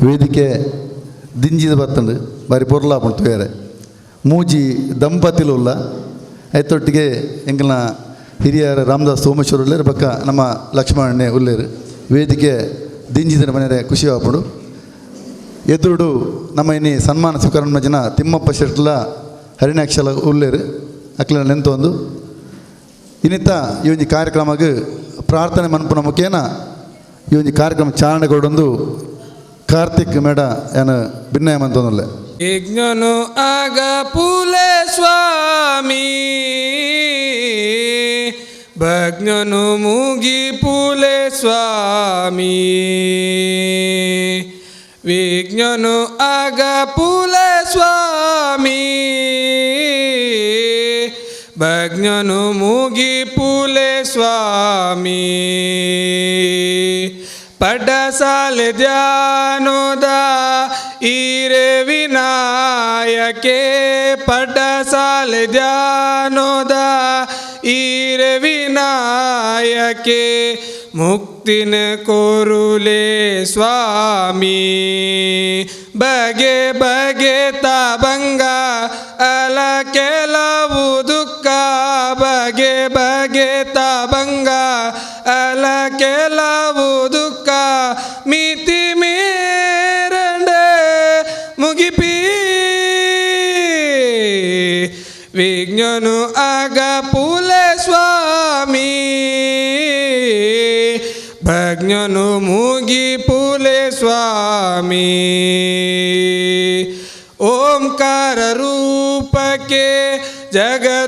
ವೇದಿಕೆ ದಿಂಜಿದ ಬತ್ತಂಡು ಬಾರಿ ಪೊರ್ಲಾಪುಂಡು ತೂಯರೆ ಮೂಜಿ ದಂಪತಿಲು ಉಲ್ಲ ಐತೊಟ್ಟಿಗೆ ಎಂಕಲ್ನ ಹಿರಿಯರ ರಾಮದಾಸ್ ಸೋಮೇಶ್ವರ ಉಲ್ಲೇರು ಬೊಕ್ಕ ನಮ್ಮ ಲಕ್ಷ್ಮಣಣ್ಣೆ ಉಲ್ಲೇರು. ವೇದಿಕೆ ದಿಂಜಿದ ಮನೆಯರೆ ಖುಷಿ ಆಪುಂಡು. ಎದುರುಡು ನಮ್ಮ ಇನ್ನಿ ಸನ್ಮಾನ ಸ್ವೀಕರಣ ಜನ ತಿಮ್ಮಪ್ಪ ಶೆಟ್ಲ ಹರಿಣಾಕ್ಷಲ ಉಲ್ಲೇರು ಅಕ್ಲೆನ ನೆಂತೊಂದು ಇನ್ನಿತ ಈ ಒಂಜಿ ಕಾರ್ಯಕ್ರಮಕ್ಕೆ ಪ್ರಾರ್ಥನೆ ಮನ್ಪುನ ಮುಖೇನ ಈ ಒಂಜಿ ಕಾರ್ಯಕ್ರಮ ಚಾಲನೆ ಕೊಡೊಂದು ಕಾರ್ತಿಕ್ ಮೇಡ ಏನು ಭಿನ್ನಯ ಮಂತೊಂದುಲ್ಲೆ. ಯಜ್ಞನು ಆಗ ಪುಲೆ ಸ್ವಾಮಿ ಭಜ್ಞನು ಮುಗಿ ಪುಲೆ ಸ್ವಾಮಿ ವಿಜ್ಞನು ಆಗ ಪುಲೆ ಸ್ವಾಮಿ ಭಜ್ಞನು ಮುಗಿ ಪುಲೆ ಸ್ವಾಮಿ ಪಡಸಾಲೆ ಧ್ಯಾನೋದ ಈರೆ ವಿನಾಯಕೆ ಪಡಸಾಲೆ ಧ್ಯಾನೋದ ಈರೆ ವಿನಾಯಕೆ ಮುಕ್ತಿನ ಕೋರುಲೆ ಸ್ವಾಮಿ ಬಗೆ ಬಗೆ ತಬಂಗ ಅಲ ಕೆಲವು ದುಃಖ ಬಗೆ ಬಗೆ ತಬಂಗ ಅಲ ಕೆಲವು ದುಃಖ ಮಿತಿ ಮೇರಂಡೆ ಮುಗಿಪಿ ವಿಜ್ಞನು ಆಗ ಪುಲೆ ಸ್ವಾಮಿ ಭಜ್ಞನು ಮುಗಿ ಪುಲೆ ಸ್ವಾಮಿ ಓಂಕಾರ ರೂಪಕ್ಕೆ ಜಗದೋದಾರಕ್ಕೆ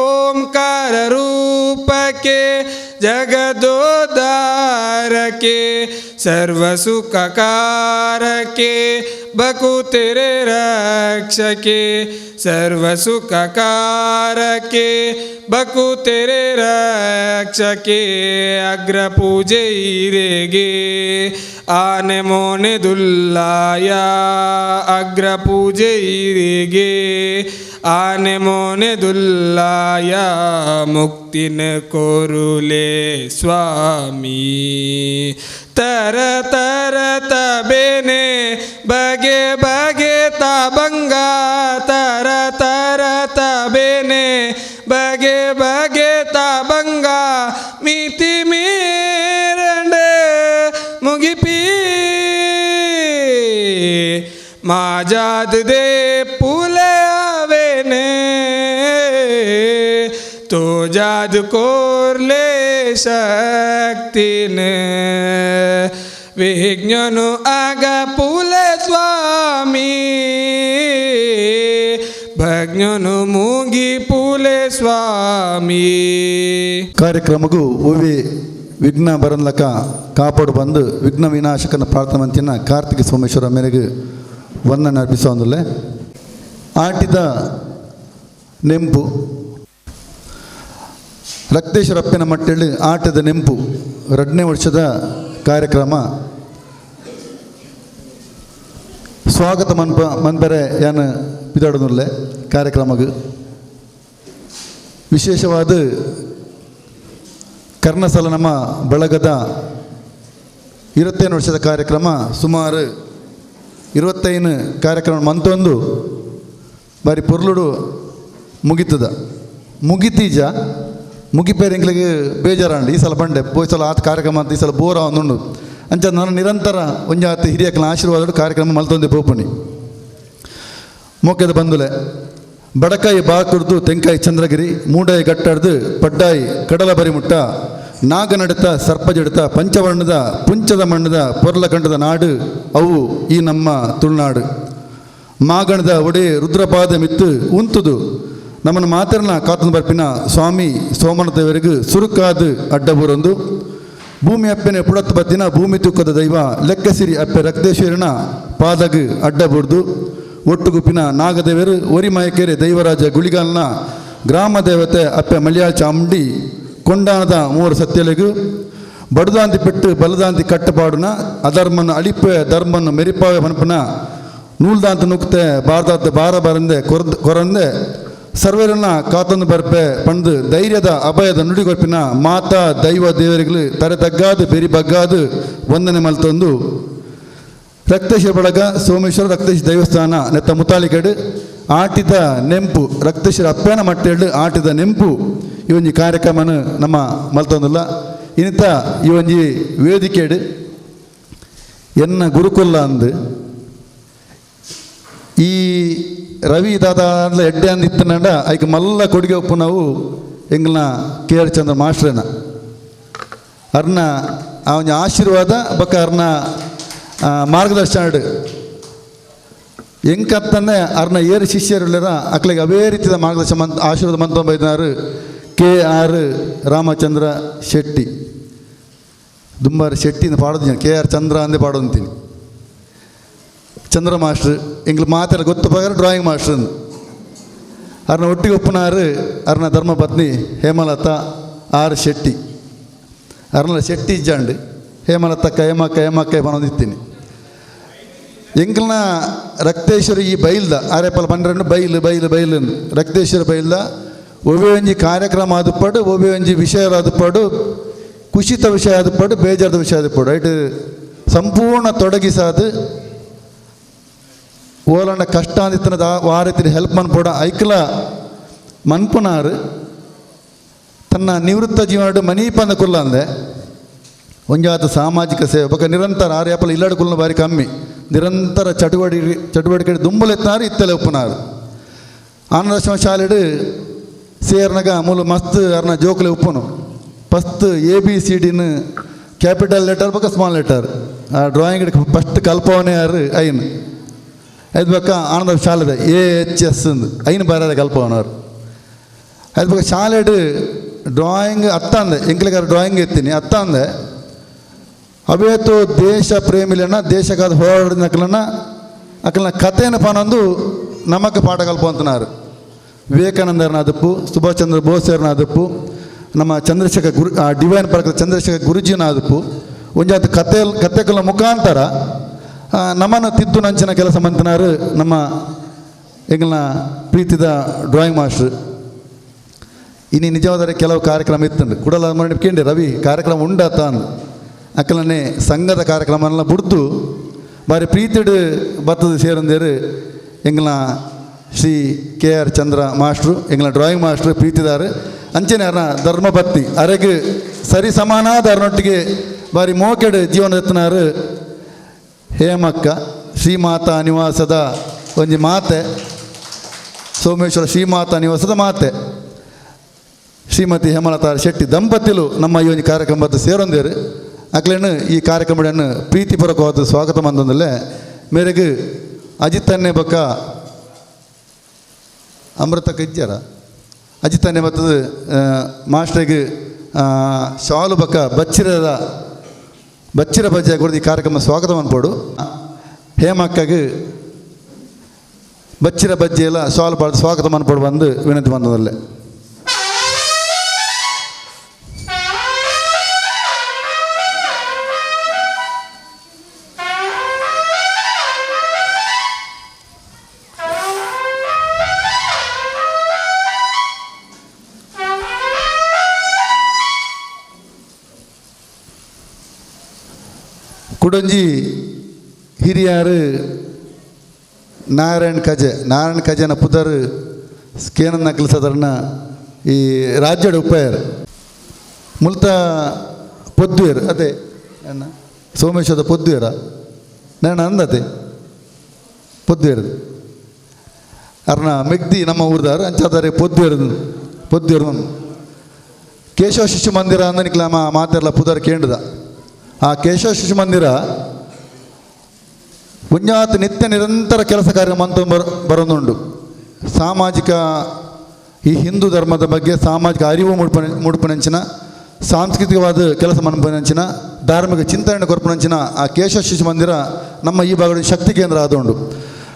ಓಂಕಾರ ರೂಪಕ್ಕೆ ಜಗದೋದಾರಕ್ಕೆ ಸರ್ವಸುಖಕಾರಕ್ಕೆ ಬಕು ತೆರೆ ರಕ್ಷಕೆ ಸರ್ವಸುಖಕಾರಕ್ಕೆ ಬಕು ತೆರೆ ರಕ್ಷಕೆ ಅಗ್ರ ಪೂಜೆ ಈರೆಗೆ ಆನೆ ಮೋನೆ ದುಲ್ಲಾಯ ಅಗ್ರ ಪೂಜೆ ಈರೆಗೆ ಆನೆ ಮೋನೆ ದುಲ್ಲಾಯ ಮುಕ್ತಿನ ಕೋರುಲೆ ಸ್ವಾಮಿ ತರ ತರ ತಬೇನೆ ಬಗೆ ಬಗೆ ತಬಂಗ ತರ ತರ ತಬೇನೆ ಬಗೆ ಬಗೆ ತಬಂಗ ಮಿತಿ ಮೀರಂಡೆ ಮುಗಿಪಿ ಮಾಜಾದ they ಪುಲೆ ಆವೇನೆ तो जाद कोरले शक्तिने ವಿಜ್ಞನು ಆಗ ಪುಲೆ ಸ್ವಾಮಿ ಭಜ್ಞನು ಮುಗಿ ಪುಲೆ ಸ್ವಾಮಿ. ಕಾರ್ಯಕ್ರಮಕ್ಕೂ ಒವ್ವೆ ವಿಘ್ನ ಬರನ್ಲಕ ಕಾಪಾಡು ಬಂದು ವಿಘ್ನ ವಿನಾಶಕನ ಪ್ರಾರ್ಥನೆ ಮಂತಿನ ಕಾರ್ತಿಕ ಸೋಮೇಶ್ವರ ಮೇರೆಗೆ ವಂದನೆ ಅರ್ಪಿಸೋಂದಲ್ಲೇ ಆಟಿದ ನೆಂಪು ರಕ್ತೇಶ್ವರಪ್ಪನ ಮಟ್ಟೆಳ್ಳಿ ಆಟದ ನೆಂಪು 2ನೇ ವರ್ಷದ ಕಾರ್ಯಕ್ರಮ ಸ್ವಾಗತ ಮನ್ಪರೆ ಯಾನು ಪಿದಾಡುನುಲ್ಲೆ ಕಾರ್ಯಕ್ರಮಕ್ಕೆ ವಿಶೇಷವಾದ ಕರ್ಣಸಲ ನಮ್ಮ ಬಳಗದ 25 ವರ್ಷದ ಕಾರ್ಯಕ್ರಮ ಸುಮಾರು 25 ಕಾರ್ಯಕ್ರಮ ಮಂತೊಂದು ಬಾರಿ ಪೊರ್ಲುಡು ಮುಗಿತದ ಮುಗಿತೀಜ ಮುಗಿಪೇರು ಎಂಕ್ಲಿಗೆ ಬೇಜಾರಾಂಡು ಈ ಸಲ ಬಂಡೆ ಪೋಯ್ ಸಲ ಆತ ಕಾರ್ಯಕ್ರಮ ಅಂತ ಈ ಸಲ ಬೋರ ಒಂದುಂಡು ಅಂಚ ನಾನು ನಿರಂತರ ಒಂಜಾತ ಹಿರಿಯಕ್ಕನ ಆಶೀರ್ವಾದ ಕಾರ್ಯಕ್ರಮ ಮಲ್ತೊಂದೆ ಪೋಪುಣಿ ಮೋಕೆದ ಬಂದುಲೆ ಬಡಕಾಯಿ ಬಾಕುರ್ದು ತೆಂಕಾಯಿ ಚಂದ್ರಗಿರಿ ಮೂಡಾಯಿ ಗಟ್ಟಾಡ್ದು ಪಡ್ಡಾಯಿ ಕಡಲ ಬರಿಮುಟ್ಟ ನಾಗನಡತ ಸರ್ಪಜಡತ ಪಂಚವರ್ಣದ ಪುಂಚದ ಮಣ್ಣದ ಪೊರ್ಲಖಂಡದ ನಾಡು ಅವು ಈ ನಮ್ಮ ತುಳುನಾಡು ಮಾಗಣದ ಒಡೆ ರುದ್ರಪಾದ ಮಿತ್ತು ಉಂತುದು ನಮ್ಮನ್ನು ಮಾತರನ ಕಾತನ ಬರ್ಪಿನ ಸ್ವಾಮಿ ಸೋಮನದೇವರಿಗೂ ಸುರುಕಾದು ಅಡ್ಡಬೂರೊಂದು ಭೂಮಿ ಅಪ್ಪೆನೆ ಪುಡತ್ ಬತ್ತಿನ ಭೂಮಿ ತುಕ್ಕದ ದೈವ ಲೆಕ್ಕಸಿರಿ ಅಪ್ಪೆ ರಕ್ತೇಶ್ವರನ ಪಾದಗು ಅಡ್ಡಬೂರ್ದು ಒಟ್ಟುಗುಪ್ಪಿನ ನಾಗದೇವರು ಒರಿಮಯಕೆರೆ ದೈವರಾಜ ಗುಳಿಗಾಲ್ನ ಗ್ರಾಮ ದೇವತೆ ಅಪ್ಪೆ ಮಲಯಾಳ ಚಾಮುಂಡಿ ಕೊಂಡಾನದ ಮೂವರು ಸತ್ಯಲೆಗು ಬಡುದಾಂತಿ ಪೆಟ್ಟು ಬಲದಾಂತಿ ಕಟ್ಟಪಾಡುನ ಅಧರ್ಮನ ಅಳಿಪೆ ಧರ್ಮನ್ನು ಮೆರಿಪಾವೆ ಮನಪನ ನೂಲ್ದಾಂತ ನುಕ್ತೆ ಬಾರ್ದಾತ ಬಾರ ಬಾರಂದೆ ಕೊರಂದೆ ಸರ್ವರನ್ನ ಕಾತಂದು ಬರ್ಪೆ ಪಂದು ಧೈರ್ಯದ ಅಭಯದ ನುಡಿಗೊರ್ಪಿನ ಮಾತಾ ದೈವ ದೇವರುಗಳು ತರೆ ತಗ್ಗಾದು ಬೆರಿ ಬಗ್ಗಾದು ವಂದನೆ ಮಲ್ತೊಂದು ರಕ್ತೇಶ್ವರ ಬಳಗ ಸೋಮೇಶ್ವರ ರಕ್ತೇಶ್ವರ ದೇವಸ್ಥಾನ ನೆತ್ತ ಮುತಾಲಿಕೇಡು ಆಟಿದ ನೆಂಪು ರಕ್ತೇಶ್ವರ ಅಪ್ಪನ ಮಟ್ಟೇಳು ಆಟಿದ ನೆಂಪು ಈ ಒಂಜಿ ಕಾರ್ಯಕ್ರಮನ ನಮ್ಮ ಮಲ್ತೊಂದಿಲ್ಲ ಇನ್ನಿತ ಈ ಒಂಜಿ ವೇದಿಕೆಡು ಎನ್ನ ಗುರುಕುಲ ಅಂದು ಈ ರವಿ ದಾದ ಎಡ್ಡೆ ಅಂದ ಇತ್ತನಂಡ ಐಕ್ ಮಲ್ಲ ಕೊಡುಗೆ ಒಪ್ಪು ನಾವು ಎಂಗ್ಲನ ಕೆ ಆರ್ ಚಂದ್ರ ಮಾಸ್ಟ್ರನ ಅರ್ನ ಆ ಒಂಜಿ ಆಶೀರ್ವಾದ ಬಕ್ಕ ಅರ್ನ ಮಾರ್ಗದರ್ಶನ ಎಂಕತ್ತಂದೆ ಅರ್ನ ಏರು ಶಿಷ್ಯರುಳ್ಳರ ಅಕ್ಲಿಗೆ ಅವೇ ರೀತಿಯ ಮಾರ್ಗದರ್ಶನ ಮಂತ್ ಆಶೀರ್ವಾದ ಮಂತೊಂಬೈದಿನಾರು ಕೆ ಆರ್ ರಾಮಚಂದ್ರ ಶೆಟ್ಟಿ ದುಂಬಾರು ಶೆಟ್ಟಿನ ಪಾಡೋದು ಕೆ ಆರ್ ಚಂದ್ರ ಅಂದೇ ಪಾಡೋಂತೀನಿ ಚಂದ್ರ ಮಾಸ್ಟ್ರ್ ಎಂಗ್ಲು ಮಾತೆಲ್ಲ ಗೊತ್ತು ಪ್ರಕಾರ ಡ್ರಾಯಿಂಗ್ ಮಾಸ್ಟ್ರ್ ಅರ್ನ ಒಟ್ಟಿಗೆ ಒಪ್ಪನಾರು ಅರ್ನ ಧರ್ಮಪತ್ನಿ ಹೇಮಲತಾ ಆರ್ ಶೆಟ್ಟಿ ಅರ್ನ ಶೆಟ್ಟಿ ಇಜ್ಜಾಂಡು ಹೇಮಲತಕ್ಕ ಹೇಮಕ್ಕ ಹೇಮಕ್ಕ ಬನೊಂದಿತ್ತೀನಿ ಎಂಕ್ಲನ ರಕ್ತೇಶ್ವರ ಈ ಬೈಲ್ದ ಆರೇಪಲ್ 12 ಬೈಲು ಬೈಲು ಬೈಲು ರಕ್ತೇಶ್ವರ ಬೈಲ್ದ ಒಬ್ಬೆ ಒಂಜಿ ಕಾರ್ಯಕ್ರಮ ಆದುಪಾಡು ಒಬ್ಬೆ ಒಂಜಿ ವಿಷಯ ಆದುಪಾಡು ಕುಶಿತ ವಿಷಯ ಆದುಪಾಡು ಬೇಜಾರದ ವಿಷಯ ಆದುಪಾಡು ರೈಟ್ ಸಂಪೂರ್ಣ ತೊಡಗಿಸಾದು ಓಲಂಡ ಕಷ್ಟ ಅಂದಿತ್ತನದ ವಾರತಿನ ಹೆಲ್ಪ್ ಮನ್ಪೋಡ ಐಕ್ಲ ಮನ್ಪುನಾರು ತನ್ನ ನಿವೃತ್ತ ಜೀವನ ಮನೀಪಂದ ಕುಲ್ಲ ಅಂದೆ ಒಂಜಾತ ಸಾಮಾಜಿಕ ಸೇವೆ ಬೊಕ ನಿರಂತರ ಆರು ಯಾಪಲ ಇಲ್ಲಡ ಕುಲ್ಲ ಬಾರಿ ಕಮ್ಮಿ ನಿರಂತರ ಚಟುವಟಿಕೆ ಚಟುವಟಿಕೆ ದುಂಬಲೆತ್ನಾರು ಇತ್ತಲೆ ಒಪ್ಪುನಾರು ಆನಂದಾಶ್ರಮ ಶಾಲೆಡು ಸೇರ್ನಾಗ ಮೂಲ ಮಸ್ತ್ ಅರ್ನ ಜೋಕುಲೆ ಉಪ್ಪುನು first A B C ಡಿನ capital letter ಬೊಕ ಸ್ಮಾಲ್ ಲೆಟರ್ ಆ ಡ್ರಾಯಿಂಗ್ ಫಸ್ಟ್ ಕಲ್ಪವನೆ ಯಾರು ಐನ್ ಐದು ಬೊಕ್ಕ ಆನಂದ ಶಾಲೆದ A H S ಅಂದು ಐನ್ ಬಾರದ ಕಲ್ಪವನವರು ಐದು ಬೊಕ್ಕ ಶಾಲೆಡು ಡ್ರಾಯಿಂಗ್ ಅತ್ತಂದೆ ಎಂಕ್ಲಿಗಾರ ಡ್ರಾಯಿಂಗ್ ಎತ್ತೀನಿ ಅತ್ತಂದೆ ಅವೇತು ದೇಶ ಪ್ರೇಮಿಲನ ದೇಶಕ್ಕಾದ ಹೋರಾಡಿದ ಅಕ್ಕಲನ್ನ ಅಕ್ಕಲನ ಕಥೆಯನ್ನು ಪನೊಂದು ನಮಕ್ ಪಾಠ ಕಲ್ಪಂತನಾರು ವಿವೇಕಾನಂದರನ ಅದಪ್ಪು ಸುಭಾಷ್ ಚಂದ್ರ ಬೋಸರನ ಅದಪ್ಪು ನಮ್ಮ ಚಂದ್ರಶೇಖರ್ ಗುರು ಡಿವೈನ್ ಪಾರ್ಕ್ ಚಂದ್ರಶೇಖರ್ ಗುರುಜಿನ ಅದಪ್ಪು ಒಂಜಾತ ಕತೆ ಕತೆಗಳ ಮುಖಾಂತರ ನಮ್ಮನ್ನು ತಿದ್ದು ನಂಚಿನ ಕೆಲಸ ಮಂತನಾರು ನಮ್ಮ ಎಂಗ್ಲನ ಪ್ರೀತಿದ ಡ್ರಾಯಿಂಗ್ ಮಾಸ್ಟರ್. ಇನ್ನು ನಿಜವಾದರೆ ಕೆಲವು ಕಾರ್ಯಕ್ರಮ ಇತ್ತಂದು ಕುಡಲ ಕೇಂದ್ರ ರವಿ ಕಾರ್ಯಕ್ರಮ ಉಂಡಾತ ಅಂದು ಅಕ್ಕಲನೆ ಸಂಘದ ಕಾರ್ಯಕ್ರಮನೆಲ್ಲ ಬುಡ್ದು ಬಾರಿ ಪ್ರೀತಿಡು ಬತ್ತದ ಸೇರಂದೇರು ಎಂಗ್ಲನ Shri K R Chandra master ಎಂಗ್ಲ drawing master ಪ್ರೀತಿದಾರು ಅಂಚನೆ ಅರ್ನ ಧರ್ಮಪತ್ನಿ ಅರೆಗೆ ಸರಿ ಸಮಾನಾದ ಅರ್ನೊಟ್ಟಿಗೆ ಬಾರಿ ಮೋಕೆಡು ಜೀವನ ಎತ್ತನಾರು ಹೇಮಕ್ಕ ಶ್ರೀಮಾತಾ ನಿವಾಸದ ಒಂಜಿ ಮಾತೆ ಸೋಮೇಶ್ವರ ಶ್ರೀಮಾತಾ ನಿವಾಸದ ಮಾತೆ ಶ್ರೀಮತಿ ಹೇಮಲತಾ ಶೆಟ್ಟಿ ದಂಪತಿಲು ನಮ್ಮ ಈ ಒಂದು ಕಾರ್ಯಕ್ರಮದ ಸೇರೊಂದೇರು ಅಕ್ಲೇನು ಈ ಕಾರ್ಯಕ್ರಮವನ್ನು ಪ್ರೀತಿಪೂರ್ವಕವಾದ ಸ್ವಾಗತ ಮಂದೊಂದಲ್ಲೇ ಮೇರೆಗೆ ಅಜಿತನ್ನೇ ಬಕ್ಕ ಅಮೃತ ಕಜ್ಜರ ಅಜಿತನ್ನೇ ಬತ್ತದ ಮಾಸ್ಟ್ರಿಗೆ ಶಾಲು ಬಕ್ಕ ಬಚ್ಚಿರದ ಬಚ್ಚಿರ ಬಜ್ಜೆ ಕೊಡ್ದು ಈ ಕಾರ್ಯಕ್ರಮ ಸ್ವಾಗತ ಅನ್ಪೋಡು ಹೇಮಕ್ಕಗೆ ಬಚ್ಚಿರ ಬಜ್ಜೆ ಎಲ್ಲ ಶಾಲು ಪಾಡ್ದು ಸ್ವಾಗತ ಮನ್ಪೋಡು ಬಂದು ವಿನಂತಿ ಬಂದದಲ್ಲೇ. ಕುಡೊಂಜಿ ಹಿರಿಯಾರು ನಾರಾಯಣ ಕಜೆ ನಾರಾಯಣ ಕಜೆನ ಪುದರ್ ಕೇನನ್ನ ಕೆಲಸದರನ್ನ ಈ ರಾಜ್ಯದ ಉಪಾಯರು ಮುಲ್ತ ಪೊದ್ದುವೇರು ಅದೇ ಅಣ್ಣ ಸೋಮೇಶ್ವರದ ಪೊದ್ದುವೇರ ನಾನು ಅಂದತೆ ಪೊದ್ದುವೇರು ಅರ್ನ ಮೆಗ್ದಿ ನಮ್ಮ ಊರ್ದಾರು ಅಂಚಾದರೆ ಪೊದ್ದುವೇರು ಪೊದ್ದುವೇರು ಕೇಶವ ಶಿಶು ಮಂದಿರ ಅಂದನಿಕ್ಲ ಮಾತೆಲ್ಲ ಪುದರ್ ಕೇಂದ್ರದ ಆ ಕೇಶವ ಶಿಶು ಮಂದಿರ ಪುಣ್ಯಾತ್ ನಿತ್ಯ ನಿರಂತರ ಕೆಲಸ ಕಾರ್ಯ ಮಂತ ಬರೋದುಂಡು. ಸಾಮಾಜಿಕ ಈ ಹಿಂದೂ ಧರ್ಮದ ಬಗ್ಗೆ ಸಾಮಾಜಿಕ ಅರಿವು ಮೂಡ್ಪನಂಚಿನ ಸಾಂಸ್ಕೃತಿಕವಾದ ಕೆಲಸ ಮನ್ಪನಂಚಿನ ಧಾರ್ಮಿಕ ಚಿಂತನೆ ಕೊರ್ಪನಂಚಿನ ಆ ಕೇಶವ ಶಿಶು ಮಂದಿರ ನಮ್ಮ ಈ ಭಾಗದ ಶಕ್ತಿ ಕೇಂದ್ರ ಆದುಂಡು.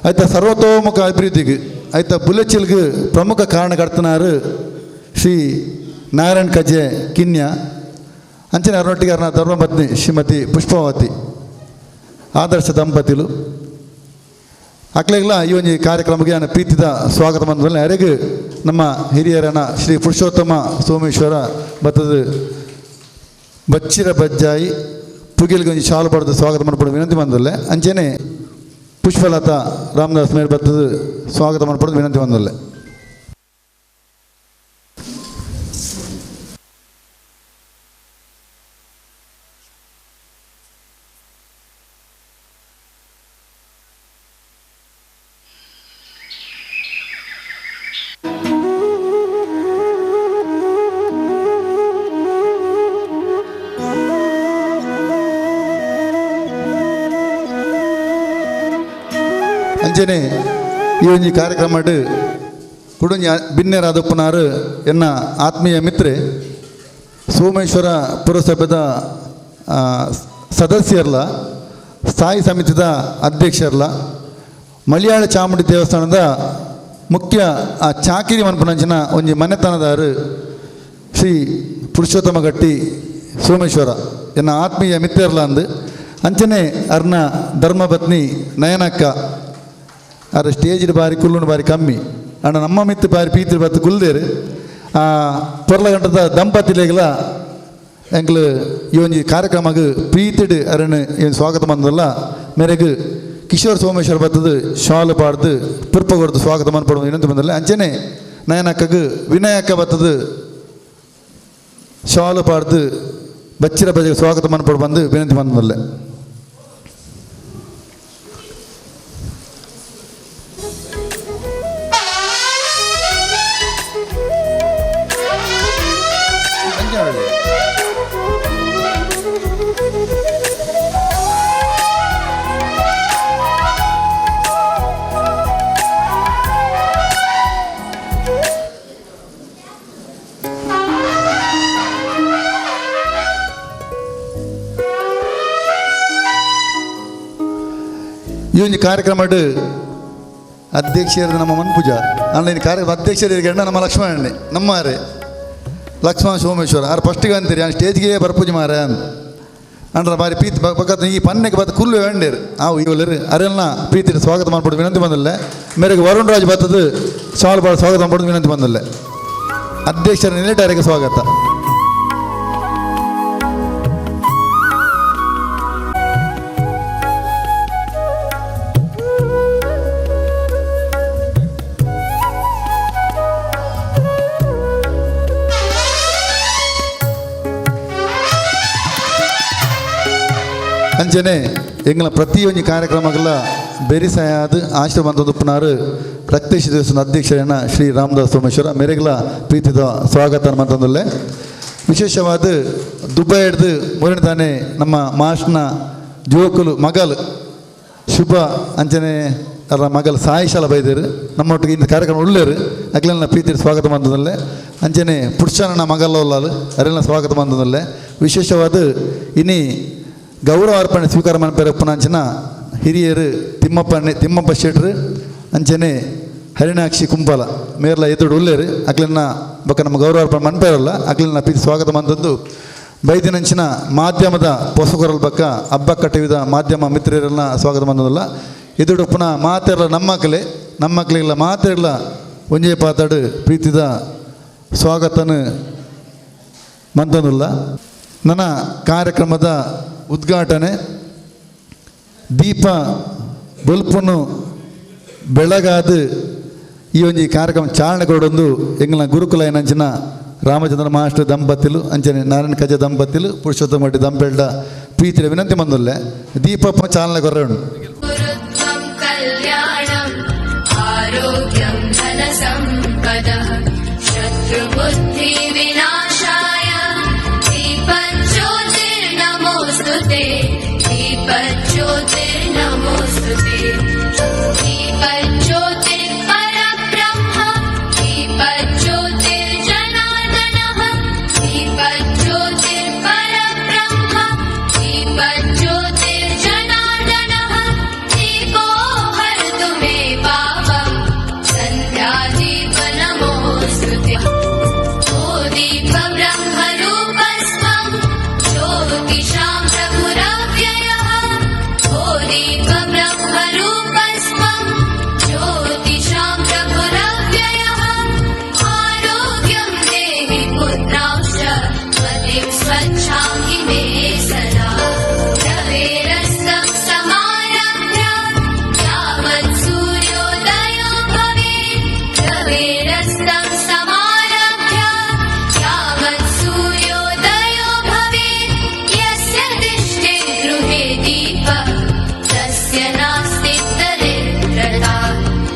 ಆಯ್ತಾ ಸರ್ವತೋಮುಖ ಅಭಿವೃದ್ಧಿಗೆ ಆಯ್ತಾ ಬುಲೆಚಿಲ್ಗೆ ಪ್ರಮುಖ ಕಾರಣಕರ್ತನಾರು ಶ್ರೀ ನಾರಾಯಣ್ ಕಜೆ ಕಿನ್ಯ ಅಂಚನೆ ಅರುಣೊಟ್ಟಿಗೆ ಅರ್ನ ಧರ್ಮಪತ್ನಿ ಶ್ರೀಮತಿ ಪುಷ್ಪಾವತಿ ಆದರ್ಶ ದಂಪತಿಲು ಅಕ್ಲೆಗ್ಲ ಈ ಒಂದು ಕಾರ್ಯಕ್ರಮಕ್ಕೆ ನಾನು ಪ್ರೀತಿದ ಸ್ವಾಗತ ಬಂದ ಯಾರಿಗೂ ನಮ್ಮ ಹಿರಿಯರನ ಶ್ರೀ ಪುರುಷೋತ್ತಮ ಸೋಮೇಶ್ವರ ಬತ್ತದ ಬಚ್ಚಿರ ಬಜ್ಜಾಯಿ ಪುಗಿಲ್ಗೆ ಒಂಜಿ ಶಾಲು ಪಡೆದು ಸ್ವಾಗತ ಮಾಡ್ಪಡ ವಿನಂತಿ ಬಂದಲ್ಲೇ ಅಂಚೆನೆ ಪುಷ್ಪಲತಾ ರಾಮದಾಸ್ ಮೇರ್ ಬತ್ತದ ಸ್ವಾಗತ ಮಾಡ್ಪಡೋದು ವಿನಂತಿ ಬಂದಲ್ಲೇ. ಅಂಚನೆ ಈ ಒಂಜಿ ಕಾರ್ಯಕ್ರಮ ಕುಡುಂಜಿ ಬಿನ್ನೆರಾದಪ್ಪನಾರು ಎನ್ನ ಆತ್ಮೀಯ ಮಿತ್ರೆ ಸೋಮೇಶ್ವರ ಪುರಸಭೆದ ಸದಸ್ಯರ್ಲ ಸ್ಥಾಯಿ ಸಮಿತಿದ ಅಧ್ಯಕ್ಷರ್ಲ ಮಲಯಾಳ ಚಾಮುಂಡಿ ದೇವಸ್ಥಾನದ ಮುಖ್ಯ ಆ ಚಾಕಿರಿ ಮನ್ಪುನಂಚಿನ ಒಂಜಿ ಮನೆತನದಾರು ಶ್ರೀ ಪುರುಷೋತ್ತಮ ಗಟ್ಟಿ ಸೋಮೇಶ್ವರ ಎನ್ನ ಆತ್ಮೀಯ ಮಿತ್ರರ್ಲ ಅಂದು ಅಂಚನೆ ಅರ್ನ ಧರ್ಮಪತ್ನಿ ನಯನಕ್ಕ ಅರ ಸ್ಟೇಜ್ ಬಾರಿ ಕುಲ್ಲುನು ಬಾರಿ ಕಮ್ಮಿ ಅಣ್ಣ ನಮ್ಮ ಮಿತ್ತು ಬಾರಿ ಪೀತಿರು ಬತ್ತು ಕುಲ್ದೇರು ಆ ಪೊರ್ಲಗಂಟದ ದಂಪತಿಲೆಗ್ಲ ಎಂಕ್ಲು ಈ ಒಂಜಿ ಕಾರ್ಯಕ್ರಮಗ್ ಪ್ರೀತಿಡ್ ಅರಣ ಏನು ಸ್ವಾಗತ ಬಂದಲ್ಲ ಮೇರೆಗ್ ಕಿಶೋರ್ ಸೋಮೇಶ್ವರ ಬತ್ತದು ಶಾಲು ಪಾಡ್ದು ಪುರ್ಪ ಕೊಡ್ದು ಸ್ವಾಗತ ಮನ್ಪಡು ಇನ್ನೊಂದು ಬಂದಲ್ಲ ಅಂಚನೆ ನಯನಕ್ಕಗ್ ವಿನಯಕ್ಕ ಬತ್ತದು ಶಾಲು ಪಾಡ್ದು ಬಚ್ಚಿರ ಬಜೆಗೆ ಸ್ವಾಗತ ಮನ್ಪಡು ಬಂದು ವಿನಂತಿ ಬಂದಲ್ಲ. ಈ ಒಂದು ಕಾರ್ಯಕ್ರಮ ಅಧ್ಯಕ್ಷರು ನಮ್ಮ ಮನ್ಪೂಜಾ ಆನ್ಲೈನ್ ಕಾರ್ಯಕ್ರಮ ಅಧ್ಯಕ್ಷರಿಗೆ ನಮ್ಮ ಲಕ್ಷ್ಮಣಣ್ಣೆ ನಮ್ಮಾರೆ ಲಕ್ಷ್ಮಣ ಸೋಮೇಶ್ವರ ಆರು ಫಸ್ಟಿಗೆ ಅಂತೀರಿ ಆ ಸ್ಟೇಜ್ಗೆ ಬರ್ಪೂಜೆ ಮಾರ ಅಂತ ಅಂಡ್ರ ಬಾರಿ ಪ್ರೀತಿ ಬಕ್ಕತ್ ಈ ಪನ್ನೆಗೆ ಬತ್ತ ಕುಲ್ಲು ವೇಂಡೇರು ಆವು ಇವರು ಅರೆಲ್ಲ ಪ್ರೀತಿ ಸ್ವಾಗತ ಮಾಡ್ಬಿಡು ವಿನಂತಿ ಬಂದಲ್ಲೇ ಮೇರೆಗೆ ವರುಣ್ ರಾಜ್ ಬತ್ತದು ಸಾಲ್ ಬಾಳ ಸ್ವಾಗತ ಮಾಡ್ಬಿಡು ವಿನಂತಿ ಬಂದಲ್ಲೇ ಅಧ್ಯಕ್ಷರ ನಿಲೇಟಾರಿಗೆ ಸ್ವಾಗತ. ಅಂಚನೆ ಎಂಗಳ ಪ್ರತಿಯೊಂದು ಕಾರ್ಯಕ್ರಮಗಳ ಬೆರಿಸಾಯಾದ ಆಶ್ರಮ ಉಪ್ಪನಾರು ರಕ್ತೇಶ್ ದೇವಸ್ಥಾನ ಅಧ್ಯಕ್ಷರನ್ನ ಶ್ರೀ ರಾಮದಾಸ್ ಸೋಮೇಶ್ವರ ಮೇರೆಗಳ ಪ್ರೀತಿದ ಸ್ವಾಗತ ಮಂತಂದಲ್ಲೇ ವಿಶೇಷವಾದ ದುಬೈ ಹಿಡ್ದು ಮೂರನೇ ತಾನೇ ನಮ್ಮ ಮಾಸ್ಟ್ನ ಜೋಕುಲು ಮಗಲ್ ಶುಭ ಅಂಚನೆ ಅವರ ಮಗಲ್ ಸಾಯಿಶಾಲ ಬೈದೇರು ನಮ್ಮೊಟ್ಟಿಗೆ ಇಂಥ ಕಾರ್ಯಕ್ರಮ ಉಳ್ಳೇರು ಅಗ್ಲೆಲ್ಲ ಪ್ರೀತಿಯ ಸ್ವಾಗತ ಮಂತಂದಲ್ಲೇ ಅಂಚನೆ ಪುರುಷನ ಮಗಲ್ಲ ಉಳ್ಳಾಲು ಅರೆಲ್ಲ ಸ್ವಾಗತ ಮಂತಂದಲ್ಲೇ ವಿಶೇಷವಾದ ಇನಿ ಗೌರವ ಅರ್ಪಣೆ ಸ್ವೀಕಾರ ಮನ್ಪೆರಪ್ಪನ ಹಿರಿಯರು ತಿಮ್ಮಪ್ಪ ಶೆಟ್ರು ಅಂಚನೆ ಹರಿಣಾಕ್ಷಿ ಕುಂಪಾಲ ಮೇರ್ಲ ಎದುರು ಉಳ್ಳೇರು ಅಕ್ಲನ್ನ ಬೊಕ್ಕ ನಮ್ಮ ಗೌರವ ಅರ್ಪಣೆ ಮನ್ಪೇರಲ್ಲ ಅಕ್ಲನ್ನ ಪ್ರೀತಿ ಸ್ವಾಗತ ಮಂತಂದು ಬೈದಿನಂಚಿನ ಮಾಧ್ಯಮದ ಪೊಸಕೊರಲ್ ಬಕ್ಕ ಹಬ್ಬ ಕಟ್ಟಿದ ಮಾಧ್ಯಮ ಮಿತ್ರರೆಲ್ಲ ಸ್ವಾಗತ ಮಂದಲ್ಲ ಎದುರು ಪುನಃ ಮಾತೆಲ್ಲ ನಮ್ಮ ಮಕ್ಕಳಿಲ್ಲ ಮಾತೆಲ್ಲ ಒಂಜೇ ಪಾತಾಡು ಪ್ರೀತಿದ ಸ್ವಾಗತನ ಮಂತಂದುಲ್ಲ. ನನ್ನ ಕಾರ್ಯಕ್ರಮದ ಉದ್ಘಾಟನೆ ದೀಪ ಬೊಲ್ಪುನು ಬೆಳಗಾದ ಈ ಒಂಜಿ ಕಾರ್ಯಕ್ರಮ ಚಾಲನೆ ಕೊಡೊಂದು ಎಂಗ್ಲ ಗುರುಕುಲ ಏನಂಚಿನ ರಾಮಚಂದ್ರ ಮಾಸ್ಟರ್ ದಂಪತಿಲು ಅಂಚನೆ ನಾರಾಯಣ ಕಜ ದಂಪತಿಲು ಪುರುಷೋತ್ತಮ ಮಠ ದಂಪೆಲ್ಡ ಪ್ರೀತಿಯ ವಿನಂತಿ ಮಂದುಲ್ಲೆ ದೀಪಪ್ಪ ಚಾಲನೆ ಕೊರ್ರೆ. कल्याणम् आरोग्यं धनसम्पदः शत्रुबुद्धिविनाशाय दीपज्योतिर्नमोऽस्तु ते दीपज्योतिर्नमोऽस्तु ते दीपज्योतिर्परब्रह्म दीपज्योतिर्जनार्दनः दीपज्योतिर्परब्रह्म दीपज्योतिर्जनार्दनः दीपो हरतु मे पापम् सन्ध्यादीप नमोऽस्तु ते। ओ दीपब्रह्मरूपस्त्वं ज्योतिषां प्रभुरव्ययः ओ दीपब्रह्मरूपस्त्वं ज्योतिषां प्रभुरव्ययः आरोग्यं देहि पुत्रांश्च मतिं स्वच्छां हि मे सदा रवेरस्तं समारभ्य यावत् सूर्योदयो भवेत् रवेरस्तं समारभ्य यावत् सूर्योदयो भवेत् यस्य तिष्ठे गृहे दीपः तस्य नास्ति दरिद्रता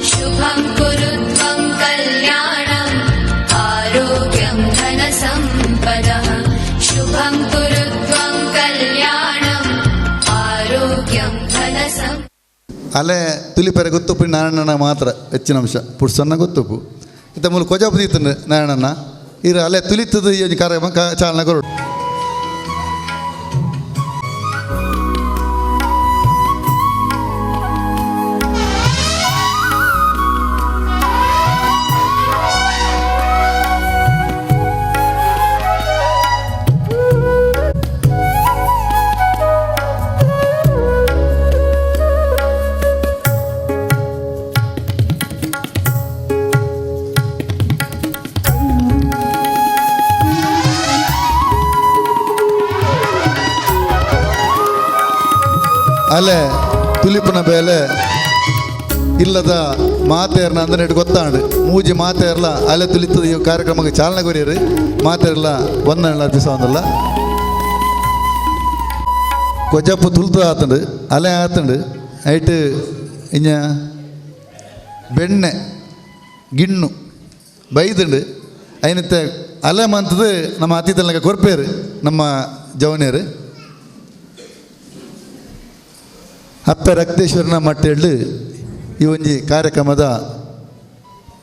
शुभं कुरु त्वं कल्याणम् आरोग्यं धनसम्पदः शुभं कुरु त्वं कल्याणम् आरोग्यं धनसम् ಅಲೆ ತುಲಿಪೆರೆ ಗೊತ್ತುಪ್ಪು ನಾರಾಯಣನ ಮಾತ್ರ ಹೆಚ್ಚಿನ ಅಂಶ ಪುಡ್ಸನ್ನ ಗೊತ್ತುಪ್ಪು ಇತ್ತ ಮೂಲ ಕೊಜಾಪು ದೀತಂಡು ನಾರಾಯಣನ ಇರು ಅಲೆ ತುಲಿತದ ಈ ಒಂಜಿ ಕಾರ್ಯಕ್ರಮ ಚಾಲನೆ ಕೊರಡು. ಅಲೆ ತುಲಿಪುನ ಬೇಲೆ ಇಲ್ಲದ ಮಾತೇರ್ನ ಅಂದ್ರೆ ಇಟ್ಟು ಗೊತ್ತಾಂಡು ಮೂಜಿ ಮಾತೇರ್ಲ ಅಲೆ ತುಲಿತದ ಈ ಕಾರ್ಯಕ್ರಮಕ್ಕೆ ಚಾಲನೆ ಕೊರಿಯರು ಮಾತೇರ್ಲ ವಂದನೆ ಅರ್ಪಿಸೋದಲ್ಲ. ಕೊಜಪ್ಪು ತುಲ್ತು ಆತಂಡು ಅಲೆ ಆತಂಡು ಐಟ್ ಇഞ്ഞ ಬೆಣ್ಣೆ ಗಿಣ್ಣು ಬೈದುಂಡು ಐನತ್ತೆ ಅಲೆ ಮಂತದು ನಮ್ಮ ಅತಿಥಿಲಕ ಕೊರ್ಪೇರು ನಮ್ಮ ಜವನಿಯರು ಅಪ್ಪೆ ರಕ್ತೇಶ್ವರನ ಮಟ್ಟೆಳ್ಳು ಈ ಒಂಜಿ ಕಾರ್ಯಕ್ರಮದ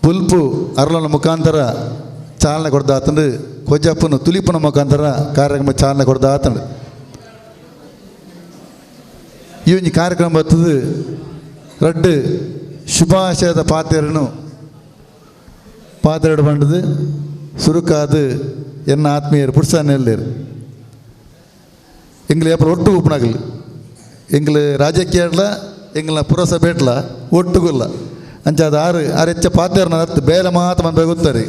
ಪುಲ್ಪು ಅರಳನ ಮುಖಾಂತರ ಚಾಲನೆ ಕೊಡ್ದಾತಂಡು ಕೊಜ್ಜಪ್ಪನ ತುಲಿಪನ ಮುಖಾಂತರ ಕಾರ್ಯಕ್ರಮ ಚಾಲನೆ ಕೊಡ್ದಾತಂಡು ಈ ಒಂಜಿ ಕಾರ್ಯಕ್ರಮ ಬರ್ತದೆ ರಡ್ಡು ಶುಭಾಶಯದ ಪಾತೆರನು ಪಾತೆರಡು ಬಂಡದು ಸುರುಕಾದು ಎನ್ನ ಆತ್ಮೀಯರು ಪುರುಷನೆಲ್ಲೇರು ಎಂಗ್ಲ ಏಪ್ರ ಒಟ್ಟು ಉಪ್ಪನಾಗಲಿ ಎಂಗ್ಲ ರಾಜಕೀಯ ಎಂಗ್ಲ ಪುರಸಭೆ ಇಟ್ಲ ಒಟ್ಟುಗುಲ್ಲ ಅಂಚ ಅದು ಆರು ಆರು ಹೆಚ್ಚ ಪಾತೆರನ ಅತ್ತು ಬೇಲೆ ಮಾತ್ರ ಬಂದ ಗೊತ್ತಾರೆ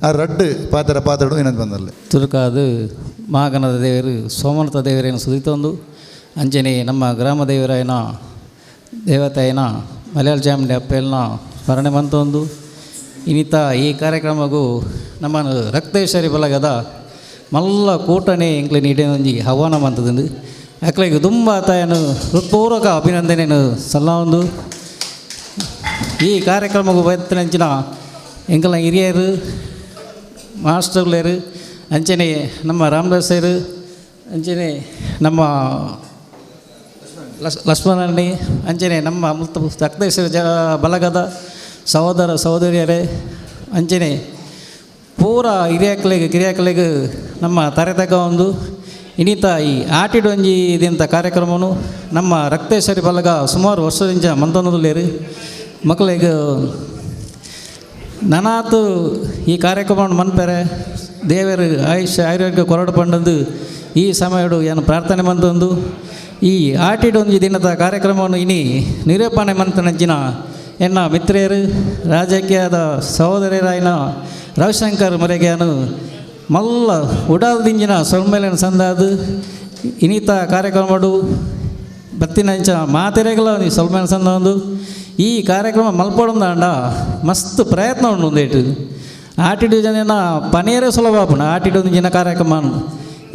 ಆ ರಡ್ಡು ಪಾತೆರ ಪಾತೆರಡು ಏನಂತ ಬಂದಲ್ಲಿ. ತುರುಕಾದು ಮಾಗನದ ದೇವರು ಸೋಮನಾಥ ದೇವರೇನು ಸುದಿತೊಂದು ಅಂಚನೆ ನಮ್ಮ ಗ್ರಾಮ ದೇವರಾಯನ ದೇವತೆಯನ ಮಲಯಾಳ ಜಾಮಡಿ ಅಪ್ಪೆಲ್ನ ಸ್ಮರಣೆ ಮಂತೊಂದು ಇನ್ನಿತ ಈ ಕಾರ್ಯಕ್ರಮಗೂ ನಮ್ಮ ರಕ್ತೇಶ್ವರಿ ಬಲಗದ ಮಲ್ಲ ಕೂಟನೆ ಎಂಕ್ಲೆ ನೀಡಿನೊಂಜಿ ಆಹ್ವಾನ ಮಂತದಂದು ಅಕ್ಲೆಗ್ ದುಂಬ ತಾಯನು ಹೃತ್ಪೂರ್ವಕ ಅಭಿನಂದನೆಯನ್ನು ಸಲ್ಲೊಂದು ಈ ಕಾರ್ಯಕ್ರಮಗೂ ಬತ್ತಿನಂಚಿನ ಎಂಕಲ್ನ ಹಿರಿಯರು ಮಾಸ್ಟರ್ಲೇರು ಅಂಚನೆ ನಮ್ಮ ರಾಮದಾಸರು ಅಂಚನೆ ನಮ್ಮ ಲಕ್ಷ್ಮಣಣ್ಣಿ ಅಂಚನೆ ನಮ್ಮ ಮುಲ್ತ ರಕ್ತೇಶ್ವರ ಜ ಬಲಗದ ಸಹೋದರ ಸಹೋದರಿಯರೇ ಅಂಚನೆ ಪೂರ ಹಿರಿಯಕ್ಲೆಗ್ ಕಿರಿಯಕ್ಲೆಗ್ ನಮ್ಮ ತರೆತಕ್ಕ ಒಂದು ಇನ್ನಿತ ಈ ಆಟಿಡೊಂಜಿ ಇದಿಂತ ಕಾರ್ಯಕ್ರಮನು ನಮ್ಮ ರಕ್ತೇಶ್ವರಿ ಬಲಗ ಸುಮಾರು ವರ್ಷದಿಂದ ಮಂತೊಂದುಲ್ಲೇರು ಮಕ್ಕಳಿಗೆ ನನಾತು ಈ ಕಾರ್ಯಕ್ರಮವನ್ನು ಮನ್ಪೆರೆ ದೇವರು ಆಯುಷ್ಯ ಆರೋಗ್ಯ ಕೊರಡು ಪಂಡಂದು ಈ ಸಮಯಡು ಏನು ಪ್ರಾರ್ಥನೆ ಮಂತೊಂದು ಈ ಆಟಿಡೊಂಜಿ ದಿನದ ಕಾರ್ಯಕ್ರಮವನ್ನು ಇನಿ ನಿರೂಪಣೆ ಮಂತನಂಚಿನ ಎನ್ನ ಮಿತ್ರೆಯರು ರಾಜಕೀಯದ ಸಹೋದರಿಯರಾಯಿನ ರವಿಶಂಕರ್ ಮರೆಗ್ಯಾನು ಮಲ್ಲ ಉಡಾಲ್ದಿಂಜಿನ ಸೊಮ್ಮೇಲನ ಸಂದಾದು ಇನ್ನಿತ ಕಾರ್ಯಕ್ರಮಡು ಬತ್ತಿನ ಇಂಚ ಮಾತೆರೆಗಲ ಒಂಜಿ ಸೊಲ್ಮೆನ್ ಸಂದ ಈ ಕಾರ್ಯಕ್ರಮ ಮಲ್ಪೊಡೊಂದಾಂಡ ಮಸ್ತ್ ಪ್ರಯತ್ನ ಉಂಡು ಒಂದೇಟು ಆಟಿಡು ಜನ ಪನಿಯರೇ ಸುಲಭ ಆಪುಂಡು ಆಟಿಡು ಒಂಜಿ ಜಿನ ಕಾರ್ಯಕ್ರಮ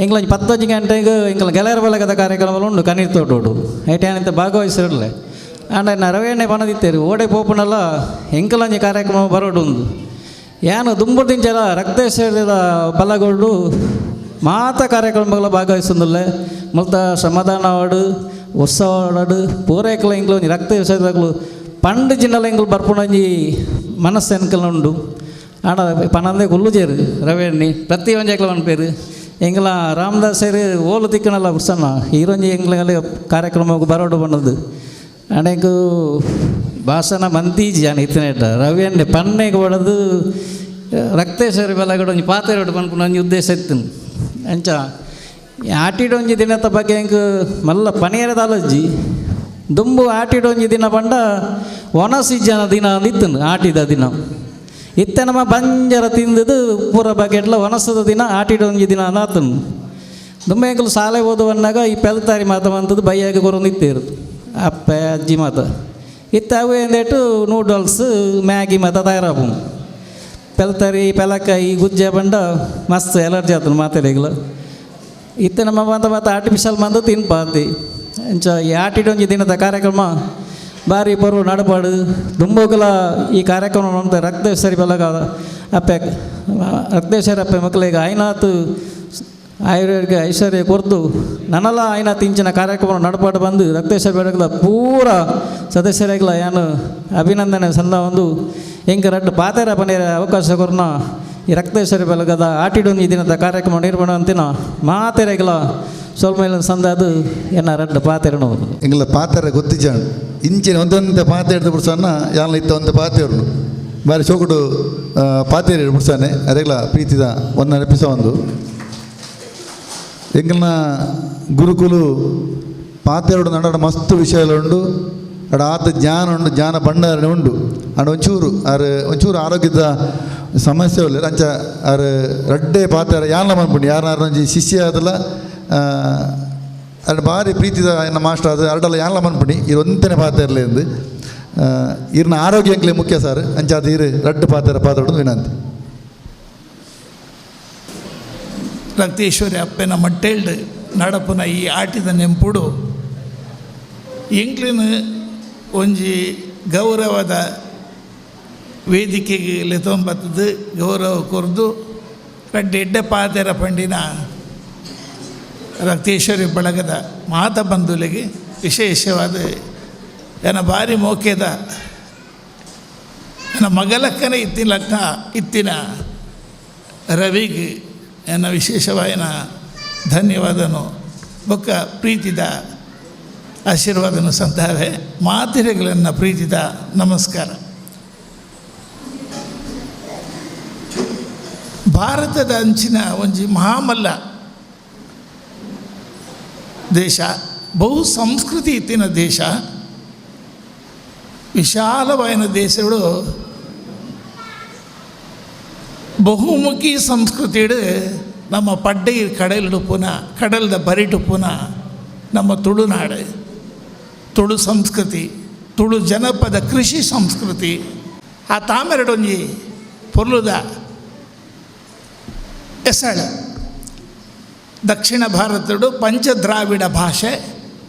ಎಂಕ್ಲ ಒಂಜಿ 10 ಗಂಟೆಗೆ ಎಂಕ್ಲ ಗೆಳೆಯರ ಬಳಗದ ಕಾರ್ಯಕ್ರಮ ಉಂಡು ಕಣ್ಣೀರು ತೋಟೋಡು ಐಟ್ ಏನಂತ ಭಾಗವಹಿಸಿರಲೆ ಆಂಡ ರವೇಣೆ ಪನದಿತ್ತೇರು ಓಡೆ ಪೋಪುನಲ್ಲ ಎಂಕಲಂಜಿ ಕಾರ್ಯಕ್ರಮ ಬರೋಡು ಉಂದು ಯಾನು ದುಂಬುದಿಂಚಲ ರಕ್ತೇಶ್ವರದ ಬಲಗೊಂಡು ಮಾತ ಕಾರ್ಯಕ್ರಮಗಳ ಭಾಗವಹಿಸೊಂದುಲ್ಲೆ ಮುಲ್ತ ಶ್ರಮದಾನ ವಾಡು ಉತ್ಸವ ವಾಡು ಪೂರೈಕಲ ಎಂಕ್ಲ ಒಂಜಿ ರಕ್ತೇಶ್ವರದಕ್ಲು ಪಂಡು ಜಿನ್ನಲ ಎಂಕ್ಲು ಬರ್ಪುನಂಜಿ ಮನಸ್ಸು ಎನ್ಕಲ ಉಂಡು ಆಂಡ ಪನಂದೆ ಕುಲ್ಲುಜೇರು ರವೇಣಿ ಪ್ರತಿ ಒಂಜಿ ಪನ್ಪೇರು ಎಂಗ್ಲ ರಾಮದಾಸರು ಓಲು ತಿಕ್ಕನಲ್ಲ ಉತ್ಸನ್ನ ಈರೊಂಜಿ ಎಂಗ್ಲ ಕಾರ್ಯಕ್ರಮಕ್ಕೆ ಬರೋಡು ಬಣ್ಣದು ಅನೇಕ ಭಾಷಣ ಮಂತೀಜಿ ಜಾನ ಇತ್ತನೇಟ ರವಿಯನ್ನೇ ಪನ್ನೆಗೆ ಬಡದು ರಕ್ತೇಶ್ವರಿ ಬಲಗಡೆ ಒಂಜಿ ಪಾತೆರಡು ಪನ್ಪುನ ಒಂಜಿ ಉದ್ದೇಶ ಇತ್ತು ಅಂಚ ಆಟಿಡೊಂಜಿ ದಿನದ ಬಗ್ಗೆ ಎಂಕ್ ಮಲ್ಲ ಪನಿಯರದ ಅಲಜ್ಜಿ ದುಂಬು ಆಟಿಡೊಂಜಿ ದಿನ ಪಂಡ ಒಣಸಿಜ್ಜನ ದಿನ ಅಂದ್ ಇತ್ತು ಆಟಿದ ದಿನ ಇತ್ತೆ ನಮ್ಮ ಬಂಜರ ತಿಂದದು ಪೂರ ಬಗೆಟ್ಲ ಒಣಸದ ದಿನ ಆಟಿಡೊಂಜಿ ದಿನ ಅಂದಾತನು ದುಂಬ ಎಂಕುಲು ಶಾಲೆ ಓದುವನ್ನಾಗ ಈ ಪೆಲ್ತಾರಿ ಮಾತ ಬಂತದ್ದು ಬೈಯಾಗ ಕೊರೊಂದು ಇತ್ತೇರು ಅಪ್ಪೆ ಅಜ್ಜಿ ಮಾತ ಇತ್ತೆ ಅವು ಎಂದೇಟು ನೂಡಲ್ಸ್ ಮ್ಯಾಗಿ ಮಾತ ತಯಾರಾಪು ಪೆಲ್ತರಿ ಪೆಲಕಾಯಿ ಗುಜ್ಜೆ ಬಂಡ ಮಸ್ತ್ ಎಲರ್ಜಿ ಆತನು ಮಾತೆರೆಗ್ಲ ಇತ್ತೆ ನಮ್ಮ ಬಂತ ಮಾತ ಆರ್ಟಿಫಿಷಿಯಲ್ ಮಂದ ತಿನ್ಪಾತಿ ಅಂಚ ಈ ಆಟಿಡೊಂಜಿ ದಿನದ ಕಾರ್ಯಕ್ರಮ ಬಾರಿ ಬರು ನಡಪಾಡು ದುಂಬೋಗಲ ಈ ಕಾರ್ಯಕ್ರಮ ನಮ್ಮ ರಕ್ತೇಶ್ವರಿ ಬಲಗ ಅಪ್ಪೆ ರಕ್ತೇಶ್ವರಿ ಅಪ್ಪೆ ಮಕ್ಕಳಿಗೆ ಐನಾತು ಆಯುರ್ವೇದ ಐಶ್ವರ್ಯ ಕೊರ್ದು ನನಲ ಆಯ್ನ ತಿಂಚಿನ ಕಾರ್ಯಕ್ರಮ ನಡಪಾಡು ಬಂದು ರಕ್ತೇಶ್ವರಿ ಬೆಳಗಲ ಪೂರ ಸದಸ್ಯರಾಗಲ ಯಾನು ಅಭಿನಂದನೆ ಸಂದ ಒಂದು ಎಂಕ ರಡ್ಡು ಪಾತೆರ ಪನೇರ ಅವಕಾಶ ಕೊರ್ನ ಈ ರಕ್ತೇಶ್ವರಿ ಬೆಳಗದ ಆಟಿಡೊಂದು ಈ ದಿನದ ಕಾರ್ಯಕ್ರಮ ನಿರ್ಮಾಣ ಅಂತಿನ ಮಾತೆರೆಗಲ ಸ್ವಲ್ಪ ಮೇಲೆ ಸಂದ ಅದು ಎನ್ನ ರಡ್ಡು ಪಾತೆರನು ಎಂಗ್ಲ ಪಾತೆರ ಗೊತ್ತಿಜಾಣ್ ಇಂಚಿನ ಒಂದೊಂದು ಪಾತೆ ಹಿಡ್ದು ಬಿಡ್ಸನ್ನ ಯಾನ್ ಇತ್ತ ಒಂದು ಪಾತೆರ್ನು ಬಾರಿ ಚೋಕುಡು ಪಾತೇರಿ ಬಿಡ್ಸಾನೆ ಅರೆಗ್ಲ ಪ್ರೀತಿದ ಒಂದು ನೆನಪಿಸ ಒಂದು ಎಂಗಲ್ನ ಗುರುಕುಲು ಪಾತೆರಡು ನಡ ಮಸ್ತ್ ವಿಷಯಗಳು ಉಂಡು ಅಡ ಆತ ಜ್ಞಾನ ಉಂಡು ಜ್ಞಾನ ಭಂಡಾರ ಉಂಡು ಅಂಡ ಒಂಚೂರು ಆರು ಒಂಚೂರು ಆರೋಗ್ಯದ ಸಮಸ್ಯೆ ಉಲ್ಲ ಅಂಚ ಆರು ರಡ್ಡೆ ಪಾತೆರ ಯಾನ್ಲ ಮನ್ಪುಂಡು ಯಾರು ಒಂಜಿ ಶಿಷ್ಯ ಆದಲ್ಲ ಅಡ್ ಭಾರಿ ಪ್ರೀತಿದ ಎನ್ನ ಮಾಸ್ಟರ್ ಅದು ಅರಡಲ್ಲ ಯಾನ್ಲ ಮನ್ಪುಣಿ ಇರು ಒಂತನೆ ಪಾತೆರ್ಲೆ ಎಂದು ಇರ್ನ ಆರೋಗ್ಯ ಅಂಕ್ಲೆ ಮುಖ್ಯ ಸರ್ ಅಂಚ ಅದು ಇರು ರಡ್ಡು ಪಾತೆರ ಪಾತ್ರೋಡು ವಿನಂತಿ. ರಕ್ತೇಶ್ವರಿ ಅಪ್ಪೆನ ಮಟ್ಟೇಲ್ಡ್ ನಡಪುನ ಈ ಆಟಿದ ನೆಂಪುಡು ಎಂಕ್ಲಿನ ಒಂಜಿ ಗೌರವದ ವೇದಿಕೆಗೆ ಲೆತೊಂಬತ್ತದು ಗೌರವ ಕೊರ್ದು ರಡ್ಡೆ ಎಡ್ಡೆ ಪಾತೆರ ಪಂಡಿನ ರಕ್ತೇಶ್ವರಿ ಬಳಗದ ಮಾತ ಬಂಧುಲಿಗೆ ವಿಶೇಷವಾದ ಎನ ಭಾರಿ ಮೋಕೆದ ನನ್ನ ಮಗಲಕ್ಕನೇ ಇತ್ತಿನ ಲಕ್ಕ ಇತ್ತಿನ ರವಿಗೆ ಎನ್ನ ವಿಶೇಷವಾಯಿನ ಧನ್ಯವಾದನು ಬೊಕ್ಕ ಪ್ರೀತಿದ ಆಶೀರ್ವಾದನು ಸಂತಾರೆ ಮಾತಿರೆಗಳನ್ನು ಪ್ರೀತಿದ ನಮಸ್ಕಾರ. ಭಾರತದ ಅಂಚಿನ ಒಂಜಿ ಮಹಾಮಲ್ಲ ದೇಶ, ಬಹು ಸಂಸ್ಕೃತಿ ಇತ್ತಿನ ದೇಶ, ವಿಶಾಲವಾಯಿನ ದೇಶಗಳು ಬಹುಮುಖಿ ಸಂಸ್ಕೃತಿಡು ನಮ್ಮ ಪಡ್ಡೆ ಕಡಲಿಡುಪುನ ಕಡಲದ ಬರಿಟುಪುನ ನಮ್ಮ ತುಳುನಾಡು, ತುಳು ಸಂಸ್ಕೃತಿ, ತುಳು ಜನಪದ ಕೃಷಿ ಸಂಸ್ಕೃತಿ. ಆ ತಾಮೆರಡೊಂಜಿ ಪೊರ್ಲುದ ಎಸಳು. ದಕ್ಷಿಣ ಭಾರತಡು ಪಂಚದ್ರಾವಿಡ ಭಾಷೆ,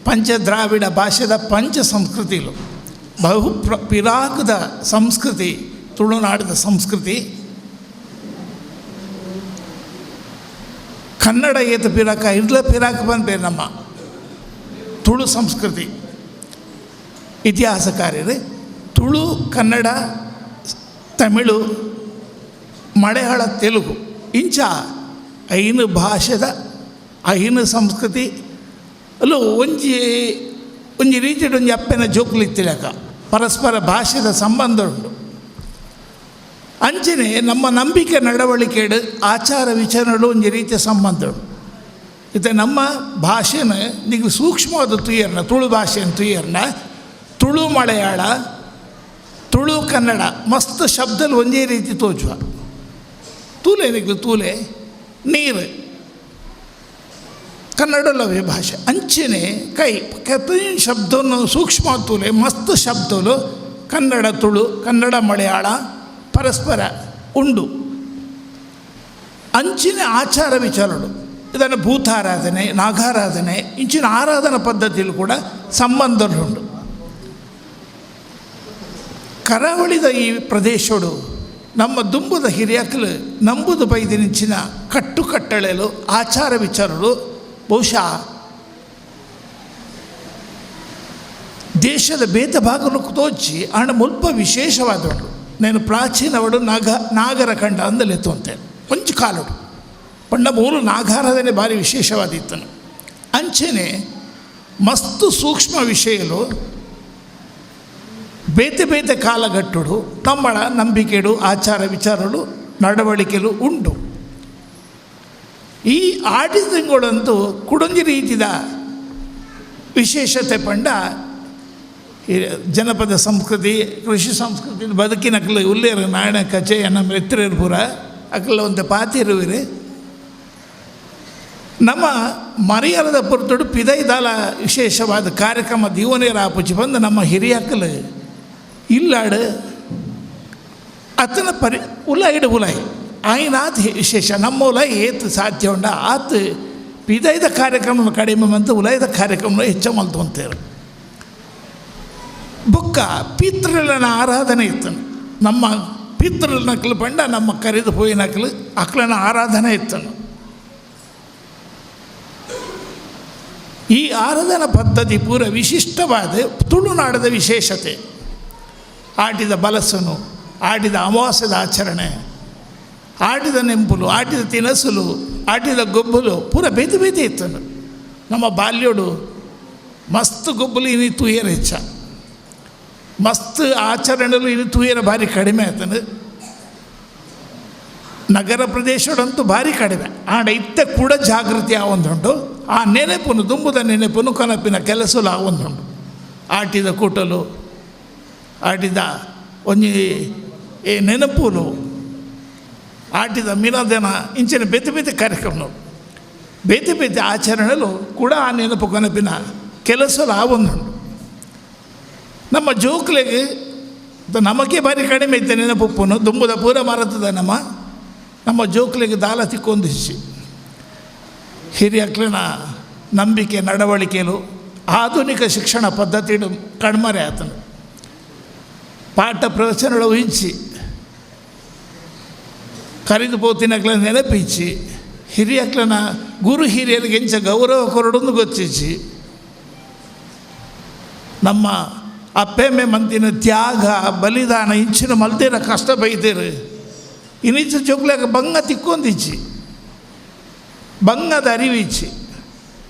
ಪಂಚದ್ರಾವಿಡ ಭಾಷೆದ ಪಂಚ ಸಂಸ್ಕೃತಿಲು ಬಹು ಪಿರಾಕದ ಸಂಸ್ಕೃತಿ ತುಳುನಾಡದ ಸಂಸ್ಕೃತಿ. ಕನ್ನಡ ಏತ ಪಿರಾಕ ಇರ್ಲ ಪಿರಾಕ ಬಂದ್ಬೇರೆ ನಮ್ಮ ತುಳು ಸಂಸ್ಕೃತಿ. ಇತಿಹಾಸಕಾರ್ಯರು ತುಳು, ಕನ್ನಡ, ತಮಿಳು, ಮಲಯಾಳ, ತೆಲುಗು ಇಂಚ ಐನು ಭಾಷೆದ ಐನು ಸಂಸ್ಕೃತಿ ಅಲ್ಲೂ ಒಂಜಿ ಒಂಜಿ ರೀತಿಡ್ ಒಂಜಿ ಅಪ್ಪೆನ ಜೋಕುಲಿತ್ತಿಲಕ ಪರಸ್ಪರ ಭಾಷೆದ ಸಂಬಂಧ ಉಂಟು. ಅಂಚನೆ ನಮ್ಮ ನಂಬಿಕೆ ನಡವಳಿಕೆಡು ಆಚಾರ ವಿಚಾರಗಳು ಒಂಜಿ ರೀತಿಯ ಸಂಬಂಧ ಉಂಟು. ಇತ್ತೆ ನಮ್ಮ ಭಾಷೆನ ನೀವು ಸೂಕ್ಷ್ಮವಾದ ತುಯ್ಯರ್ನ ತುಳು ಭಾಷೆನ ತುಯ್ಯರ್ನ ತುಳು ಮಲಯಾಳ ತುಳು ಕನ್ನಡ ಮಸ್ತ್ ಶಬ್ದಲ್ಲಿ ಒಂದೇ ರೀತಿ ತೋಜುವ. ತೂಲೆ ನಿಗ್ಲು ತೂಲೆ ನೀರು ಕನ್ನಡಲವೇ ಭಾಷೆ ಅಂಚನೆ ಕೈ ಪ್ರತಿಯೊಂದು ಶಬ್ದವನ್ನು ಸೂಕ್ಷ್ಮ ತೂಲೆ ಮಸ್ತ್ ಶಬ್ದಲು ಕನ್ನಡ ತುಳು ಕನ್ನಡ ಮಲಯಾಳ ಪರಸ್ಪರ ಉಂಡು. ಅಂಚಿನ ಆಚಾರ ವಿಚಾರಗಳು ಇದನ್ನು ಭೂತಾರಾಧನೆ ನಾಗಾರಾಧನೆ ಇಂಚಿನ ಆರಾಧನಾ ಪದ್ಧತಿಯಲ್ಲಿ ಕೂಡ ಸಂಬಂಧಗಳು ಉಂಟು. ಕರಾವಳಿದ ಈ ಪ್ರದೇಶಡು ನಮ್ಮ ದುಂಬುದ ಹಿರಿಯಕಲು ನಂಬುದು ಬೈದಿನಿಂಚಿನ ಕಟ್ಟುಕಟ್ಟಳೆಲು ಆಚಾರ ವಿಚಾರಗಳು ಬಹುಶಃ ದೇಶದ ಬೇತ ಭಾಗನು ತೋಚಿ ಆಂಡ ಮುಲ್ಪ ವಿಶೇಷವಾದವಳು. నేను ಪ್ರಾಚೀನವಡು ನಾಗರ ಕಂಡ ಅಂದಲೆತ್ತು ಅಂತೇಳಿ ಕೊಂಚ ಕಾಲುಡು ಪಂಡ ಮೂಲು ನಾಗಾರಾಧನೆ ಭಾರಿ ವಿಶೇಷವಾದಿತ್ತನು. ಅಂಚೆನೆ ಮಸ್ತು ಸೂಕ್ಷ್ಮ ವಿಷಯಲು ಬೇತೆ ಬೇತೆ ಕಾಲಗಟ್ಟುಡು ತಮ್ಮಳ ನಂಬಿಕೆಡು ಆಚಾರ ವಿಚಾರಗಳು ನಡವಳಿಕೆಲು ಉಂಟು. ಈ ಆಟಿ ತಿಂಗಳಂತೂ ಕುಡೊಂಜಿ ರೀತಿದ ವಿಶೇಷತೆ ಪಂಡ ಈ ಜನಪದ ಸಂಸ್ಕೃತಿ ಕೃಷಿ ಸಂಸ್ಕೃತಿ ಬದುಕಿನ ಅಕ್ಲು ಉಲ್ಲೇರು ನಾಯಣ ಕಚೆ ನಮ್ಮ ಎತ್ತಿರೇರು ಪೂರ ಅಕ್ಲ ಒಂದು ಪಾತಿರುವಿರಿ. ನಮ್ಮ ಮರಿಯರದ ಪೊರ್ತುಡು ಪಿದೈದಾಲ ವಿಶೇಷವಾದ ಕಾರ್ಯಕ್ರಮ ದೀವನೇರ ಆಪುಚಿ ಬಂದು ನಮ್ಮ ಹಿರಿಯಕ್ಕಲು ಇಲ್ಲಾಡು ಅತನ ಪರಿ ಉಲಾಯಿಡು ಉಲಾಯಿ ಆಯ್ನಾತ್ ವಿಶೇಷ ನಮ್ಮ ಉಲಾಯಿ ಏತು ಸಾಧ್ಯ ಉಂಡ ಆತು ಪಿದೈದ ಕಾರ್ಯಕ್ರಮ ಕಡಿಮೆ ಮಂತು ಉಲಾಯ್ದ ಕಾರ್ಯಕ್ರಮ ಹೆಚ್ಚ ಮಲ್ತು ಅಂತೇರು. ಬೊಕ್ಕ ಪಿತೃಲನ ಆರಾಧನೆ ಇತ್ತು. ನಮ್ಮ ಪಿತೃಲನಕ್ಲು ಪಂಡ ನಮ್ಮ ಕರೆದು ಪೋಯಿನಕ್ಲು ಅಕ್ಲನ ಆರಾಧನೆ ಇತ್ತು. ಈ ಆರಾಧನಾ ಪದ್ಧತಿ ಪೂರ ವಿಶಿಷ್ಟವಾದ ತುಳುನಾಡದ ವಿಶೇಷತೆ. ಆಟಿದ ಬಲಸನು, ಆಟಿದ ಅಮಾವಾಸ್ಯದ ಆಚರಣೆ, ಆಟಿದ ನೆಂಪುಲು, ಆಟಿದ ತಿನಸುಲು, ಆಟಿದ ಗೊಬ್ಬಲು ಪೂರ ಬೇತೆ ಬೇತೆ ಇತ್ತು. ನಮ್ಮ ಬಾಲ್ಯೋಡು ಮಸ್ತ್ ಗೊಬ್ಬಲು ಇನಿ ತೂಯರ ಹೆಚ್ಚ, ಮಸ್ತ್ ಆಚರಣೆಲು ಇನಿ ತೂಯರ ಭಾರಿ ಕಡಿಮೆ ಆಯ್ತನು. ನಗರ ಪ್ರದೇಶದಂತೂ ಭಾರಿ ಕಡಿಮೆ. ಆಂಡ ಇತ್ತ ಕೂಡ ಜಾಗೃತಿ ಆವೊಂದುಂಟು. ಆ ನೆನಪುನು ದುಂಬುದ ನೆನಪುನು ಕನಪಿನ ಕೆಲಸಲು ಆವೊಂದುಂಟು. ಆಟಿದ ಕೂಟಲು, ಆಟಿದ ಒಂಜಿ ಈ ನೆನಪುಲು, ಆಟಿದ ಮಿನದನ ಇಂಚಿನ ಬೇತೆ ಬೇತೆ ಕಾರ್ಯಕ್ರಮ ಬೇತೆ ಬೇತೆ ಆಚರಣೆಲು ಕೂಡ ಆ ನೆನಪು ಕನಪಿನ ಕೆಲಸಲು ಆವೊಂದುಂಟು. ನಮ್ಮ ಜೋಕ್ಲೆಗೆ ನಮಗೆ ಭಾರಿ ಕಡಿಮೆ ಇತ್ತು ನೆನಪುಪ್ಪುನು ದುಂಬುದ ಪೂರ ಮರತದ ನಮ್ಮ ನಮ್ಮ ಜೋಕ್ಲೆಗೆ ದಾಲ ತಿಕ್ಕೊಂದಿಸಿ ಹಿರಿಯಕ್ಲಿನ ನಂಬಿಕೆ ನಡವಳಿಕೆಲು ಆಧುನಿಕ ಶಿಕ್ಷಣ ಪದ್ಧತಿ ಕಣ್ಮರೆ ಆತನು. ಪಾಠ ಪ್ರವಚನಗಳು ಇಚ್ಚಿ ಕರಿದು ಪೋತಿನಕ್ಲ ನೆನಪಿಚ್ಚಿ ಹಿರಿಯಕ್ಲನ ಗುರು ಹಿರಿಯರಿಗೆ ಎಂಚ ಗೌರವ ಕೊರಡೊಂದು ಗೊತ್ತಿಚ್ಚಿ ನಮ್ಮ ಅಪ್ಪೆಮ್ಮೆ ಮಂತಿನ ತ್ಯಾಗ ಬಲಿದಾನ ಇಂಚಿನ ಮಲ್ತೇರ ಕಷ್ಟ ಬೈತೇರು ಇನ್ನಿಂಚ ಜೋಕ್ಲಾಗ ಬಂಗ ತಿಕ್ಕೊಂದಿಚ್ಚಿ ಬಂಗದ ಅರಿವಿಚ್ಚಿ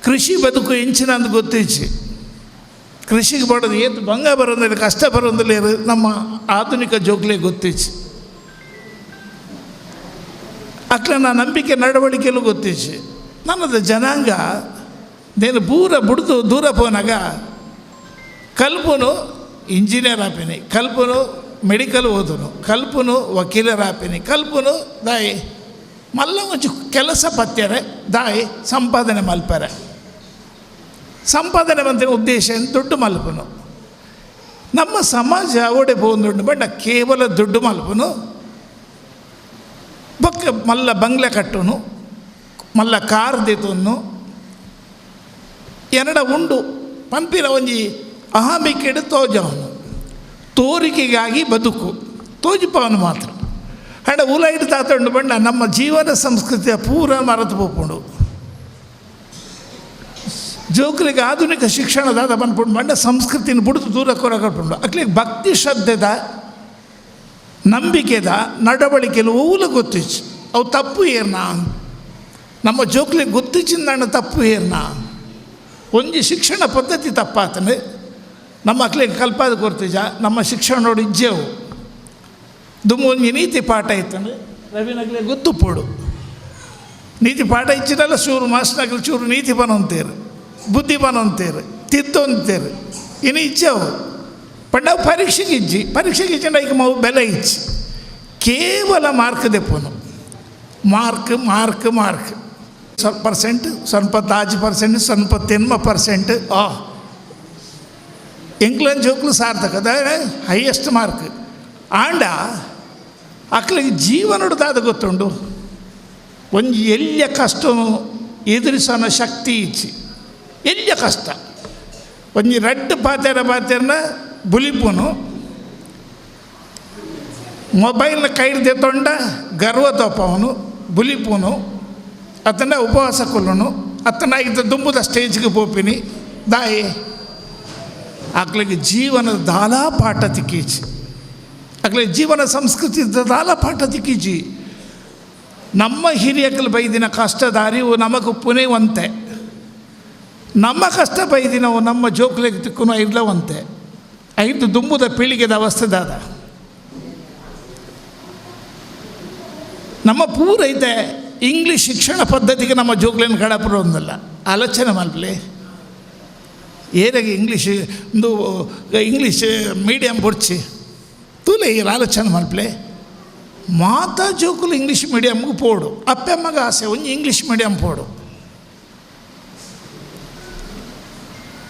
ಕೃಷಿ ಬದುಕು ಇಂಚಿನ ಅಂದು ಗೊತ್ತಿಚ್ಚಿ ಕೃಷಿಗೆ ಬಡೋದು ಏತು ಬಂಗ ಬರೋದಿಲ್ಲ ಕಷ್ಟ ಬರೋದಿಲ್ಲ ನಮ್ಮ ಆಧುನಿಕ ಜೋಕ್ಲೆ ಗೊತ್ತಿಚ್ಚಿ ಅಕ್ಲನ ನಂಬಿಕೆ ನಡವಳಿಕೆಯಲ್ಲೂ ಗೊತ್ತಿಚ್ಚಿ. ನನ್ನದು ಜನಾಂಗ నేను ಪೂರ ಬುಡ್ದು ದೂರ ಪೋನಾಗ ಕಲ್ಪನು ಇಂಜಿನಿಯರ್ ಆಪಿನಿ, ಕಲ್ಪನು ಮೆಡಿಕಲ್ ಓದನು, ಕಲ್ಪನು ವಕೀಲರ ಆಪಿನಿ, ಕಲ್ಪನು ದಾಯಿ ಮಲ್ಲ ಒಂಚು ಕೆಲಸ ಪತ್ಯರೆ ದಾಯಿ ಸಂಪಾದನೆ ಮಲ್ಪರೆ. ಸಂಪಾದನೆ ಮಂತಿನ ಉದ್ದೇಶ ಏನು ದುಡ್ಡು ಮಲ್ಪನು. ನಮ್ಮ ಸಮಾಜ ಓಡೆ ಪೋಂದುಂಡು ಬಟ್ ಕೇವಲ ದುಡ್ಡು ಮಲ್ಪನು ಬೊಕ್ಕ ಮಲ್ಲ ಬಂಗ್ಲೆ ಕಟ್ಟುನು ಮಲ್ಲ ಕಾರ್ ದೇತೊನ್ನು ಎನ್ನಡ ಉಂಡು ಪನ್ಪಿನ ಒಂಜಿ ಅಹಮಿಕೆಡು ತೋಜವನು ತೋರಿಕೆಗಾಗಿ ಬದುಕು ತೋಜಿಪವನು ಮಾತ್ರ. ಅಂಡ ಉಲೈಡ್ ತಾತಂಡು ಬಣ್ಣ ನಮ್ಮ ಜೀವನ ಸಂಸ್ಕೃತಿಯ ಪೂರ ಮರೆತು ಪೋಪುಂಡು. ಜೋಕ್ಲಿಗೆ ಆಧುನಿಕ ಶಿಕ್ಷಣದಾದ ಪನ್ಪುಂಡು ಬಂಡ ಸಂಸ್ಕೃತಿನ ಬುಡ್ದು ದೂರ ಕೊರಕಪುಂಡು. ಅಕ್ಲಿಗೆ ಭಕ್ತಿ ಶ್ರದ್ಧೆದ ನಂಬಿಕೆದ ನಡವಳಿಕೆಲು ಓಲು ಗೊತ್ತಿಚ್ಚು ಅವು ತಪ್ಪು ಏರ್ನ ನಮ್ಮ ಜೋಕ್ಲಿಗೆ ಗೊತ್ತಿಚ್ಚಿಂದಣ್ಣ ತಪ್ಪು ಏರ್ನ ಒಂಜಿ ಶಿಕ್ಷಣ ಪದ್ಧತಿ ತಪ್ಪಾತನೆ ನಮ್ಮ ಅಕ್ಲಿಗೆ ಕಲ್ಪಾದ ಕೊರ್ತಿಜ ನಮ್ಮ ಶಿಕ್ಷಣ ನೋಡಿ ಇಜ್ಜೆವು ದುಮ್ಮು ಒಂಜಿ ನೀತಿ ಪಾಠ ಇತ್ತಂದ್ರೆ ರವಿನಗ್ಲೆ ಗೊತ್ತು ಪೋಡು ನೀತಿ ಪಾಠ ಇಚ್ಚಿದಲ್ಲ ಚೂರು ಮಾಸ್ಟರ್ನಗ್ಲು ಚೂರು ನೀತಿ ಬನಂತೇರು ಬುದ್ಧಿ ಬನಂತೇರು ತಿತ್ತೊಂತೇರು ಇನ್ನು ಇಜ್ಜವು ಪಂಡ ಪರೀಕ್ಷೆಗೆ ಇಜ್ಜಿ ಪರೀಕ್ಷೆಗೆ ಇಜ್ಜಂಡ ಈಗ ಮಾವು ಬೆಲೆ ಇಚ್ಚಿ ಕೇವಲ ಮಾರ್ಕ್ ದೆಪ್ಪನು mark mark mark. Percent 95% 99% ಎಂಕ್ಲನ್ ಜೋಕ್ಲು ಸಾರ್ಥಕ ಹೈಯೆಸ್ಟ್ ಮಾರ್ಕ್. ಆಂಡ ಅಕ್ಲಿಗೆ ಜೀವನದಾದ ಗೊತ್ತುಂಡು ಒಂಜಿ ಎಲ್ಯ ಕಷ್ಟನು ಎದುರಿಸೋಣ ಶಕ್ತಿ ಇಚ್ಚಿ. ಎಲ್ಯ ಕಷ್ಟ ಒಂಜಿ ರಡ್ಡ್ ಪಾತೆರ ಪಾತೆರನ ಬುಲಿಪುನು, ಮೊಬೈಲ್ನ ಕೈಡ್ದೆ ತೊಂಡ ಗರ್ವ ತೋಪವನು ಬುಲಿಪುನು, ಅತ್ತನ ಉಪವಾಸ ಕೊಲ್ಲುನು, ಅತ್ತನ ಇದ್ದ ದುಂಬುದ ಸ್ಟೇಜ್ಗೆ ಪೋಪಿನಿ ದಾಯಿ. ಅಕ್ಲಿಗೆ ಜೀವನದ ದಾಲಾ ಪಾಠ ತಿಕ್ಕೀಚಿ, ಅಕ್ಲಿಗೆ ಜೀವನ ಸಂಸ್ಕೃತಿ ದಾಲಾ ಪಾಠ ತಿಕ್ಕೀಚಿ. ನಮ್ಮ ಹಿರಿಯಕಲು ಬೈದಿನ ಕಷ್ಟದ ಅರಿವು ನಮಗೆ ಪುನೆವಂತೆ, ನಮ್ಮ ಕಷ್ಟ ಬೈದಿನವು ನಮ್ಮ ಜೋಕ್ಲಿಗೆ ತಿಕ್ಕುನು ಇರ್ಲವಂತೆ. ಐದು ದುಂಬುದ ಪೀಳಿಗೆದ ಅವಸ್ಥೆದಾದ ನಮ್ಮ ಪೂರೈತೆ ಇಂಗ್ಲೀಷ್ ಶಿಕ್ಷಣ ಪದ್ಧತಿಗೆ ನಮ್ಮ ಜೋಕ್ಲೇನು ಕಡಪುರ ಒಂದಲ್ಲ ಆಲೋಚನೆ ಮಲ್ಪಲೆ. ಏರಾಗಿ ಇಂಗ್ಲೀಷ್ ಒಂದು ಇಂಗ್ಲೀಷ್ ಮೀಡಿಯಂ ಬೊಡ್ಚಿ ತೂಲೆ ಈ ಆಲೋಚನೆ ಮಲ್ಪಲೆ. ಮಾತಾ ಜೋಕುಲು ಇಂಗ್ಲೀಷ್ ಮೀಡಿಯಮ್ಗೆ ಪೋಡು, ಅಪ್ಪಮ್ಮಗ ಆಸೆ ಒಂಜಿ ಇಂಗ್ಲೀಷ್ ಮೀಡಿಯಂ ಪೋಡು.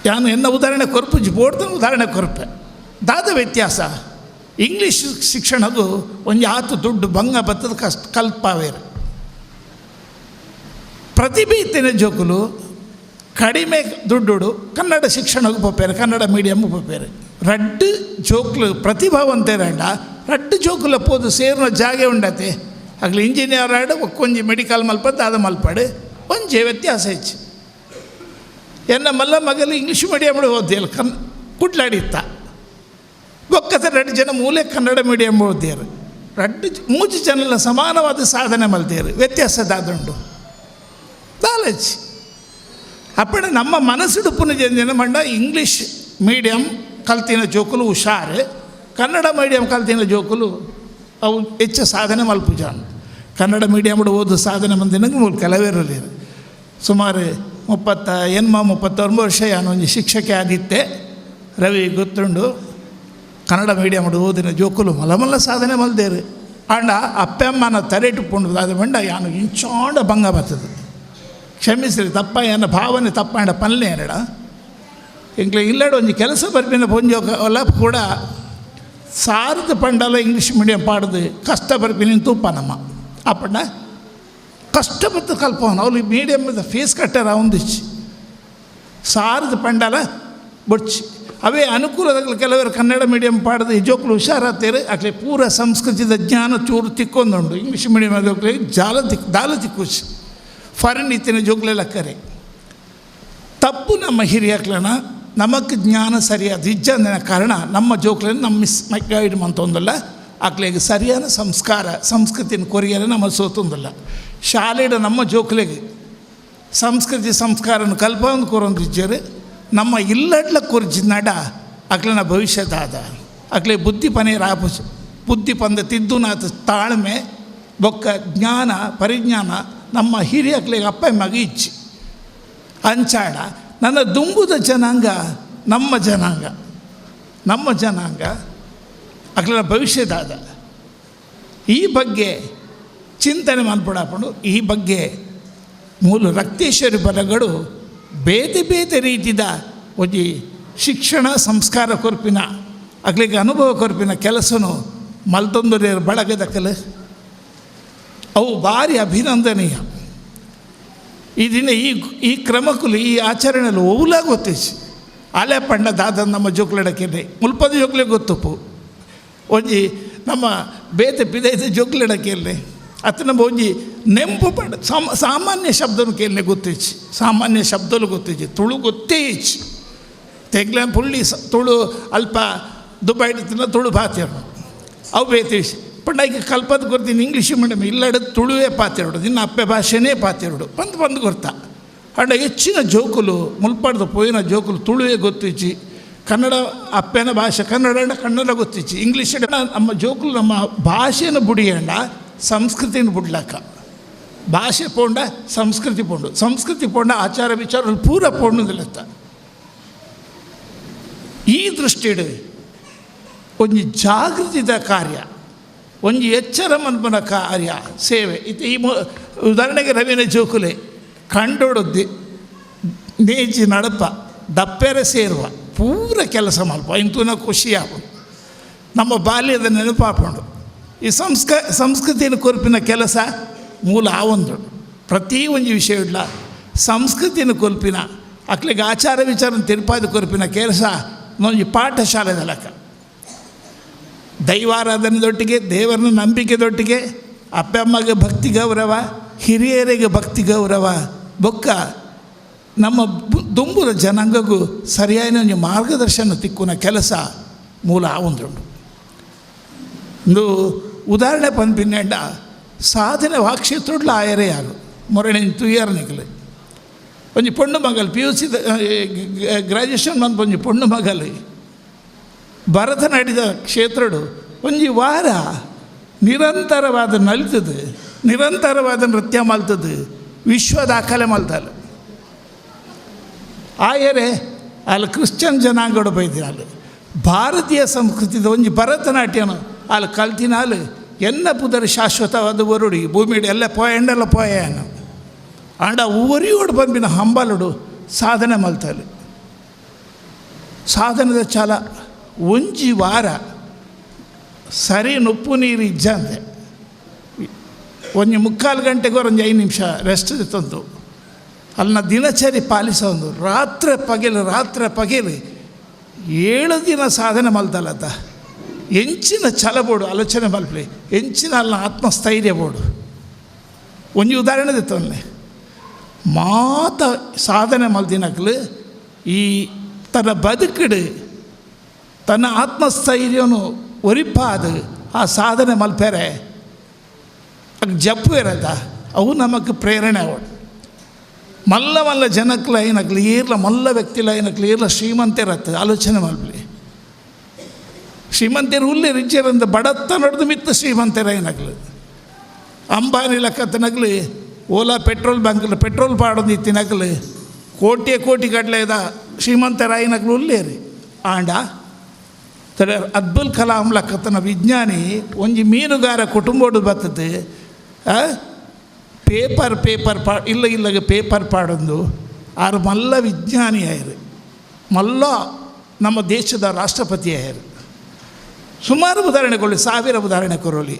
ಯಾನು ಎನ್ನ ಉದಾಹರಣೆ ಕೊರ್ಪುಜಿ ಬೋಡ್ದನ ಉದಾಹರಣೆ ಕೊರ್ಪೆ. ದಾದ ವ್ಯತ್ಯಾಸ ಇಂಗ್ಲೀಷ್ ಶಿಕ್ಷಣಗೂ ಒಂಜಿ ಆತು ದುಡ್ಡು ಭಂಗ ಬತ್ತದ ಕಷ್ಟ ಕಲ್ಪಾವೇರು. ಪ್ರತಿಭೆ ಇತ್ತಿನ ಜೋಕುಲು ಕಡಿಮೆ ದುಡ್ಡುಡು ಕನ್ನಡ ಶಿಕ್ಷಣಕ್ಕೆ ಪೋಪೇರು, ಕನ್ನಡ ಮೀಡಿಯಮ್ಗೆ ಪೋಪೇರು. ರಡ್ಡು ಜೋಕ್ಲು ಪ್ರತಿಭಾವಂತೇರಂಡ ರಡ್ಡು ಜೋಕುಲ ಪೋದು ಸೇರಿನ ಜಾಗೆ ಉಂಡತೆ. ಆಗಲಿ ಇಂಜಿನಿಯರ್ ಆಡು ಒಂಜಿ ಮೆಡಿಕಲ್ ಮಲ್ಪದ್ದು ದಾದ ಮಲ್ಪಾಡು ಒಂಜಿ ವ್ಯತ್ಯಾಸ ಹೆಚ್ಚು. ಎನ್ನ ಮಲ್ಲ ಮಗಲು ಇಂಗ್ಲೀಷ್ ಮೀಡಿಯಮ್ ಓದಿಯಲ್ಲ ಕುಡ್ಲಾಡಿತ್ತ ಬೊಕ್ಕದ ರಡ್ಡು ಜನ ಮೂಲೆ ಕನ್ನಡ ಮೀಡಿಯಮ್ ಓದಿಯಾರು. ರಡ್ಡು ಮೂಜು ಜನಲ ಸಮಾನವಾದ ಸಾಧನೆ ಮಲ್ತೇರು, ವ್ಯತ್ಯಾಸ ದಾದುಂಡು ದಾಲಜ್. ಅಪ್ಪಣ ನಮ್ಮ ಮನಸ್ಸುಡುಪುನ ಜನ ಮಂಡ ಇಂಗ್ಲೀಷ್ ಮೀಡಿಯಂ ಕಲ್ತಿನ ಜೋಕುಲು ಹುಷಾರು, ಕನ್ನಡ ಮೀಡಿಯಂ ಕಲ್ತಿನ ಜೋಕುಲು ಅವು ಹೆಚ್ಚು ಸಾಧನೆ ಮಲ್ಪುಜಾನ್. ಕನ್ನಡ ಮೀಡಿಯಮ್ ಓದು ಸಾಧನೆ ಮಂದಿನಂಗೆ ಮೂಲ ಕೆಲವೇರಲ್ಲಿ ಸುಮಾರು 38 39 ವರ್ಷ ಯಾನು ಒಂಜಿ ಶಿಕ್ಷಕೆ ಆದಿತ್ತೆ. ರವಿ ಗೊತ್ತುಂಡು ಕನ್ನಡ ಮೀಡಿಯಮ್ ಓದಿನ ಜೋಕುಲು ಮಲಮಲ್ಲ ಸಾಧನೆ ಮಲ್ದೇರು. ಆಂಡ ಅಪ್ಪಮ್ಮನ ತರೆಟುಪುಂಡು ಅದು ಮಂಡ ಯಾನು ಇಂಚಾಂಡ ಭಂಗ ಬರ್ತದೆ. ಕ್ಷಮಿಸ್ರಿ ತಪ್ಪ ಏನ ಭಾವನೆ ತಪ್ಪಾಂಡ ಪಲ್ಲೆ ಏನಡ ಎಂಕ್ಲೆ ಇಲ್ಲಡ ಒಂಜಿ ಕೆಲಸ ಬರ್ಪಿನ ಪೊಂಜೋಲ ಕೂಡ ಸಾರದ ಪಂಡಲ ಇಂಗ್ಲೀಷ್ ಮೀಡಿಯಂ ಪಾಡ್ದು ಕಷ್ಟ ಬರ್ಪಿನ ತೂಪ ನಮ್ಮ ಅಪ್ಪಂಡ ಕಷ್ಟಪಟ್ಟು ಕಲ್ಪವನು ಅವ್ರು ಮೀಡಿಯಮ್ ಫೀಸ್ ಕಟ್ಟಾರ ಒಂದಿಚ್ಚಿ ಸಾರದ ಪಂಡಲ ಬೊಡ್ಚಿ. ಅವೇ ಅನುಕೂಲದಾಗ ಕೆಲವರು ಕನ್ನಡ ಮೀಡಿಯಂ ಪಾಡ್ದು ಈ ಜೋಕ್ಲು ಹುಷಾರಾಗ್ತಾರೆ. ಅಟ್ಲೆ ಪೂರ ಸಂಸ್ಕೃತಿದ ಜ್ಞಾನ ಚೂರು ತಿಕ್ಕೊಂದುಂಡು. ಇಂಗ್ಲೀಷ್ ಮೀಡಿಯಂ ಜೋಕ್ಲಿಗೆ ಜಾಲ ತಿಕ್ ದಾಲ ತಿಕ್ಕುಚಿ ಫಾರಿನ್ ಇತ್ತಿನ ಜೋಕ್ಲೆಲ್ಲ ಕರೆ ತಪ್ಪು. ನಮ್ಮ ಹಿರಿಯಕ್ಲನ ನಮಕ್ ಜ್ಞಾನ ಸರಿಯಾದ ಇಜ್ಜಂದಿನ ಕಾರಣ ನಮ್ಮ ಜೋಕ್ಲನ್ನು ನಮ್ಮ ಮಿಸ್ ಗೈಡ್ ಮಂತೊಂದಲ್ಲ. ಅಕ್ಲೆಗೆ ಸರಿಯಾದ ಸಂಸ್ಕಾರ ಸಂಸ್ಕೃತಿನ ಕೊರಿಯಲು ನಮ್ಮ ಸೋತೊಂದಲ್ಲ. ಶಾಲೆಡ ನಮ್ಮ ಜೋಕ್ಲೆಗೆ ಸಂಸ್ಕೃತಿ ಸಂಸ್ಕಾರನ ಕಲ್ಪವನ್ನು ಕೊರೊಂದು ಇಜ್ಜರು ನಮ್ಮ ಇಲ್ಲಡ್ಲ ಕೊರ್ಜಿನಡ ಅಕ್ಲನ ಭವಿಷ್ಯದಾದ ಅಕ್ಲೆ ಬುದ್ಧಿ ಪನೇರ ಆಪುಜು ಬುದ್ಧಿ ಪಂದ ತಿದ್ದುನಾಥ ತಾಳ್ಮೆ ಬೊಕ್ಕ ಜ್ಞಾನ ಪರಿಜ್ಞಾನ ನಮ್ಮ ಹಿರಿಯಕ್ಲಿಗೆ ಅಪ್ಪ ಮಗ ಇಚ್ಚಿ ಅಂಚಾಡ. ನನ್ನ ದುಂಬುದ ಜನಾಂಗ ನಮ್ಮ ಜನಾಂಗ ನಮ್ಮ ಜನಾಂಗ ಅಕ್ಲನ ಭವಿಷ್ಯದಾದ ಈ ಬಗ್ಗೆ ಚಿಂತನೆ ಮನ್ಪಡಾಪಂಡು. ಈ ಬಗ್ಗೆ ಮೂಲ ರಕ್ತೇಶ್ವರಿ ಬರಗಳು ಬೇತೆ ಬೇತೆ ರೀತಿದ ಒಂಜಿ ಶಿಕ್ಷಣ ಸಂಸ್ಕಾರ ಕೊರ್ಪಿನ ಅಕ್ಲಿಗೆ ಅನುಭವ ಕೊರ್ಪಿನ ಕೆಲಸನು ಮಲ್ತೊಂದು ಬಳಗದಕ್ಕಲು ಅವು ಭಾರಿ ಅಭಿನಂದನೀಯ. ಈ ದಿನ ಈ ಈ ಕ್ರಮಕ್ಕೂ ಈ ಆಚರಣೆಯಲ್ಲಿ ಓವುಲ ಗೊತ್ತಿಸಿ ಅಲೆ ಪಂಡ ದಾದ ನಮ್ಮ ಜೋಕ್ಲಡಕ್ಕೆ ಮುಲ್ಪದ ಜೋಕ್ಲೆ ಗೊತ್ತುಪ್ಪು ಒಂಜಿ ನಮ್ಮ ಬೇತೆ ಪಿದೈತೆ ಜೋಕ್ಲಡಕ್ಕೆಲ್ಲಿ ಅತ್ತ ನಮ್ಮ ಒಂಜಿ ನೆಂಪು ಪಂಡ ಸಾಮಾನ್ಯ ಶಬ್ದನು ಕೇಳನೆ ಗೊತ್ತಿಚ್ಚಿ ಸಾಮಾನ್ಯ ಶಬ್ದಲು ಗೊತ್ತಿಚ್ಚಿ ತುಳು ಗೊತ್ತೇ ಇಚ್ಚಿ ತೆಗ್ಲ ಪುಳ್ಳಿ ತುಳು ಅಲ್ಪ ದುಬೈ ತುಳು ಪಾತಿರು ಅವು ಬೇತೆ ಪಂಡ ಈಗ ಕಲ್ಪದ ಕೊರ್ತೀನಿ ಇಂಗ್ಲೀಷ್ ಮೀಡಿಯಮ್ ಇಲ್ಲಡ ತುಳುವೇ ಪಾತಿರೋಡು ನಿನ್ನ ಅಪ್ಪೆ ಭಾಷೆನೇ ಪಾತಿರೋಡು ಬಂದು ಬಂದು ಗೊತ್ತಾ. ಅಂಡ ಹೆಚ್ಚಿನ ಜೋಕುಲು ಮುಲ್ಪಾಡ್ದು ಪೋಯಿನ ಜೋಕುಲು ತುಳುವೇ ಗೊತ್ತಿಚ್ಚಿ ಕನ್ನಡ ಅಪ್ಪೆನ ಭಾಷೆ ಕನ್ನಡ ಕನ್ನಡ ಗೊತ್ತಿಚ್ಚಿ ಇಂಗ್ಲೀಷ್ ನಮ್ಮ ಜೋಕುಲು ನಮ್ಮ ಭಾಷೆನ ಬುಡಿಯಂಡ ಸಂಸ್ಕೃತಿನ ಬುಡ್ಲಕ್ಕ ಭಾಷೆ ಪೋಂಡ ಸಂಸ್ಕೃತಿ ಪೋಂಡು ಸಂಸ್ಕೃತಿ ಪೋಂಡ ಆಚಾರ ವಿಚಾರ ಪೂರ ಪೋಂಡುದಿಲ್ಲತ್ತ. ಈ ದೃಷ್ಟಿಡು ಒಂಜಿ ಜಾಗೃತಿದ ಕಾರ್ಯ ಒಂಜಿ ಎಚ್ಚರ ಮನ್ಪನ ಕಾರ್ಯ ಸೇವೆ. ಇದು ಈ ಉದಾಹರಣೆಗೆ ರವಿನ ಜೋಕುಲೆ ಕಂಡೋಡು ನೇಜಿ ನಡಪ ದಪ್ಪೆರೆ ಸೇರುವ ಪೂರ ಕೆಲಸ ಮಲ್ಪ ಇಂತೂನ ಖುಷಿ ಆಪುಂಡು. ನಮ್ಮ ಬಾಲ್ಯದ ನೆನಪಾಪುಂಡು. ಈ ಸಂಸ್ಕೃತಿನ ಕೊರ್ಪಿನ ಕೆಲಸ ಮೂಲ ಆವೊಂದುಂಡು. ಪ್ರತಿ ಒಂಜಿ ವಿಷಯ ಇಡ್ಲ ಸಂಸ್ಕೃತಿನ ಕೊಲ್ಪಿನ ಅಕ್ಲಿಗೆ ಆಚಾರ ವಿಚಾರ ತಿರುಪಾದಿ ಕೊರ್ಪಿನ ಕೆಲಸ ಒಂಜಿ ಪಾಠಶಾಲೆದ ಲೆಕ್ಕ. ದೈವಾರಾಧನೆದೊಟ್ಟಿಗೆ ದೇವರನ್ನ ನಂಬಿಕೆದೊಟ್ಟಿಗೆ ಅಪ್ಪ ಅಮ್ಮಗೆ ಭಕ್ತಿ ಗೌರವ, ಹಿರಿಯರಿಗೆ ಭಕ್ತಿ ಗೌರವ ಬೊಕ್ಕ ನಮ್ಮ ದುಂಬುರ ಜನಾಂಗಗೂ ಸರಿಯಾದ ಒಂಜಿ ಮಾರ್ಗದರ್ಶನ ತಿಕ್ಕುನ ಕೆಲಸ ಮೂಲ ಆವೊಂದುಂಡು. ಇಂದು ಉದಾಹರಣೆ ಪನ್ಪಿನೆಂಡ ಸಾಧನೆ ವಾಕ್ಷೇತ್ರಡ್ಲ ಆಯರೇ ಯಾರು ಮೊರಣೆ ತುಯ್ಯಾರ ನಿಕಲೆ ಒಂಜಿ ಪೊಣ್ಣು ಮಗಲ್ P U C graduation ಬಂದು ಒಂಜಿ ಪೊಣ್ಣು ಮಗಲ್ ಭರತನಾಟ್ಯದ ಕ್ಷೇತ್ರಡು ಒಂಜಿ ವಾರ ನಿರಂತರವಾದ ನಲಿತದೆ, ನಿರಂತರವಾದ ನೃತ್ಯ ಮಲ್ತದೆ, ವಿಶ್ವ ದಾಖಲೆ ಮಲ್ತಲ್ಲ. ಆಯರೆ ಅಲ್ಲಿ ಕ್ರಿಶ್ಚಿಯನ್ ಜನಾಂಗಡು ಬೈದಿರ ಅಲ್ಲಿ ಭಾರತೀಯ ಸಂಸ್ಕೃತಿದ ಒಂಜಿ ಭರತನಾಟ್ಯನ ಅಲ್ಲಿ ಕಲ್ತಿನಾಲ್ ಎನ್ನ ಪುದರ್ ಶಾಶ್ವತವಾದ ಬರುಡಿ ಭೂಮಿಡು ಎಲ್ಲ ಪೋಯಂಡೆಲ್ಲ ಪೋಯನು ಆಂಡ ಊರಿಯೋಡು ಬಂಬಿನ ಹಂಬಲುಡು ಸಾಧನೆ ಮಲ್ತಲ್ಲಿ. ಸಾಧನದ ಚಾಲ ಒಂಜಿ ವಾರ ಸರಿ ನುಪ್ಪು ನೀರು ಇಜ್ಜಂದೆ ಒಂಜಿ ಮುಕ್ಕಾಲು ಗಂಟೆಗೆ ಒಂಜಿ 5 ನಿಮಿಷ ರೆಸ್ಟ್ ತಂದು ಅಲ್ಲಿನ ದಿನಚರಿ ಪಾಲಿಸೋದು. ರಾತ್ರಿ ಪಗೆಲು ರಾತ್ರಿ ಪಗೆಲು 7 ದಿನ ಸಾಧನೆ ಮಲ್ತಲ್ಲತ್ತ. ಎಂಚಿನ ಛಲ ಬೋಡು ಆಲೋಚನೆ ಮಲ್ಪಲಿ, ಎಂಚಿನ ಅಲ್ಲಿನ ಆತ್ಮಸ್ಥೈರ್ಯ ಬೋಡು. ಒಂಜಿ ಉದಾಹರಣೆ ತಂದೆ ಮಾತ ಸಾಧನೆ ಮಲ್ದಿನಕ್ಲು ಈ ತನ್ನ ಬದುಕಡು ತನ್ನ ಆತ್ಮಸ್ಥೈರ್ಯನು ಒರಿಪಾದು ಆ ಸಾಧನೆ ಮಲ್ಪೆರೆ ಜಪ್ಪು ಇರತ್ತ ಅವು ನಮಗೆ ಪ್ರೇರಣೆ ಅವಡು. ಮಲ್ಲ ಮಲ್ಲ ಜನಕ್ಲ ಏನಕ್ಲಿ ಏರ್ಲ ಮಲ್ಲ ವ್ಯಕ್ತಿಲ ಏನಕ್ಲಿ ಏರ್ಲ ಶ್ರೀಮಂತಿರತ್ತೆ ಆಲೋಚನೆ ಮಲ್ಪಲಿ. ಶ್ರೀಮಂತಿಯರು ಹುಲ್ಲೆ ರಿಚ್ಚರಂತ ಬಡತ್ತ ನಡೆದು ಮಿತ್ತ ಶ್ರೀಮಂತರ ಏನಕ್ಲು ಅಂಬಾನಿ ಲೆಕ್ಕತ್ತನಗ್ಲಿ ಓಲಾ petrol bunk petrol ಪಾಡೊಂದು ಇತ್ತಿನಕ್ಲು ಕೋಟಿ ಕೋಟಿ ಗಟ್ಟಲೆ ಇದ ಶ್ರೀಮಂತರಾಯಿನಕ್ಲು ಉಲ್ಲೇರಿ. ಆಂಡ ತರ ಅಬ್ದುಲ್ ಕಲಾಂ ಲೆಕ್ಕತ್ತನ ವಿಜ್ಞಾನಿ ಒಂಜಿ ಮೀನುಗಾರ ಕುಟುಂಬೋಡು ಬರ್ತದೆ ಪೇಪರ್ ಪೇಪರ್ ಪಾ ಇಲ್ಲ ಇಲ್ಲಗೆ ಪೇಪರ್ ಪಾಡೊಂದು ಆರು ಮಲ್ಲ ವಿಜ್ಞಾನಿ ಆಯರು, ಮಲ್ಲ ನಮ್ಮ ದೇಶದ ರಾಷ್ಟ್ರಪತಿ ಆಯರು. ಸುಮಾರು ಉದಾಹರಣೆ ಕೊಡಲಿ, 1000 ಉದಾಹರಣೆ ಕೊರಲಿ.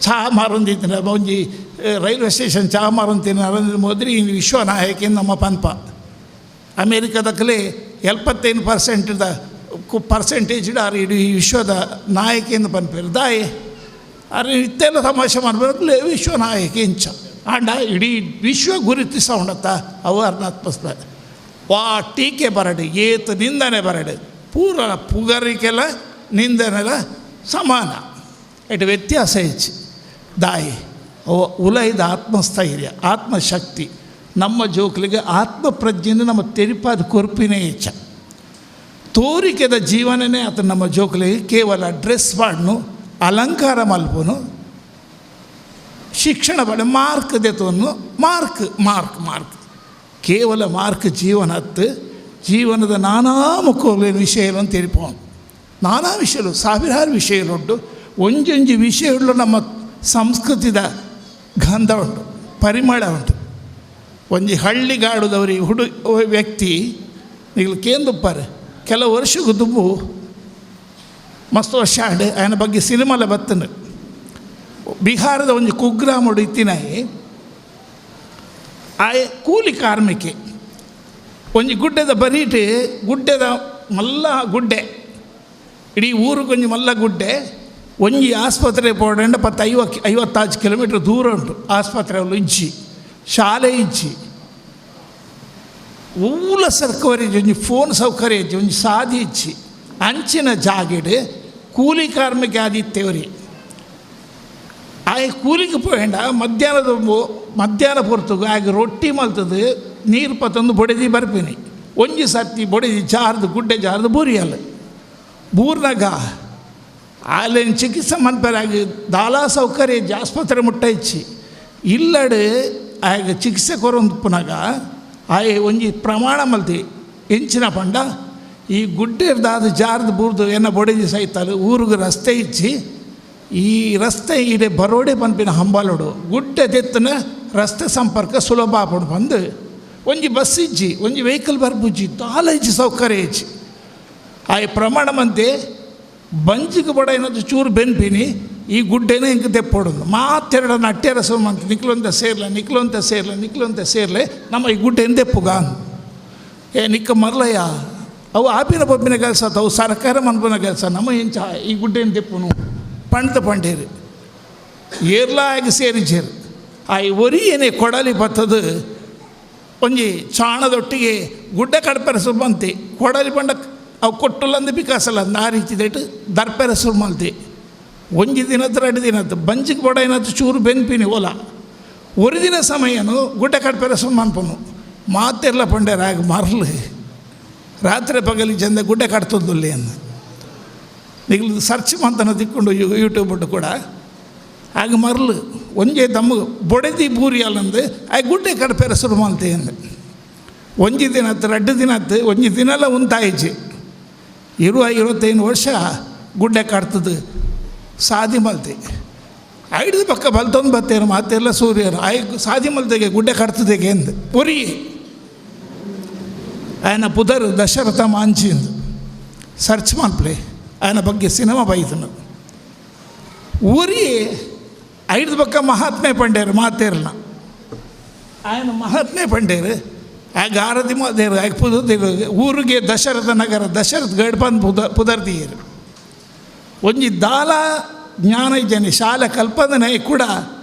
ಚಹಾ ಮಾರೊಂದಿತ್ತಿನ ಒಂಜಿ ರೈಲ್ವೆ ಸ್ಟೇಷನ್ ಚಹಾ ಮಾರೊಂತಿನ ನರೇಂದ್ರ ಮೋದಿ ವಿಶ್ವ ನಾಯಕ ನಮ್ಮ ಪನ್ಪ. ಅಮೇರಿಕದಕ್ಕಲೇ 75% ಪರ್ಸೆಂಟೇಜ್ ಆರು ಇಡೀ ವಿಶ್ವದ ನಾಯಕಿಯಿಂದ ಪನ್ಪೇರು ದಾಯಿ ಅರೆ ಇತ್ತೆಲ್ಲ ತಮಾಷೆ ಮಾಡಬೇಕು ವಿಶ್ವ ನಾಯಕ ಇಂಚ ಆಂಡ ಇಡೀ ವಿಶ್ವ ಗುರುತಿಸ ಉಂಡತ್ತ ಅವು ಅರ್ಣಾತ್ಮಸ್ತ ವಾ ಟೀಕೆ ಬರಡು ಏತು ನಿಂದನೆ ಬರಡು ಪೂರ ಪುಗರಿಕೆಲ್ಲ ನಿಂದನೆಲ್ಲ ಸಮಾನ ಇಟ್ಟು ವ್ಯತ್ಯಾಸ ಹೆಚ್ಚು ದಾಯಿ ಅವು ಉಲೈದ ಆತ್ಮಸ್ಥೈರ್ಯ ಆತ್ಮಶಕ್ತಿ ನಮ್ಮ ಜೋಕ್ಲಿಗೆ ಆತ್ಮಪ್ರಜ್ಞೆಯಿಂದ ನಮ್ಮ ತೆರಿಪಾದ ಕೊರ್ಪಿನೇ ಹೆಚ್ಚ ತೋರಿಕೆದ ಜೀವನನೇ ಆತ ನಮ್ಮ ಜೋಕ್ಲಿಗೆ ಕೇವಲ ಡ್ರೆಸ್ ಮಾಡನು ಅಲಂಕಾರ ಮಲ್ಪನು ಶಿಕ್ಷಣ ಬಡ ಮಾರ್ಕ್ ದೆತವನ್ನು mark mark mark ಕೇವಲ ಮಾರ್ಕ್ ಜೀವನ ಹತ್ತು ಜೀವನದ ನಾನಾ ಮುಖ ವಿಷಯಗಳನ್ನು ತೆರಿಪೋನು ನಾನಾ ವಿಷಯಗಳು ಸಾವಿರಾರು ವಿಷಯಗಳುಂಟು. ಒಂಜೊಂಜಿ ವಿಷಯಗಳು ನಮ್ಮ ಸಂಸ್ಕೃತಿದ ಗಂಧ ಉಂಟು, ಪರಿಮಳ ಉಂಟು. ಒಂಜಿ ಹಳ್ಳಿಗಾಡುದವರಿ ಹುಡು ವ್ಯಕ್ತಿ ಈಗ ಕೇಂದುಪ್ಪಾರೆ ಕೆಲವು ವರ್ಷಕ್ಕೆ ದುಬ್ಬು ಮಸ್ತ್ ವರ್ಷ ಆಂಡ್ ಆಯನ ಬಗ್ಗೆ ಸಿನಿಮಾಲ ಬತ್ತನು. ಬಿಹಾರದ ಒಂಜಿ ಕುಗ್ರಾಮಡು ಇತ್ತಿನಾಯಿ ಆಯೆ ಕೂಲಿ ಕಾರ್ಮಿಕೆ ಒಂಜಿ ಗುಡ್ಡೆದ ಬರೀಟು ಗುಡ್ಡೆದ ಮಲ್ಲ ಗುಡ್ಡೆ ಇಡೀ ಊರಿಗೆ ಮಲ್ಲ ಗುಡ್ಡೆ ಒಂಜಿ ಆಸ್ಪತ್ರೆ ಪೋಡಂಡ ಪತ್ತು 56 ಕಿಲೋಮೀಟ್ರ್ ದೂರ ಉಂಟು. ಆಸ್ಪತ್ರೆ ಅವಳು ಇಜ್ಜಿ, ಶಾಲೆ ಇಜ್ಜಿ, ಊಲ ಸರ್ಕವರಿ ಒಂಜಿ ಫೋನ್ ಸೌಕರ್ಯ ಇಜ್ಜಿ, ಒಂಜಿ ಸಾದಿ ಇಜ್ಜಿ. ಅಂಚಿನ ಜಾಗಿಡು ಕೂಲಿ ಕಾರ್ಮಿಕ ಆದಿತ್ತೇವ್ರಿ. ಆಯ್ ಕೂಲಿಗೆ ಪೋಯಂಡ ಮಧ್ಯಾಹ್ನದ ಮಧ್ಯಾಹ್ನ ಪೊರ್ತುಗು ಆಗ ರೊಟ್ಟಿ ಮಲ್ತದೆ ನೀರು ಪತ್ತೊಂದು ಬೊಡೆದಿ ಬರ್ಪಿನಿ. ಒಂಜಿ ಸರ್ತಿ ಬೊಡೆದಿ ಜಾರ್ದು ಗುಡ್ಡೆ ಜಾರ್ದು ಬೂರಿಯಲ್ಲ ಬೂರ್ನಾಗ ಆಲೇನು ಚಿಕಿತ್ಸೆ ಮನ್ಪರಾಗಿ ದಾಲಾ ಸೌಕರ್ಯ ಇಜ್ಜಿ, ಆಸ್ಪತ್ರೆ ಮುಟ್ಟ ಇಚ್ಚಿ ಇಲ್ಲಡೆ ಆಗ ಚಿಕಿತ್ಸೆ ಕೊರೊಂದು ಆಯೆ ಒಂಜಿ ಪ್ರಮಾಣ ಮಲ್ತಿ ಎಂಚಿನ ಪಂಡ ಈ ಗುಡ್ಡೆರ್ದಾದ ಜಾರ್ದು ಬೂರ್ದು ಎನ್ನ ಬೊಡೆದಿ ಸೈತಲು ಊರಿಗೆ ರಸ್ತೆ ಇಚ್ಚಿ ಈ ರಸ್ತೆ ಇಡೆ ಬರೋಡೆ ಪನ್ಪಿನ ಹಂಬಲೋಡು ಗುಡ್ಡೆ ತೆತ್ತನ ರಸ್ತೆ ಸಂಪರ್ಕ ಸುಲಭ ಆಪುಂಡು ಪಂದ್ ಒಂಜಿ ಬಸ್ ಇಜ್ಜಿ ಒಂಜಿ ವೆಹಿಕಲ್ ಬರ್ಪುಜ್ಜಿ ದಾಲ ಇಜ್ಜಿ ಸೌಕರ್ಯ ಇಜ್ಜಿ. ಆ ಪ್ರಮಾಣ ಮಂತೆ ಬಂಜಿಗೆ ಬಡ ಏನಾದ್ರು ಚೂರು ಬೆನ್ಪಿನಿ ಈ ಗುಡ್ಡೆನೇ ಹಿಂಗೆ ದೆಪ್ಪೊಡೋದು ಮಾತೆರಡ ನಟ್ಟೆರ ಸುಮ್ಮಂತ ನಿಕ್ಲೊಂತ ಸೇರ್ಲೆ ನಿಕ್ಲೊಂತ ಸೇರ್ಲೆ ನಿಕ್ಲೊಂತ ಸೇರ್ಲೆ ನಮ್ಮ ಈ ಗುಡ್ಡೆನ ದೆಪ್ಪುಗ. ಏ ನಿಕ್ಕ ಮರ್ಲಯ್ಯ ಅವು ಆಪಿನ ಪೊಪ್ಪಿನ ಕೆಲಸ ಅವು ಸರ್ಕಾರ ಮನ್ಪುನ ಕೆಲಸ ನಮ್ಮ ಎಂಚ ಈ ಗುಡ್ಡೆನ ದೆಪ್ಪುನು ಪಂಡ್ತ ಪಂಡೇರು ಏರ್ಲ ಆಗಿ ಸೇರಿಜೇರು. ಆ ಒರಿಯೇನೆ ಕೊಡಲಿ ಬತ್ತದು ಒಂಜಿ ಚಾಣದೊಟ್ಟಿಗೆ ಗುಡ್ಡೆ ಕಡಪೆರ ಸುಮ್ಮಂತೆ ಕೊಡಲಿ ಪಂಡ ಅವು ಕೊಟ್ಟುಲ್ಲಂದು ಬಿಕಾಸಲ್ಲ ಆ ರೀತಿ that ದರ್ಪೆರ ಸುಮ್ಮಂತೆ ಒಂಜಿ ದಿನದ ಎರಡು ದಿನದ್ದು ಬಂಜಿಗೆ ಬಡ ಏನಾದ್ರು ಚೂರು ಬೆನ್ಪಿನಿ ಓಲ ಒಂದು ದಿನ ಸಮಯನು ಗುಡ್ಡೆ ಕಡಪೆರ ಸುಮ್ಮನ್ಪನು ಮಾತೆಲ್ಲ ಪಂಡೇರ ಆಗ ಮರಲು ರಾತ್ರಿ ಪಗಲಿ ಚಂದ ಗುಡ್ಡೆ ಕಟ್ತದ್ದುಲ್ಲಿ ಅಂದ ನಿಗ್ಲು ಸರ್ಚ್ ಮಂತನ ತಿಕ್ಕೊಂಡು ಯೂಟ್ಯೂಬ್ ಉಂಟು ಕೂಡ ಆಗ ಮರಲು ಒಂಜೆ ತಮ್ಮ ಬೊಡೆದಿ ಬೂರಿ ಅಲ್ಲಂದು ಆ ಗುಡ್ಡೆ ಕಡಪೆರ ಶುರು ಮಾಡ್ತೆ ಅಂದ. ಒಂಜಿ ದಿನ ಆತು ರಡ್ಡು ದಿನ ಆತು ಒಂಜಿ ದಿನ ಎಲ್ಲ ಉಂತಾಯಿಜಿ 20-25 ವರ್ಷ ಗುಡ್ಡೆ ಕಟ್ತದ್ದು ಸಾದಿ ಮಲ್ತೆ ಐದು ಪಕ್ಕ ಬಲ್ತೊಂದು ಬತ್ತೇನು ಮಾತೆಲ್ಲ ಸೂರ್ಯರು ಆಯ್ ಸಾದಿ ಮಲ್ತೆಗೆ ಗುಡ್ಡೆ ಕಟ್ತದೆಗೆ ಎಂದು ಪುರಿ ఆయన ಪುದರ್ ದಶರಥ ಮಾಂಜಿಂದು ಸರ್ಚ್ ಮಲ್ಪ್ಲೆ ఆయన ಬಗ್ಗೆ ಸಿನಿಮಾ ಬೈದನು. ಊರಿ ಐದು ಪಕ್ಕ ಮಹಾತ್ಮೆ ಪಂಡೇರು ಮಾತೇರ್ನ ఆయన ಮಹಾತ್ಮೆ ಪಂಡೇರು ಆಗ ಆರತಿ ಮಾತೇರು ಆಗ ಪುದರ್ ಊರಿಗೆ ದಶರಥ ನಗರ ದಶರಥ ಗಡ್ಪಂದ್ ಪುದರ್ದಿಯರು ಒಂಜಿ ದಾಲ ಜ್ಞಾನ ಇಜ್ಜನೆ ಶಾಲೆ ಕಲ್ಪನೆ ಕೂಡ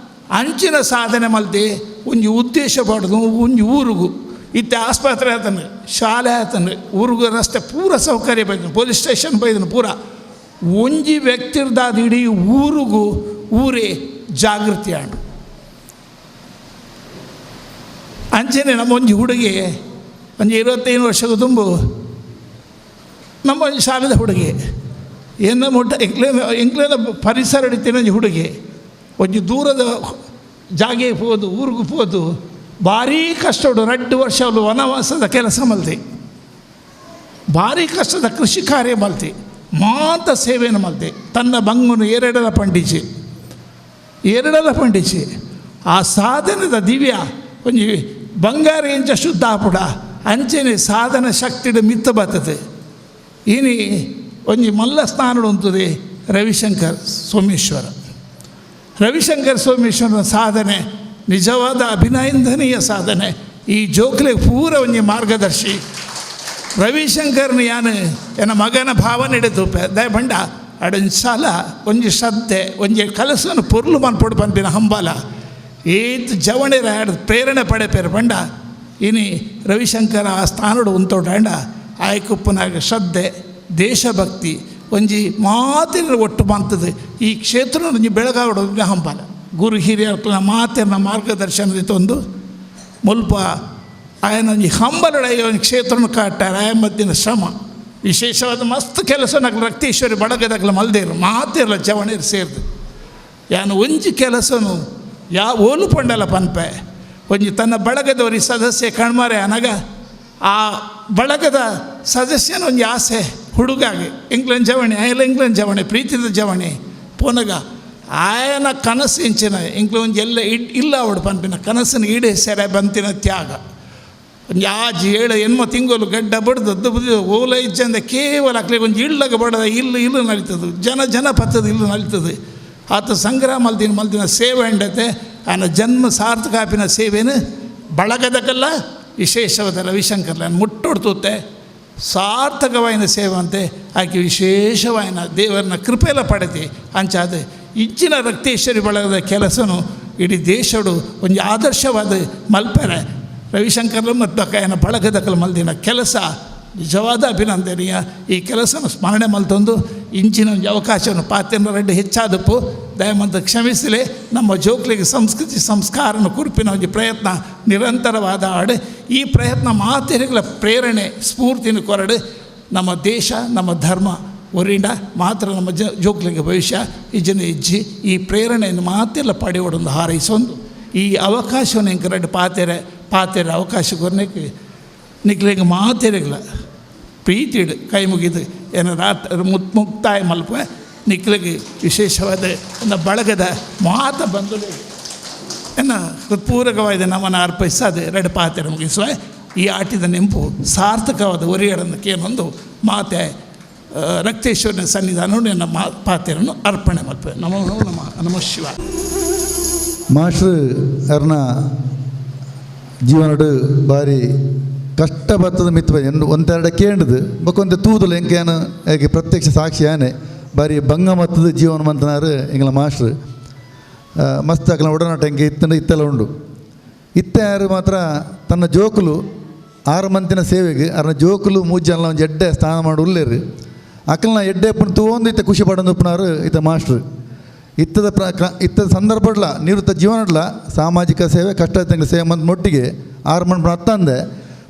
ಅಂಚಿನ ಸಾಧನೆ ಮಲ್ತೆ ಒಂಜಿ ಉದ್ದೇಶ ಪಡೆದು ಒಂಜಿ ಊರಿಗೂ ಇತ್ತೆ ಆಸ್ಪತ್ರೆ ಆತನು ಶಾಲೆ ಆತನು ಊರಿಗೂ ರಸ್ತೆ ಪೂರ ಸೌಕರ್ಯ ಬೈದನು ಪೊಲೀಸ್ ಸ್ಟೇಷನ್ ಬೈದನು ಪೂರ ಒಂಜಿ ವ್ಯಕ್ತಿರ್ದಾದ ಇಡೀ ಊರಿಗೂ ಊರೇ ಜಾಗೃತಿ ಆಂಡು. ಅಂಚನೆ ನಮ್ಮ ಒಂಜಿ ಹುಡುಗಿ ಒಂಜಿ 25 ವರ್ಷದ ತುಂಬು ನಮ್ಮ ಒಂಜಿ ಶಾಲೆದ ಹುಡುಗಿ ಎನ್ನ ಮುಟ್ಟ ಎಂಕ್ಲೇನ ಎಂಕ್ಲೇನ ಪರಿಸರ ಹಿಡಿತೇನೆ ಒಂಜಿ ಹುಡುಗಿ ಒಂಜಿ ದೂರದ ಜಾಗೆ ಪೋದು ಊರಿಗೂ ಪೋದು ಭಾರೀ ಕಷ್ಟ ಉಂಟು 2 ವರ್ಷ ಅವಳು ವನವಾಸದ ಕೆಲಸ ಮಲ್ತಿ ಭಾರಿ ಕಷ್ಟದ ಕೃಷಿ ಕಾರ್ಯ ಮಲ್ತಿ ಮಾತ ಸೇವೆಯನ್ನು ಮಲ್ತಿ ತನ್ನ ಬಂಗನು ಎರಡರ ಪಂಡಿಚಿ ಎರಡರ ಪಂಡಿಚಿ ಆ ಸಾಧನದ ದಿವ್ಯ ಒಂಜಿ ಬಂಗಾರ ಎಂಚ ಶುದ್ಧ ಆಪುಡ ಅಂಚನೆ ಸಾಧನ ಶಕ್ತಿಡ ಮಿತ್ತ ಬರ್ತದೆ. ಇನಿ ಒಂಜಿ ಮಲ್ಲ ಸ್ನಾನಡು ಉಂತದೆ ರವಿಶಂಕರ್ ಸೋಮೇಶ್ವರ. ರವಿಶಂಕರ್ ಸೋಮೇಶ್ವರನ ಸಾಧನೆ ನಿಜವಾದ ಅಭಿನಂದನೀಯ ಸಾಧನೆ. ಈ ಜೋಕ್ಲೆ ಪೂರ ಒಂಜಿ ಮಾರ್ಗದರ್ಶಿ ರವಿಶಂಕರ್ನ ಯಾನು ಎನ್ನ ಮಗನ ಭಾವನೆ ಹಿಡಿದು ದಯ ಬಂಡ ಅಡೊಂಜಿ ಸಾಲ ಒಂಜಿ ಶ್ರದ್ಧೆ ಒಂಜಿ ಕಲಸನ್ನು ಪೊರ್ಲು ಮನ್ಪೊಡು ಪನ್ಪಿನ ಹಂಬಲ ಏತ್ ಜವಣಿರ ಪ್ರೇರಣೆ ಪಡೆಪೇರು ಬಂಡ ಇನಿ ರವಿಶಂಕರ ಆ ಸ್ಥಾನಡು ಉಂತೋಡಂಡ ಆಯ್ಕುಪ್ಪನಾಗ ಶ್ರದ್ಧೆ ದೇಶಭಕ್ತಿ ಒಂಜಿ ಮಾತಿನ ಒಟ್ಟು ಬಂತದೆ ಈ ಕ್ಷೇತ್ರ ಒಂಜಿ ಬೆಳಗಾವಡು ಹಂಬಲ ಗುರು ಹಿರಿಯರ ಮಾತಿನ ಮಾರ್ಗದರ್ಶನದ ಒಂದು ಮುಲ್ಪ ಆಯನ ಒಂಜಿ ಹಂಬಲಡ ಒಂದು ಕ್ಷೇತ್ರನ ಕಾಟ್ಟಾರ ಆಯ ಮತ್ತಿನ ಶ್ರಮ ವಿಶೇಷವಾದ ಮಸ್ತ್ ಕೆಲಸ ನಕಲು ರಕ್ತೇಶ್ವರಿ ಬಳಗದಕ್ಲ ಮಲ್ದೇರು ಮಾತಿರಲ್ಲ ಜವಣಿರು ಸೇರ್ದು ಯಾನು ಒಂಜಿ ಕೆಲಸನು ಯಾ ಓಲು ಪಂಡಲ ಪನ್ಪೆ ಒಂಜಿ ತನ್ನ ಬಳಗದವರಿ ಸದಸ್ಯ ಕಣ್ಮಾರೆ ಅನಗ ಆ ಬಳಗದ ಸದಸ್ಯನ ಒಂಜಿ ಆಸೆ ಹುಡುಗಾಗಿ ಇಂಗ್ಲೆಂಡ್ ಜವಣಿ ಆಯಲ ಇಂಗ್ಲೆಂಡ್ ಜವಣಿ ಪ್ರೀತಿದ ಜವಣಿ ಪೋನಗ ಆಯನ ಕನಸು ಇಂಚಿನ ಇಂಗ್ಲ ಒಂಜಿ ಎಲ್ಲ ಇಲ್ಲ ಅವಡು ಪನ್ಪಿನ ಕನಸಿನ ಈಡೇ ಸೆರೆ ಬಂತಿನ ತ್ಯಾಗ ಒಂಜಿ ಆಜಿ ಏಳು ಎನ್ಮ ತಿಂಗಳು ಗಡ್ಡ ಬಡ್ದು ಓಲ ಇಜ್ಜಂದ ಕೇವಲ ಅಕ್ಲಿಗೆ ಒಂಜಿ ಇಳ್ಳಗ ಬಡದ ಇಲ್ಲು ಇಲ್ಲು ನಡೀತದೆ ಜನ ಜನ ಪತ್ತದ ಇಲ್ಲು ನಡೀತದೆ ಆತ ಸಂಗ್ರಹ ಮಲ್ದಿನ ಮಲ್ದಿನ ಸೇವೆ ಅಂಡತೆ ಆನ ಜನ್ಮ ಸಾರ್ಥಕ ಆಪಿನ ಸೇವೆನು ಬಳಗದಕಲ್ಲ ವಿಶೇಷವಾದ ರವಿಶಂಕರ್ಲ ಮುಟ್ಟೊಡ್ತುತ್ತೆ ಸಾರ್ಥಕವಾಯಿನ ಸೇವೆ ಅಂತೆ ಆಕೆ ವಿಶೇಷವಾಯಿನ ದೇವರನ್ನ ಕೃಪೆಲ್ಲ ಪಡೆತಿ ಅಂಚಾದ ಇಂಚಿನ ರಕ್ತೇಶ್ವರಿ ಬಳಗದ ಕೆಲಸನು ಇಡೀ ದೇಶಡು ಒಂಜಿ ಆದರ್ಶವಾದ ಮಲ್ಪೆರೆ ರವಿಶಂಕರ್ಲ ಮತ್ತು ಅಕ್ಕನ ಬಳಗದಕಲ ಮಲ್ದಿನ ಕೆಲಸ ನಿಜವಾದ ಅಭಿನಂದನೀಯ. ಈ ಕೆಲಸನ ಸ್ಮರಣೆ ಮಲ್ತೊಂದು ಇಂಚಿನ ಒಂಜಿ ಅವಕಾಶವನ್ನು ಪಾತ್ಯನ ರೆಡ್ಡಿ ಹೆಚ್ಚಾದಪ್ಪು ದಯಮಂತ ಕ್ಷಮಿಸಲಿ. ನಮ್ಮ ಜೋಕ್ಲಿಗೆ ಸಂಸ್ಕೃತಿ ಸಂಸ್ಕಾರನ ಕುರಿಪಿನ ಒಂದು ಪ್ರಯತ್ನ ನಿರಂತರವಾದ ಆಡು ಈ ಪ್ರಯತ್ನ ಮಾತೆರಿಗಳ ಪ್ರೇರಣೆ ಸ್ಫೂರ್ತಿನ ಕೊರಡು ನಮ್ಮ ದೇಶ ನಮ್ಮ ಧರ್ಮ ಒರಿಂಡ ಮಾತ್ರ ನಮ್ಮ ಜೋಕ್ಲಿಗೆ ಭವಿಷ್ಯ ಇಜ್ಜನ ಇಜ್ಜಿ ಈ ಪ್ರೇರಣೆಯನ್ನು ಮಾತೆಲ್ಲ ಪಡೆಯೋಡೊಂದು ಹಾರೈಸೊಂದು ಈ ಅವಕಾಶವನ್ನು ಎಂಕರೆಡ್ ಪಾತೆರೆ ಪಾತೆರೆ ಅವಕಾಶ ಕೊರನೆಗೆ ನಿಕ್ಲಿಗೆ ಮಾತೆರೆಗಳ ಪ್ರೀತಿಡು ಕೈ ಮುಗಿದು ಏನ ರಾತ್ರಿ ಮುಕ್ತಾಯ ಮಲ್ಪ ನಿಕ್ಲಿಗೆ ವಿಶೇಷವಾದ ಒಂದು ಬಳಗದ ಮಾತ ಬಂದು ಎನ್ನ ಪೂರಕವಾದ ನಮ್ಮನ್ನು ಅರ್ಪಿಸದೆ ಎರಡು ಪಾತ್ರೆ ಮುಗಿಸುವ ಈ ಆಟಿದ ನೆಂಪು ಸಾರ್ಥಕವಾದ ಒರಿಯಡನ್ನು ಏನೊಂದು ಮಾತೆ ರಕ್ತೇಶ್ವರನ ಸನ್ನಿಧಾನ ನನ್ನ ಮಾ ಪಾತ್ರೆಯನ್ನು ಅರ್ಪಣೆ ಮಾಡ್ತೇವೆ. ನಮೋ ನಮಃ, ನಮೋ ಶಿವ. ಮಾಸ್ಟ್ರು ಅರ್ನ ಜೀವನಡು ಭಾರಿ ಕಷ್ಟ ಬರ್ತದ ಮಿತ್ರ ಎಂದು ಒಂದೆರಡು ಕೇಂದ್ರದು ಬೊಕ್ಕೊಂತೆ ತೂದಲು ಎಂಕೇನು ಹೇಗೆ ಪ್ರತ್ಯಕ್ಷ ಸಾಕ್ಷಿ ಆನೆ ಭಾರಿ ಭಂಗ ಮತ್ತದ ಜೀವನ ಮಂತನಾರು ಎಂಗಳ ಮಾಸ್ಟ್ರು. ಮಸ್ತ್ ಅಕಲ ಒಡನಾಟ ಎಂಕೆ ಇತ್ತಂಡು ಇತ್ತೆಲ್ಲ ಉಂಡು. ಇತ್ತೆ ಯಾರು ಮಾತ್ರ ತನ್ನ ಜೋಕುಲು 6 ಮಂತಿನ ಸೇವೆಗೆ ಅರ್ನ ಜೋಕುಲು ಮೂಜಲ್ಲ ಒಂದು ಎಡ್ಡೆ ಸ್ನಾನ ಮಾಡಿ ಉಲ್ಲೇರು ಅಕಲ್ನ ಎಡ್ಡೆ ಪುಣ್ ತೂವೊಂದು ಇತ್ತ ಖುಷಿ ಪಡೊಂದು ಉಪ್ಪುನಾರು ಇತ್ತ ಮಾಸ್ಟ್ರು. ಇತ್ತದ ಇತ್ತದ ಸಂದರ್ಭಡ್ಲ ನಿವೃತ್ತ ಜೀವನಡ್ಲ ಸಾಮಾಜಿಕ ಸೇವೆ ಕಷ್ಟ ಇದ್ದಂಗೆ ಸೇವೆ ಮಂತ್ ಮೊಟ್ಟಿಗೆ 6 ಮಣ್ ಅತ್ತಂದೆ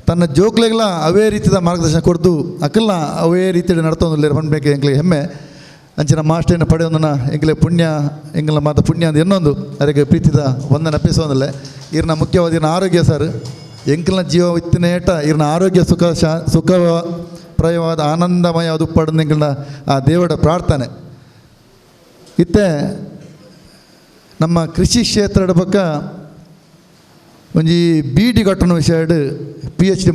ತನ್ನ ಜೋಕ್ಲೆಗ್ಲ ಅವೇ ರೀತಿಯ ಮಾರ್ಗದರ್ಶನ ಕೊಡ್ದು ಅಕಲ್ನ ಅವೇ ರೀತಿಯಲ್ಲಿ ನಡ್ತೊಂದು ಪನ್ಬೇಕು ಎಂಕ್ಲೆ ಹೆಮ್ಮೆ. ಅಂಚಿನ ಮಾಸ್ಟರ್ನ ಪಡೆಯೊಂದನ ಎಂಕ್ಲೆ ಪುಣ್ಯ ಎಂಗ್ಲ ಮಾತ ಪುಣ್ಯ ಅಂದ್ ಇನ್ನೊಂದು ಅದಕ್ಕೆ ಪ್ರೀತಿದ ವಂದನೆ ಅರ್ಪಿಸೋದಲ್ಲೇ. ಇರ್ನ ಮುಖ್ಯವಾದ ಇರ್ನ ಆರೋಗ್ಯ ಸರ್, ಎಂಕ್ಲನ ಜೀವ ಇತ್ತಿನೇಟ ಇರ್ನ ಆರೋಗ್ಯ ಸುಖ ಸುಖ ಪ್ರಯವಾದ ಆನಂದಮಯ ಉಪ್ಪಡಂದು ಎಂಕ್ಲನ ಆ ದೇವರ ಪ್ರಾರ್ಥನೆ. ಇತ್ತೆ ನಮ್ಮ ಕೃಷಿ ಕ್ಷೇತ್ರದ ಪಕ್ಕ ಒಂಜಿ ಬೀಡಿ ಕಟ್ಟಣ ವಿಷಯ PhD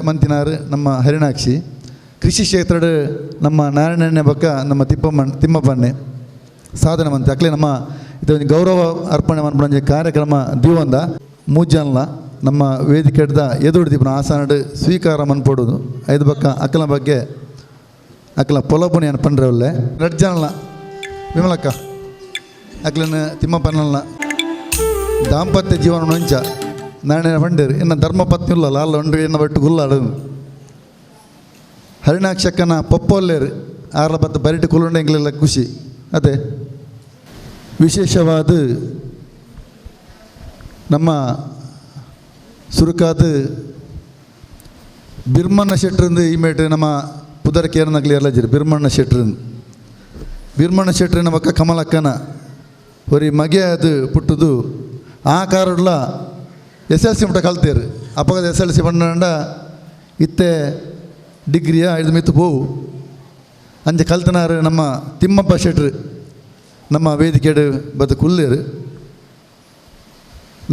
ಮಂತಿನಾರು ನಮ್ಮ ಹರಿಣಾಕ್ಷಿ. ಕೃಷಿ ಕ್ಷೇತ್ರದ ನಮ್ಮ ನಾರಾಯಣಣ್ಣ ಪಕ್ಕ ನಮ್ಮ ತಿಮ್ಮಪ್ಪಣ್ಣೆ ಸಾಧನೆ ಮಂತ್ರಿ ಅಕ್ಲೆ ನಮ್ಮ ಇದು ಒಂದು ಗೌರವ ಅರ್ಪಣೆ ಮನ್ಪುನ ಕಾರ್ಯಕ್ರಮ ದೀವಂದ ಮೂಜನ್ಲ ನಮ್ಮ ವೇದಿಕೆಡ್ದ ಎದುರು ದೀಪನ ಆಸನಡು ಸ್ವೀಕಾರ ಮನ್ಪೊಡುದು. ಐದು ಪಕ್ಕ ಅಕ್ಕಲ ಬಗ್ಗೆ ಅಕ್ಕಲ ಪೊಲಬುನಿ ಅನ್ಪಂಡ್ರವಲ್ಲೆ ರಡ್ ಜನಲ ವಿಮಲಕ್ಕ ಅಕ್ಲನ ತಿಮ್ಮಪ್ಪನಲ್ಲ ದಾಂಪತ್ಯ ಜೀವನ ನೊಂಚ ನಾರಾಯಣ ಪಂಡೇರು ಇನ್ನು ಧರ್ಮಪತ್ನಿ ಉಲ್ಲಲ್ಲ ಅಲ್ಲ ಉಂಡು ಎನ್ನ ಬಟ್ಟು ಗುಲ್ಲಾಡು ಹರಿಣಾಕ್ಷಕ್ಕನ ಪಪ್ಪೊಲ್ಲೇರು ಆರ್ಲ ಪತ್ತು ಬರಿಟು ಕುಲುಂಡ ಎಂಗ್ಲೆಲ್ಲ ಖುಷಿ. ಅದೇ ವಿಶೇಷವಾದ ನಮ್ಮ ಸುರುಕಾದ ಬಿರ್ಮಣ್ಣ ಶೆಟ್ರಿಂದ ಈ ಮೇಟ್ ನಮ್ಮ ಪುದರ್ ಕೇರನಗಲಿ ಎಲ್ಲ ಬಿರ್ಮಣ್ಣ ಶೆಟ್ರಿಂದ ಬಿರ್ಮಣ್ಣ ಶೆಟ್ರಿನ ಮಕ್ಕ ಕಮಲಕ್ಕನ ಹೊರಿ ಮಗೆ ಅದು ಪುಟ್ಟುದು ಆ ಕಾರುಡ್ಲ SLC ಮುಟ್ಟ ಕಲ್ತೇರು. ಅಪ್ಪಗದ SLC ಬಂಡ ಇತ್ತೆ ಡಿಗ್ರಿಯ ಐದು ಮಿತ್ತು ಪೋವು ಅಂಚೆ ಕಲ್ತನಾರು ನಮ್ಮ ತಿಮ್ಮಪ್ಪ ಶೆಟ್ರು ನಮ್ಮ ವೇದಿಕೆಡು ಬದು ಕುಲ್ಲೇರು.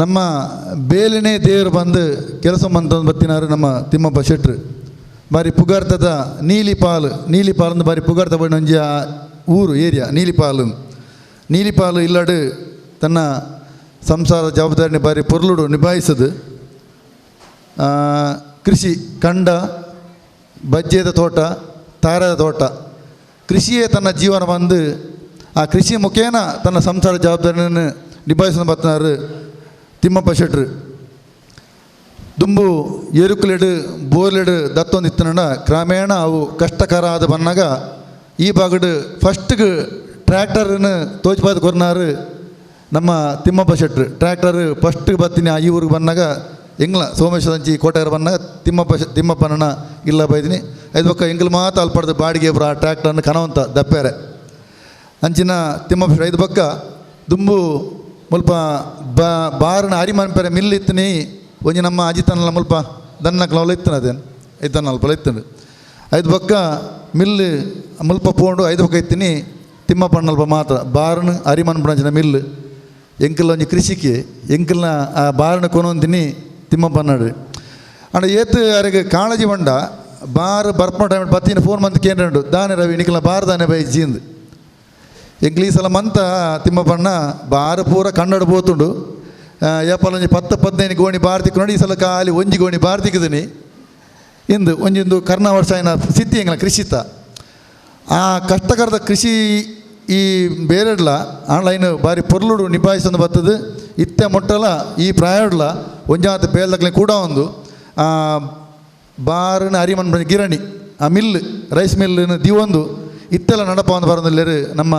ನಮ್ಮ ಬೇಲಿನೇ ದೇವರು ಬಂದು ಕೆಲಸ ಮಂತಂದು ಬತ್ತಿನಾರು ನಮ್ಮ ತಿಮ್ಮಪ್ಪ ಶೆಟ್ರು. ಬಾರಿ ಪುಗಾರ್ತದ ನೀಲಿಪಾಲು ನೀಲಿಪಾಲು ಬಾರಿ ಪುಗಾರ್ತ ಬಣ್ಣ ಒಂಜಿ ಆ ಊರು ಏರಿಯಾ ನೀಲಿಪಾಲು ನೀಲಿಪಾಲು ಇಲ್ಲಡು ತನ್ನ ಸಂಸಾರ ಜವಾಬ್ದಾರಿನ ಬಾರಿ ಪೊರ್ಲುಡು ನಿಭಾಯಿಸದು. ಕೃಷಿ ಕಂಡ ಬಜ್ಜೆದ ತೋಟ ತಾರದ ತೋಟ ಕೃಷಿಯೇ ತನ್ನ ಜೀವನ ಬಂದು ಆ ಕೃಷಿ ಮುಖೇನ ತನ್ನ ಸಂಸಾರ ಜವಾಬ್ದಾರಿಯನ್ನು ನಿಭಾಯಿಸೋದು ಬತ್ತಿನಾರು ತಿಮ್ಮಪ್ಪ ಶೆಟ್ರು. ದುಂಬು ಎರುಕುಲೆಡು ಬೋರ್ಲೆಡು ದತ್ತೊಂದು ಇತ್ತನಂಡ ಕ್ರಮೇಣ ಅವು ಕಷ್ಟಕರ ಆದ ಬನ್ನಾಗ ಈ ಭಾಗಡು ಫಸ್ಟ್ಗೆ ಟ್ರ್ಯಾಕ್ಟರ್ನ ತೋಚ್ಪಾದ ಕೊರ್ನಾರು ನಮ್ಮ ತಿಮ್ಮಪ್ಪ ಶೆಟ್ರು. ಟ್ರ್ಯಾಕ್ಟರ್ ಫಸ್ಟ್ಗೆ ಬತ್ತೀನಿ ಆ ಈ ಊರಿಗೆ ಬಂದಾಗ ಎಂಗ್ಲ ಸೋಮೇಶ್ವರಂಚಿ ಕೋಟೆಯವರು ಬಂದಾಗ ತಿಮ್ಮಪ್ಪನ ಇಲ್ಲ ಬೈದಿನಿ ಐದು ಪಕ್ಕ ಎಂಗ್ಲ ಮಾತು ಅಲ್ಪಡ್ದು ಬಾಡಿಗೆ ಒಬ್ಬರು ಆ ಟ್ರ್ಯಾಕ್ಟರ್ನ ಕನವಂತ ದಪ್ಪೇರೆ ಅಂಚಿನ ತಿಮ್ಮಪ್ಪ ಐದು ಪಕ್ಕ ದುಂಬು ಮುಲ್ಪ ಬಾರನ ಅರಿಮನ್ಪೆರೆ ಮಿಲ್ ಇತ್ತನಿ ಒಂಜಿ ನಮ್ಮ ಅಜಿತನಲ್ಲ ಮುಲ್ಪ ದನ್ನಕ್ಲವಲ್ಲ ಇತ್ತನ ಅದೇನು ಐತನ ಅಲ್ಪಲ ಇತ್ತಂಡು ಐದು ಪಕ್ಕ ಮಿಲ್ ಮುಲ್ಪ ಪೋಂಡು ಐದು ಪಕ್ಕ ಇತ್ತೀನಿ ತಿಮ್ಮಪ್ಪಣ್ಣಲ್ಪ ಮಾತ್ರ ಬಾರನ ಅರಿಮನ್ಪುಣಂಚಿನ ಮಿಲ್ ಎಂಕಲ್ ಒಂಜಿ ಕೃಷಿಗೆ ಎಂಕಲ್ನ ಆ ಬಾರನ ಕೊನೊಂದಿನಿ ತಿಮ್ಮಪ್ಪನಾಡು. ಅಂಡ ಏತು ಅರೆಗೆ ಕಾಳಜಿ ಬಂಡ ಬಾರ್ ಬರ್ಪಣ ಟೈಮ್ ಬತ್ತಿನ ಫೋನ್ ಮಂತ್ ಕೇಂದ್ರ ದಾನೆ ರವಿ ನಿಕಲ್ನ ಬಾರ್ ದಾನೆ ಬೈ ಜೀಂದು ಎಂಕ್ಲ ಈ ಸಲ ಮಂತ ತಿಮ್ಮಪ್ಪಣ್ಣ ಬಾರು ಪೂರ ಕನ್ನಡ ಪೋತುಂಡು ಏಪಲ್ ಒಂಜಿ 10 15 ಗೋಣಿ ಬಾರ್ ತಿಕ್ಕೊಂಡು ಈ ಸಲ ಖಾಲಿ ಒಂಜಿ ಗೋಣಿ ಬಾರ್ ತಿಕ್ಕಿದ್ದೀನಿ ಇಂದು ಒಂಜಿಂದು ಕರ್ಣ ವರ್ಷ ಏನ ಸ್ಥಿತಿ ಎಂಗ್ಲ ಕೃಷಿತ ಆ ಕಷ್ಟಕರದ ಕೃಷಿ ಈ ಬೇರೆಡ್ಲ ಆನ್ಲೈನ್ ಬಾರಿ ಪೊರ್ಲುಡು ನಿಭಾಯಿಸೊಂದು ಬರ್ತದೆ. ಇತ್ತೆ ಮೊಟ್ಟಲ ಈ ಪ್ರಾಯಡ್ಲ ಒಂಜಾತ ಬೇಲ್ದಕ್ಲೆ ಕೂಡ ಒಂದು ಬಾರನ ಅರಿಮನ್ ಗಿರಣಿ ಆ mill rice mill ದಿವೊಂದು ಇತ್ತೆಲ್ಲ ನಡಪ ಒಂದು ಬರೋದಿಲ್ಲೇರು ನಮ್ಮ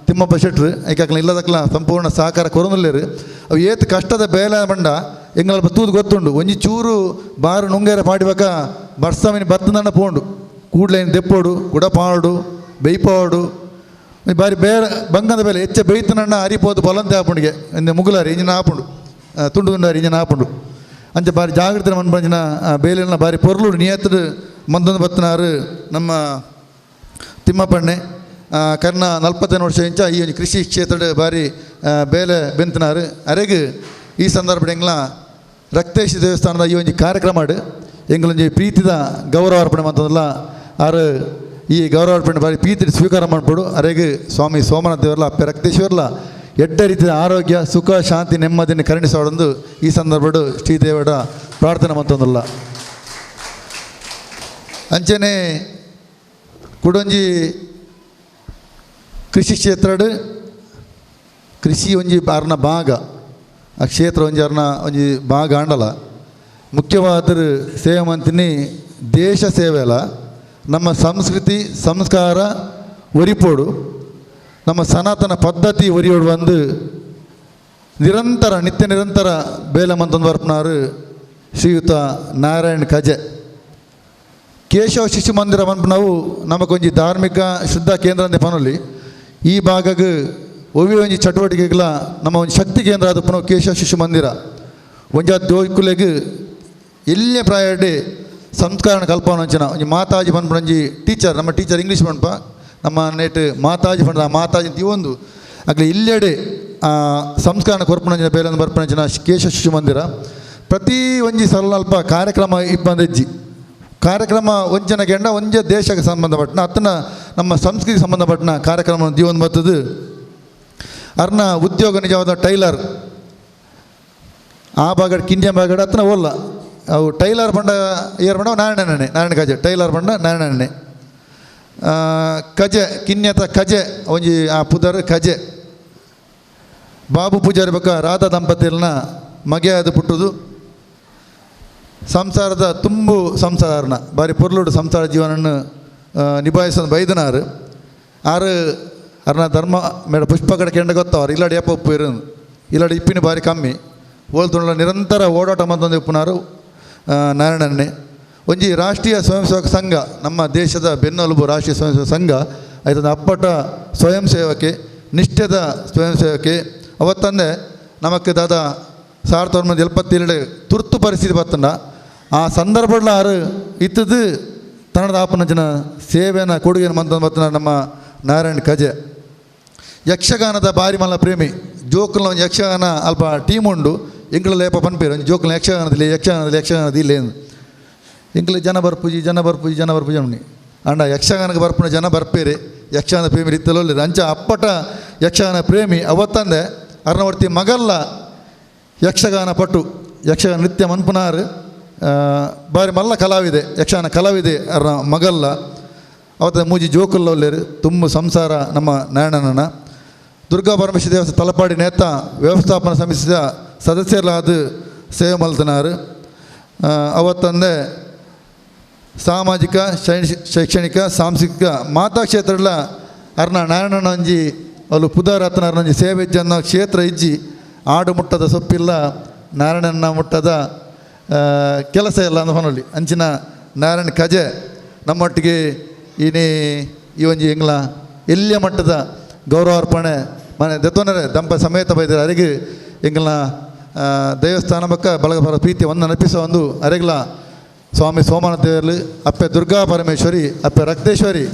ತಿಮ್ಮಪ್ಪ ಶೆಟ್ರು ಐಕಾಕ್ಲ ಇಲ್ಲದಕ್ಲ ಸಂಪೂರ್ಣ ಸಹಕಾರ ಕೊರೊಂದುಲ್ಲೇರು. ಅವು ಏತ್ ಕಷ್ಟದ ಬೇಲೆ ಬಂಡ ಎಂಗಳಲ್ಪ ತೂದು ಗೊತ್ತುಂಡು ಒಂಜಿ ಚೂರು ಬಾರು ನುಂಗೇರ ಪಾಡಿಬೇಕ ಬರ್ಸಮಿನ ಬತ್ತದಣ್ಣ ಪೋಂಡು ಕೂಡ್ಲೇನು ದೆಪ್ಪೋಡು ಗುಡಪಾಡು ಬೇಯ್ಪಾಡು ಬಾರಿ ಬೇರೆ ಬಂಗದ ಬೇಲೆ ಹೆಚ್ಚ ಬೇಯ್ತನಣ್ಣ ಅರಿಪೋದು ಬಲಂತೆ ಆಪುಂಡಿಗೆ ಇಂದ ಮುಗುಲಾರಿ ಇಂಜಿನ ಆಪುಂಡು ತುಂಡು ತುಂಡಾರಿ ಇಂಜಿನ ಆಪುಂಡು ಅಂಚೆ ಬಾರಿ ಜಾಗೃತಿ ಮನ್ಪಂಚಿನ ಬೇಲೆನ ಬಾರಿ ಪೊರ್ಲುಡು ನಿಯತ್ರು ಮಂದೊಂದು ಬತ್ತನಾರು ನಮ್ಮ ತಿಮ್ಮಪ್ಪಣ್ಣೆ. ಕರ್ನ 45 ವರ್ಷ ಇಂಚ ಈ ಒಂದು ಕೃಷಿ ಕ್ಷೇತ್ರದ ಬಾರಿ ಬೇಲೆ ಬೆಂತನಾರು. ಅರೆಗ್ ಈ ಸಂದರ್ಭ ಎಂಗ್ಲ ರಕ್ತೇಶ ದೇವಸ್ಥಾನದ ಈ ಒಂಜಿ ಕಾರ್ಯಕ್ರಮ ಎಂಗ್ಲೊಂಜಿ ಪ್ರೀತಿದ ಗೌರವ ಅರ್ಪಣೆ ಮಂತಂದಲ್ಲ ಆರು ಈ ಗೌರವ ಅರ್ಪಣೆ ಬಾರಿ ಪ್ರೀತಿ ಸ್ವೀಕಾರ ಮಾಡ್ಬೋದು. ಅರೆಗೆ ಸ್ವಾಮಿ ಸೋಮನಾಥ ದೇವರ್ಲ ಅಪ್ಪೆ ರಕ್ತೇಶ್ವರ್ಲ ಎಡ್ಡ ರೀತಿಯ ಆರೋಗ್ಯ ಸುಖ ಶಾಂತಿ ನೆಮ್ಮದಿಯನ್ನು ಕರುಣಿಸೋಡೊಂದು ಈ ಸಂದರ್ಭಡು ಶ್ರೀದೇವರ ಪ್ರಾರ್ಥನೆ ಮಂತಂದಲ್ಲ. ಅಂಚನೆ ಕುಡೊಂಜಿ ಕೃಷಿ ಕ್ಷೇತ್ರಡು ಕೃಷಿ ಒಂಜಿ ಅರ್ನ ಭಾಗ ಆ ಕ್ಷೇತ್ರ ಒಂಜಿ ಅರ್ನ ಒಂಜಿ ಭಾಗ ಆಂಡಲ ಮುಖ್ಯವಾದ ಸೇವೆ ಮಂತಿನಿ ದೇಶ ಸೇವೆ ಅಲ್ಲ, ನಮ್ಮ ಸಂಸ್ಕೃತಿ ಸಂಸ್ಕಾರ ಒರಿಪೋಡು ನಮ್ಮ ಸನಾತನ ಪದ್ಧತಿ ಒರಿಯೋಡು ಬಂದು ನಿರಂತರ ನಿತ್ಯ ನಿರಂತರ ಬೇಲೆ ಮಂತಂದು ಬರ್ಪನಾರು ಶ್ರೀಯುತ ನಾರಾಯಣ ಕಜೆ. ಕೇಶವ ಶಿಶು ಮಂದಿರ ಮನ್ಪು ನಾವು ನಮಗೊಂಜಿ ಧಾರ್ಮಿಕ ಶುದ್ಧ ಕೇಂದ್ರ ಅಂದೆ ಪನೊಲಿ ಈ ಭಾಗಕ್ಕೆ ಒವ್ವೆ ಒಂಜಿ ಚಟುವಟಿಕೆಗಳ ನಮ್ಮ ಒಂದು ಶಕ್ತಿ ಕೇಂದ್ರ ಆದ ಪುನಃ ಕೇಶವ ಶಿಶು ಮಂದಿರ ಒಂಜಾ ದೋಕುಲೆಗ್ ಎಲ್ಲೇ ಪ್ರಾಯಡೆ ಸಂಸ್ಕರಣ ಕಲ್ಪನೆ ಒಂಚಿನ ಒಂಜಿ ಮಾತಾಜಿ ಪನ್ಪುನೊಂಜಿ ಟೀಚರ್ ನಮ್ಮ ಟೀಚರ್ ಇಂಗ್ಲೀಷ್ ಪನ್ಪ ನಮ್ಮ ನೇಟ್ ಮಾತಾಜಿ ಪಂಡ ಆ ಮಾತಾಜಿ ತೀವೊಂದು ಅಗ್ಲೆ ಇಲ್ಲೆಡೆ ಸಂಸ್ಕರಣ ಕೊರ್ಪುನಂಚಿನ ಬೇಲಂದು ಬರ್ಪುನಂಚಿನ ಕೇಶವ ಶಿಶು ಮಂದಿರ ಪ್ರತಿ ಒಂಜಿ ಸ್ವಲ್ಪ ಕಾರ್ಯಕ್ರಮ ಇಬ್ಬಂದೆಜ್ಜಿ ಕಾರ್ಯಕ್ರಮ ಒಂಜನ ಗೆಂಡ ಒಂಜೆ ದೇಶಕ್ಕೆ ಸಂಬಂಧಪಟ್ಟನ ಅತ್ತನ ನಮ್ಮ ಸಂಸ್ಕೃತಿಗೆ ಸಂಬಂಧಪಟ್ಟನ ಕಾರ್ಯಕ್ರಮ ಜೀವನ ಬರ್ತದೆ. ಅರ್ನ ಉದ್ಯೋಗ ನಿಜವಾದ ಟೈಲರ್ ಆ ಭಾಗಡ್ ಕಿಂಜ ಭಾಗಡ್ ಅತ್ತನ ಓಲ್ಲ ಅವು ಟೈಲರ್ ಪಂಡ ಏರ್ ಪಂಡ ನಾರಾಯಣನೇ ನಾರಾಯಣ ಕಜೆ ಟೈಲರ್ ಪಂಡ ನಾರಾಯಣನೇ ಕಜೆ ಕಿನ್ಯತ ಕಜೆ ಒಂಜಿ ಆ ಪುದರ್ ಕಜೆ ಬಾಬು ಪೂಜಾರಿ ಬಕ್ಕ ರಾಧಾ ದಂಪತಿಯನ್ನ ಮಗೆ ಅದು ಪುಟ್ಟುದು. ಸಂಸಾರದ ತುಂಬು ಸಂಸಾರನ ಬಾರಿ ಪೊರ್ಲುಡು ಸಂಸಾರ ಜೀವನನ್ನು ನಿಭಾಯಿಸೋ ಬೈದನಾರು ಆರು ಅರ್ನ ಧರ್ಮ ಮೇಡ ಪುಷ್ಪಕಡೆ ಕೆಂಡ ಗೊತ್ತವರು ಇಲ್ಲಾಡಿ ಏಪ ಉಪ್ಪು ಇರು ಇಲ್ಲಾಡಿ ಇಪ್ಪಿನ ಬಾರಿ ಕಮ್ಮಿ ಓಲ್ತುಂಡ ನಿರಂತರ ಓಡಾಟ ಮಂತೊಂದು ಉಪ್ಪುನಾರು ನಾರಾಯಣನ್ನೇ. ಒಂಜಿ ರಾಷ್ಟ್ರೀಯ ಸ್ವಯಂ ಸೇವಕ ಸಂಘ ನಮ್ಮ ದೇಶದ ಬೆನ್ನೆಲುಬು ರಾಷ್ಟ್ರೀಯ ಸ್ವಯಂ ಸೇವಕ ಸಂಘ ಆಯ್ತದ ಅಪ್ಪಟ ಸ್ವಯಂ ಸೇವಕೆ ನಿಷ್ಠೆದ ಸ್ವಯಂ ಸೇವಕೆ ಅವತ್ತಂದೆ ನಮಕ್ ದಾದ 1977 ತುರ್ತು ಪರಿಸ್ಥಿತಿ ಬತ್ತಂಡ ಆ ಸಂದರ್ಭಡ್ಲ ಆರು ಇತ್ತದು ತನ್ನದ ಆಪನ ಜನ ಸೇವೆನ ಕೊಡುಗೆನ ಮಂತ ಬತ್ತನ ನಮ್ಮ ನಾರಾಯಣ ಕಜೆ. ಯಕ್ಷಗಾನದ ಬಾರಿ ಮಲ್ಲ ಪ್ರೇಮಿ ಜೋಕುಲ್ನ ಒಂದು ಯಕ್ಷಗಾನ ಅಲ್ಪ ಟೀಮ್ ಉಂಡು ಎಂಕುಲ ಲೇಪ ಪನ್ಪೇರು ಒಂದು ಜೋಕುಲ್ನ ಯಕ್ಷಗಾನದಲ್ಲಿ ಯಕ್ಷಗಾನದಲ್ಲಿ ಯಕ್ಷಗಾನದ ಇಲ್ಲ ಏನು ಎಂಕುಲ ಜನ ಬರ್ಪುಜಿ ಜನ ಬರ್ಪುಜಿ ಜನ ಬರ್ಪುಜಿ ಅಮ್ಮನಿ ಅಂಡ ಯಕ್ಷಗಾನಕ್ಕೆ ಬರ್ಪುನ ಜನ ಬರ್ಪೇರೆ ಯಕ್ಷಗಾನ ಪ್ರೇಮಿ ಇತ್ತಲೋ ಅಂಚ ಅಪ್ಪಟ ಯಕ್ಷಗಾನ ಪ್ರೇಮಿ ಅವತ್ತಂದೆ ಅರ್ನವರ್ತಿ ಮಗಲ್ಲ ಯಕ್ಷಗಾನ ಪಟು ಯಕ್ಷಗಾನ ನೃತ್ಯ ಮನ್ಪುನಾರು ಬಾರಿ ಮಲ್ಲ ಕಲಾವಿದೆ ಯಕ್ಷಗಾನ ಕಲಾವಿದೆ ಅರ್ನ ಮಗಲ್ಲ ಅವತ್ತ ಮೂಜಿ ಜೋಕುಲ್ಲೊಲ್ಲೇರು ತುಂಬ ಸಂಸಾರ ನಮ್ಮ ನಾರಾಯಣನ. ದುರ್ಗಾ ಪರಮೇಶ್ವರ ದೇವಸ್ಥಾನ ತಲಪಾಡಿ ನೇತ ವ್ಯವಸ್ಥಾಪನಾ ಸಮಿತಿಯ ಸದಸ್ಯರಾದ ಸೇವೆ ಮಲ್ತನಾರು. ಅವತ್ತಂದೆ ಸಾಮಾಜಿಕ ಶೈಕ್ಷಣಿಕ ಸಾಂಸ್ಕೃತಿಕ ಮಾತಾ ಕ್ಷೇತ್ರಗಳ ಅರ್ನ ನಾರಾಯಣನ ಒಂಜಿ ಅಲ್ಲು ಪುದರ್ ಅರ್ನೊಂಜಿ ಸೇವೆ ಇಜ್ಜಿ ಅನ್ನೋ ಕ್ಷೇತ್ರ ಇಜ್ಜಿ ಆಡು ಮುಟ್ಟದ ಸೊಪ್ಪಿಲ್ಲ ನಾರಾಯಣನ ಮುಟ್ಟದ ಕೆಲಸ ಇಲ್ಲ ಅಂದ ಹೊನೊಲಿ ಅಂಚಿನ ನಾರಾಯಣ ಕಜೆ ನಮ್ಮೊಟ್ಟಿಗೆ ಈನೇ ಈ ಒಂಜಿ ಎಂಗ್ಲ ಎಲ್ಲಿಯ ಮಟ್ಟದ ಗೌರವಾರ್ಪಣೆ ಮನೆ ದತ್ತೋನರೆ ದಂಪ ಸಮೇತ ಬೈದರೆ ಅರಿಗೆ ಎಂಗ್ಲ ದೇವಸ್ಥಾನ ಬಕ್ಕ ಬಳಗ ಪ್ರೀತಿ ಒಂದು ಅರ್ಪಿಸುವ ಒಂದು ಅರೆಗ್ಲ ಸ್ವಾಮಿ ಸೋಮನಾಥ ದೇವರಲ್ಲಿ ಅಪ್ಪೆ ದುರ್ಗಾ ಪರಮೇಶ್ವರಿ ಅಪ್ಪೆ ರಕ್ತೇಶ್ವರಿ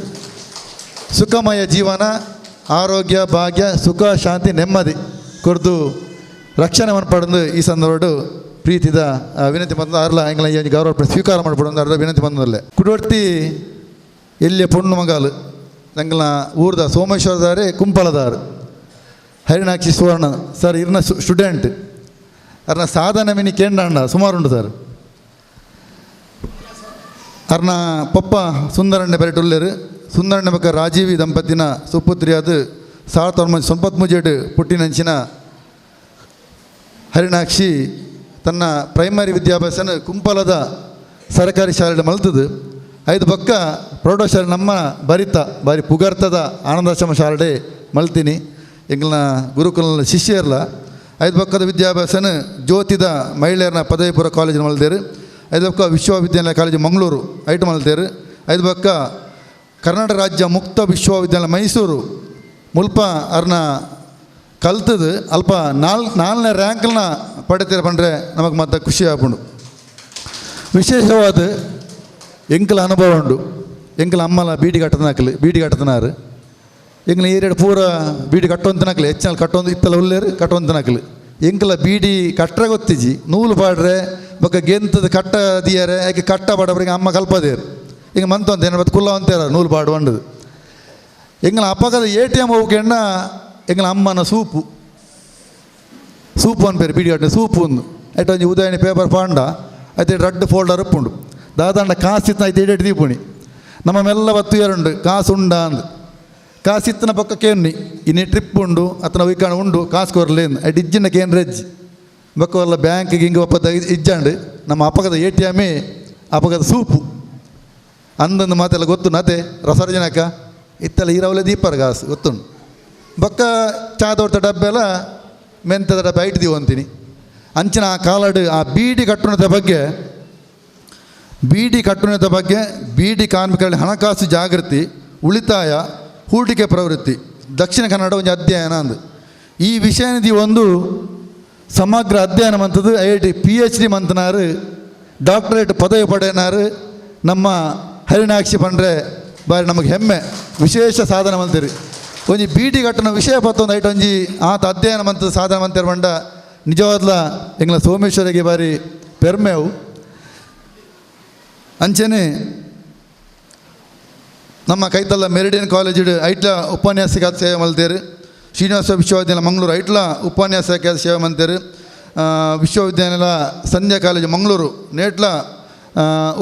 ಸುಖಮಯ ಜೀವನ ಆರೋಗ್ಯ ಭಾಗ್ಯ ಸುಖ ಶಾಂತಿ ನೆಮ್ಮದಿ ಕೊರ್ದು ರಕ್ಷಣೆ ಪಡೆದು ಈ ಸಂದರ್ಭ ಪ್ರೀತಿದ ವಿನಂತಿ ಬಂದ ಅರ್ಲ ಎಂಗ್ಲ ಈ ಒಂಜಿ ಗೌರವ ಸ್ವೀಕಾರ ಮಾಡ್ಪಡೋದು ಅರ್ಧ ವಿನಂತಿ ಬಂದಲ್ಲೇ. ಕುಡವರ್ತಿ ಎಲ್ಲಿಯ ಪೊಣ್ಣು ಮಗಾಲು ಎಂಗ್ಲ ಊರ್ದ ಸೋಮೇಶ್ವರದಾರೆ ಕುಂಪಲದಾರು ಹರಿಣಾಕ್ಷಿ ಸುವರ್ಣ ಸರ್ ಇರ್ನ ಸ್ಟೂಡೆಂಟ್ ಅರ್ನ ಸಾಧನೆ ಮಿನಿ ಕೇಂದ್ರ ಸುಮಾರುಂಡು ಸರ್. ಅರ್ನ ಪಪ್ಪ ಸುಂದರಣ್ಣ ಬೆರಟುಲ್ಲೇರು ಸುಂದರಣ್ಣ ಬಕ್ಕ ರಾಜೀವಿ ದಂಪತಿನ ಸುಪುತ್ರಿಯಾದ 1993 ಪುಟ್ಟಿನಂಚಿನ ಹರಿಣಾಕ್ಷಿ ತನ್ನ ಪ್ರೈಮರಿ ವಿದ್ಯಾಭ್ಯಾಸನ ಕುಂಪಲದ ಸರಕಾರಿ ಶಾಲೆ ಮಲ್ತದು. ಐದು ಬಕ್ಕ ಪ್ರೌಢಶಾಲೆ ನಮ್ಮ ಬರಿತ ಬಾರಿ ಪುಗರ್ತದ ಆನಂದಾಶ್ರಮ ಶಾಲೆ ಮಲ್ತೀನಿ ಎಂಗ್ಲನ ಗುರುಕುಲನ ಶಿಷ್ಯರ್ಲ. ಐದು ಪಕ್ಕದ ವಿದ್ಯಾಭ್ಯಾಸನ ಜ್ಯೋತಿದ ಮಹಿಳೆಯರನ್ನ ಪದವಿ ಪೂರ್ವ ಕಾಲೇಜಿನ ಮಲ್ತೇರು. ಐದು ಪಕ್ಕ ವಿಶ್ವವಿದ್ಯಾಲಯ ಕಾಲೇಜು ಮಂಗಳೂರು ಐಟು ಮಲ್ತೇರು. ಐದು ಪಕ್ಕ ಕರ್ನಾಟಕ ರಾಜ್ಯ ಮುಕ್ತ ವಿಶ್ವವಿದ್ಯಾಲಯ ಮೈಸೂರು ಮುಲ್ಪ ಅರ್ನ ಕಲ್ತದು ಅಲ್ಪ ನಾಲ್ಕನೇ ರ್ಯಾಂಕ್ನ ಪಡೆತೀರ ಪಂಡ್ರೆ ನಮಗೆ ಮತ್ತೆ ಖುಷಿ ಆಪುಂಡು. ವಿಶೇಷವಾದ ಎಂಕಲ ಅನುಭವ ಉಂಡು. ಎಂಕಲ ಅಮ್ಮಲ ಬೀಡಿ ಕಟ್ಟದನಾಕಲು ಬೀಡಿ ಕಟ್ಟದನಾರು ಎಂಗ್ಲ ಏರಿಯಾಡ್ ಪೂರ ಬೀಡಿ ಕಟ್ಟುವಂತನಾಕಲು ಹೆಚ್ಚಿನ ಕಟ್ಟೊಂದು ಇತ್ತಲ ಉಲ್ಲೇರು ಕಟ್ಟುವಂತನಾಕಲು ಎಂಕಲ ಬೀಡಿ ಕಟ್ಟರೆ ಗೊತ್ತಿಜಿ ನೂಲು ಪಾಡ್ರೆ ಬೊಕ್ಕ ಗೆಂತದ ಕಟ್ಟ ದಿಯರೆ ಯಾಕೆ ಕಟ್ಟ ಪಾಡಬ್ರಿಗೆ ಅಮ್ಮ ಕಲ್ಪದೇರು ಹಿಂಗೆ ಮಂತಂತ ಏನು ಮತ್ತೆ ಕುಲ್ಲ ಅಂತಾರ ನೂಲು ಪಾಡು ಅಂಡದು ಎಂಗಳ ಅಪ್ಪಗದ ಎ ಟಿ ಎಮ್ ಹೋಗ್ಕೆಂಡ ಎಂಗಳ ಅಮ್ಮನ ಸೂಪು ಸೂಪು ಅನ್ಪೇರು ಬೀಡಿ ಕಟ್ಟೆ ಸೂಪು ಒಂದು ಐಟ ಒಂಜಿ ಉದಯಣಿ ಪೇಪರ್ ಪಾಂಡ ಐತೆ ರಡ್ಡು ಫೋಲ್ಡರ್ ಉಪ್ಪುಂಡು ದಾದಾಂಡ ಕಾಸಿತ್ನ ಐತೆ ಎಡೆಟ್ ದೀಪುಣಿ ನಮ್ಮ ಮೆಲ್ಲ ಬತ್ತು ಏರುಂಡು ಕಾಸು ಉಂಡ ಅಂದು ಕಾಸಿತ್ತನ ಪಕ್ಕ ಕೇನ್ನಿ ಇನ್ನಿ ಟ್ರಿಪ್ ಉಂಡು ಅತನ ವೈಕಾಣ ಉಂಡು ಕಾಸು ಕೊರ್ಲೇನು ಐಟ್ ಇಜ್ಜಿನ ಕೇನ್ ರೆಜ್ಜಿ ಬೊಕ್ಕ ಒಲ್ಲ ಬ್ಯಾಂಕಿಗೆ ಹಿಂಗೆ ಒಪ್ಪದ ಇಜ್ಜಾಂಡು ನಮ್ಮ ಅಪ್ಪಗದ ಎ ಟಿ ಎಮ್ಮೇ ಅಪಗದ ಸೂಪು ಅಂದಂದು ಮಾತೆಲ್ಲ ಗೊತ್ತು ನಾತೆ ರಸರ್ಜನಕ ಇತ್ತೆಲ್ಲ ಈರವಲೆ ದೀಪರ್ ಕಾಸು ಗೊತ್ತುಂಡು ಬೊಕ್ಕ ಚಾದೋರ್ತ ಡಬ್ಬೆಲ್ಲ ಮೆಂತದ ಡಬ್ಬೆ ಐಟ್ ದೀವಂತೀನಿ ಅಂಚಿನ ಆ ಕಾಲಡು ಆ ಬೀಡಿ ಕಟ್ಟುಣದ ಬಗ್ಗೆ ಬೀಡಿ ಕಟ್ಟುಣದ ಬಗ್ಗೆ ಬೀಡಿ ಕಾರ್ಮಿಕರಲ್ಲಿ ಹಣಕಾಸು ಜಾಗೃತಿ ಉಳಿತಾಯ ಹೂಡಿಕೆ ಪ್ರವೃತ್ತಿ ದಕ್ಷಿಣ ಕನ್ನಡ ಒಂದು ಅಧ್ಯಯನ ಅಂದು ಈ ವಿಷಯನಿಧಿ ಒಂದು ಸಮಗ್ರ ಅಧ್ಯಯನ ಮಂತದ್ದು I I T P H D ಮಂತನಾರು doctorate ಪದವಿ ಪಡೆಯನಾರು ನಮ್ಮ ಹರಿಣಾಕ್ಷಿ ಪಂಡ್ರೆ ಬಾರಿ ನಮಗೆ ಹೆಮ್ಮೆ ವಿಶೇಷ ಸಾಧನೆ ಮಂತಿರಿ ಒಂಜಿ ಬೀಡಿ ಕಟ್ಟನ ವಿಷಯ ಪತ್ತೊಂದು ಐಟ್ ಒಂಜಿ ಆತ ಅಧ್ಯಯನ ಮಂತದ ಸಾಧನೆ ಮಂತಿರ ಪಂಡ ನಿಜವಾದ್ಲ ಎಂಗ್ಲ ಸೋಮೇಶ್ವರಿಗೆ ಬಾರಿ ಪೆರ್ಮೆವು. ಅಂಚನೆ ನಮ್ಮ ಕೈತಲ್ಲ ಮೆರಿಡಿಯನ್ ಕಾಲೇಜಿಡ್ ಐಟ್ಲ ಉಪನ್ಯಾಸಕ ಸೇವೆ ಮಲ್ತೇರು, ಶ್ರೀನಿವಾಸ ವಿಶ್ವವಿದ್ಯಾಲಯ ಮಂಗಳೂರು ಐಟ್ಲ ಉಪನ್ಯಾಸಕ ಸೇವೆ ಮಲ್ತೇರು, ವಿಶ್ವವಿದ್ಯಾಲಯ ಸಂಧ್ಯಾ ಕಾಲೇಜು ಮಂಗಳೂರು ನೇಟ್ಲ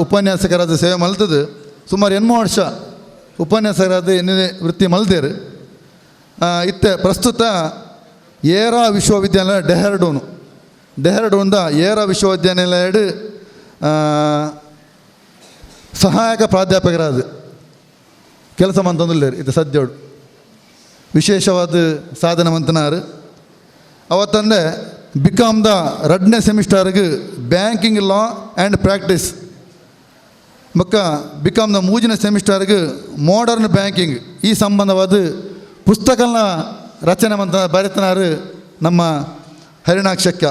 ಉಪನ್ಯಾಸಕರಾದ ಸೇವೆ ಮಲ್ತದು ಸುಮಾರು 8 ವರ್ಷ ಉಪನ್ಯಾಸಕರಾದ ಎನ್ನೇ ವೃತ್ತಿ ಮಲ್ತೇರು. ಇತ್ತೆ ಪ್ರಸ್ತುತ ಏರಾ ವಿಶ್ವವಿದ್ಯಾಲಯ ಡೆಹ್ರಾಡೂನು, ಡೆಹ್ರಾಡೂನ್ದ ಏರಾ ವಿಶ್ವವಿದ್ಯಾನಿಲಯ ಸಹಾಯಕ ಪ್ರಾಧ್ಯಾಪಕರಾದ ಕೆಲಸ ಮಂತಂದುಲ್ಲೇರು ಇದು ಸದ್ಯೋಡು ವಿಶೇಷವಾದ ಸಾಧನೆ ಮಂತನಾರು. ಅವತ್ತಂದೆ ಬಿಕಾಮ್ದ ರಡ್ನೇ ಸೆಮಿಸ್ಟರ್ಗೆ ಬ್ಯಾಂಕಿಂಗ್ ಲಾ ಆ್ಯಂಡ್ ಪ್ರಾಕ್ಟೀಸ್ ಬೊಕ್ಕ ಬಿಕಾಮ್ದ ಮೂಜಿನ ಸೆಮಿಸ್ಟರ್ಗೆ ಮಾಡರ್ನ್ ಬ್ಯಾಂಕಿಂಗ್ ಈ ಸಂಬಂಧವಾದ ಪುಸ್ತಕನ ರಚನೆ ಮಂತ ಬರೆತನಾರು ನಮ್ಮ ಹರಿಣಾಕ್ಷಕ್ಕ.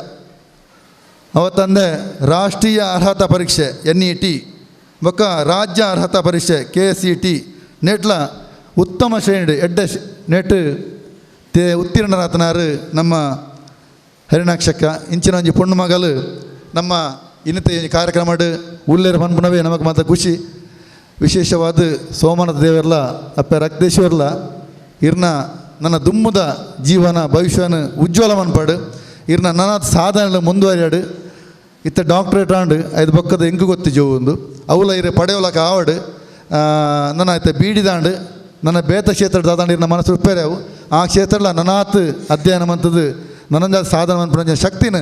ಅವತ್ತಂದೆ ರಾಷ್ಟ್ರೀಯ ಅರ್ಹತಾ ಪರೀಕ್ಷೆ ಎನ್ ಇ ಟಿ ಬೊಕ್ಕ ರಾಜ್ಯ ಅರ್ಹತಾ ಪರೀಕ್ಷೆ ಕೆ ಎಸ್ ಇ ಟಿ ನೆಟ್ಲ ಉತ್ತಮ ಶ್ರೇಣಿ ಎಡ್ಡೆ ನೆಟ್ ತೇ ಉತ್ತೀರ್ಣರಾತನಾರು ನಮ್ಮ ಹರಿಣಾಕ್ಷಕ್ಕ. ಇಂಚಿನ ಒಂಜಿ ಪೊಣ್ಣು ಮಗಲು ನಮ್ಮ ಇನ್ನಿತ ಈ ಕಾರ್ಯಕ್ರಮಡ್ ಉಲ್ಲೇರು ಪನ್ಪುನವೇ ನಮಗೆ ಮಾತ್ರ ಖುಷಿ. ವಿಶೇಷವಾದ ಸೋಮನಾಥ ದೇವರ್ಲ ಅಪ್ಪ ರಕ್ತೇಶ್ವರ್ಲ ಇರ್ನ ನನ್ನ ದುಮ್ಮದ ಜೀವನ ಭವಿಷ್ಯನ ಉಜ್ವಲ ಮನ್ಪಾಡು ಇರ್ನ ನನ್ನ ಸಾಧನೆ ಮುಂದುವರಿಯಾಡು ಇತ್ತ ಡಾಕ್ಟ್ರೇಟ್ ಆಂಡ್ ಐದು ಬೊಕ್ಕದ ಎಂಕು ಗೊತ್ತಿ ಜೋ ಒಂದು ಅವಲ ಇರ ಪಡೆಯೋಲಕ ಆವಡು ನನ್ನ ಆಯ್ತ ಬೀಡಿದಾಂಡು ನನ್ನ ಬೇತ ಕ್ಷೇತ್ರ ದಾದಾಂಡು ಇರ್ನ ಮನಸ್ಸು ಉಪ್ಪೇರ್ಯಾವು ಆ ಕ್ಷೇತ್ರಲ ನನಾತ್ ಅಧ್ಯಯನ ಮಂತದ್ದು ನನ್ನಂದ ಸಾಧನೆ ಮನ್ಪುನ ಶಕ್ತಿನ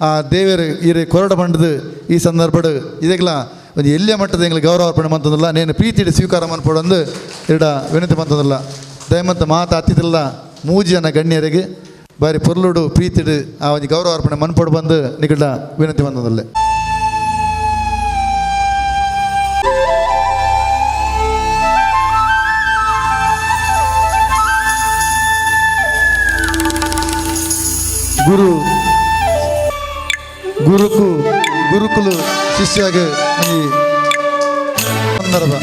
ಆ ದೇವರು ಇರೆ ಕೊರಡ ಬಂಡದು ಈ ಸಂದರ್ಭಡ್ ಇದೆಗ್ಲ ಒಂದು ಎಲ್ಲಿಯ ಮಟ್ಟದ ಎಂಗ್ಲ ಗೌರವ ಅರ್ಪಣೆ ಮಂತಂದಿಲ್ಲ ನೇನು ಪ್ರೀತಿಡಿ ಸ್ವೀಕಾರ ಮನ್ಪೊಡಂದು ಎರಡ ವಿನಂತಿ ಮಂತಂದಿಲ್ಲ. ದಯಮಂತ ಮಾತ ಅತಿಥಿಲ್ಲ ಮೂಜಿ ಜನ ಗಣ್ಯರಿಗೆ ಬಾರಿ ಪೊರ್ಲುಡು ಪ್ರೀತಿಡು ಆ ಒಂದು ಗೌರವ ಅರ್ಪಣೆ ಮನ್ಪೊಡು ಬಂದು ನಿಗಡ ವಿನಂತಿ ಮಂತಂದಿಲ್ಲ. ಗುರು ಗುರುಕು ಗುರುಕುಲು ಶಿಷ್ಯಾಗ ಈ ಸಂದರ್ಭ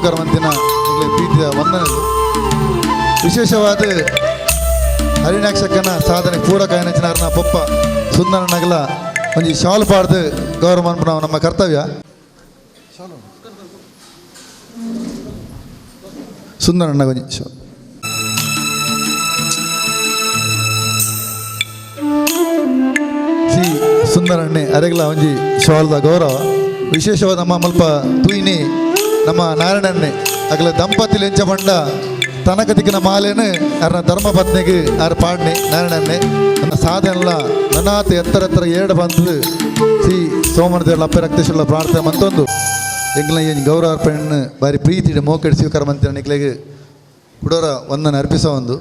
ಸ್ವೀಕಾರ ಮಂತಿನ ಪ್ರೀತಿಯ ವಂದನೆ. ವಿಶೇಷವಾದ ಹರಿಣಾಕ್ಷಕನ ಸಾಧನೆ ಪೂರಕ ನೆಚ್ಚಿನಾರನ ಪೊಪ್ಪ ಸುಂದರನಗಲ ಒಂಜಿ ಶಾಲು ಪಾಡ್ದು ಗೌರವ ಮನ್ಪುನ ನಮ್ಮ ಕರ್ತವ್ಯ. ಸುಂದರಣ್ಣ ಒಂಜಿ ಶಾಲು. ಶ್ರೀ ಸುಂದರಣ್ಣೆ ಅರೆಗಲ ಒಂಜಿ ಶಾಲ್ದ ಗೌರವ. ವಿಶೇಷವಾದ ನಮ್ಮ ಮಲ್ಪ ತೂಯಿನಿ ನಮ್ಮ ನಾರಾಯಣನ್ನೇ ಅಗಲ ದಂಪತಿ ಲೆಂಚ ಪಂಡ ತನಕ ತಿಕ್ಕಿನ ಮಾಲೇನು ಅರ್ನ ಧರ್ಮಪತ್ನಿಗೆ ಆರ್ ಪಾಡ್ನೆ ನಾರಾಯಣನ್ನೇ ನನ್ನ ಸಾಧನೆಲ್ಲ ನನಾತ ಎತ್ತರ ಎತ್ತರ ಏಡು ಬಂದು ಶ್ರೀ ಸೋಮನದೇವರ ಅಪ್ಪೆ ರಕ್ತೇಶ್ವರ ಪ್ರಾರ್ಥನೆ ಮಂತೊಂದು ಎಂಗ್ಲ ಏನು ಗೌರವ ಅರ್ಪಣೆ ಬಾರಿ ಪ್ರೀತಿ ಮೋಕೆಡ್ ಸ್ವೀಕಾರ ಮಂತಿನ ನಿಕ್ಲೆಗ್ ಕುಡೋರ ಒಂದನ್ನು ಅರ್ಪಿಸೋ ಒಂದು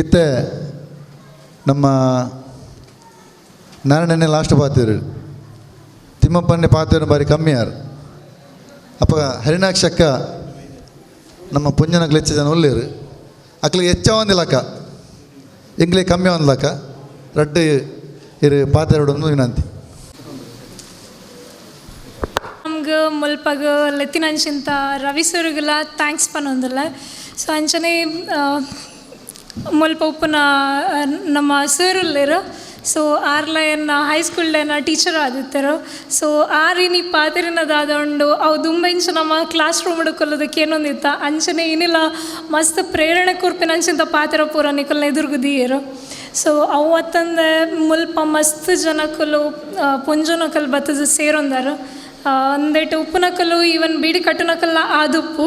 ಇತ್ತೆ ನಮ್ಮ ನಾರಾಯಣನೇ ಲಾಸ್ಟ್ ಪಾತಿರು ತಿಮ್ಮಪ್ಪನ್ನೇ ಪಾತಿರು ಬಾರಿ ಕಮ್ಮಿ ಯಾರು. ಅಪ್ಪ ಹರಿಣಾಕ್ಷಕ್ಕ ನಮ್ಮ ಪುಂಜನಕ್ಲು ಹೆಚ್ಚು ಜನ ಉಳ್ಳೇರು ಅಕ್ಲಿಗೆ ಹೆಚ್ಚ ಒಂದಿಲ್ಲಕ್ಕ ಎಂಗ್ಲೆ ಕಮ್ಮಿ ಒಂದ್ಲಕ್ಕ ರಡ್ಡು ಇರು ಪಾತೆರಡು ಒಂದು ವಿನಂತಿ. ನಮ್ಗೆ ಮುಲ್ಪಗ ಲೆತ್ತಿನಂಚಿಂತ ರವಿ ಸರುಗುಲ thanks ಪನ್ನೊಂದಿಲ್ಲ. ಸೊ ಅಂಚನೆ ಮುಲ್ಪ ಉಪ್ಪುನ ನಮ್ಮ ಸರ್ ಉಲ್ಲೇರು. ಸೊ ಆರ್ಲ ಎನ್ನ ಹೈಸ್ಕೂಲ್ ಎನ್ನ ಟೀಚರ್ ಆದಿತ್ತರು. ಸೊ ಆರ್ ಇನಿ ಪಾತಿರಿನದಾದ ಉಂಡು ಅವು ದುಂಬೆಂಚ ನಮ್ಮ ಕ್ಲಾಸ್ ರೂಮ್ ಹುಡುಕೊಲ್ಲದಕ್ಕೆ ಏನೊಂದಿತ್ತ ಅಂಚನೆ ಏನಿಲ್ಲ ಮಸ್ತ್ ಪ್ರೇರಣೆ ಕೊರ್ಪಿನ ಅಂಚಿಂತ ಪಾತಿರ ಪೂರ ನಿಕಲ್ನ ಎದುರುಗುದಿಯರು. ಸೊ ಅವು ಅತ್ತಂದೆ ಮುಲ್ಪ ಮಸ್ತ್ ಜನಕುಲು ಪೊಂಜನಕಲ್ ಬತ್ತದ ಸೇರೊಂದಾರು. ಅಂದೇಟು ಉಪ್ಪುನಕಲು ಈವನ್ ಬೀಡಿ ಕಟ್ಟುನಕಲ್ಲ ಆದುಪ್ಪು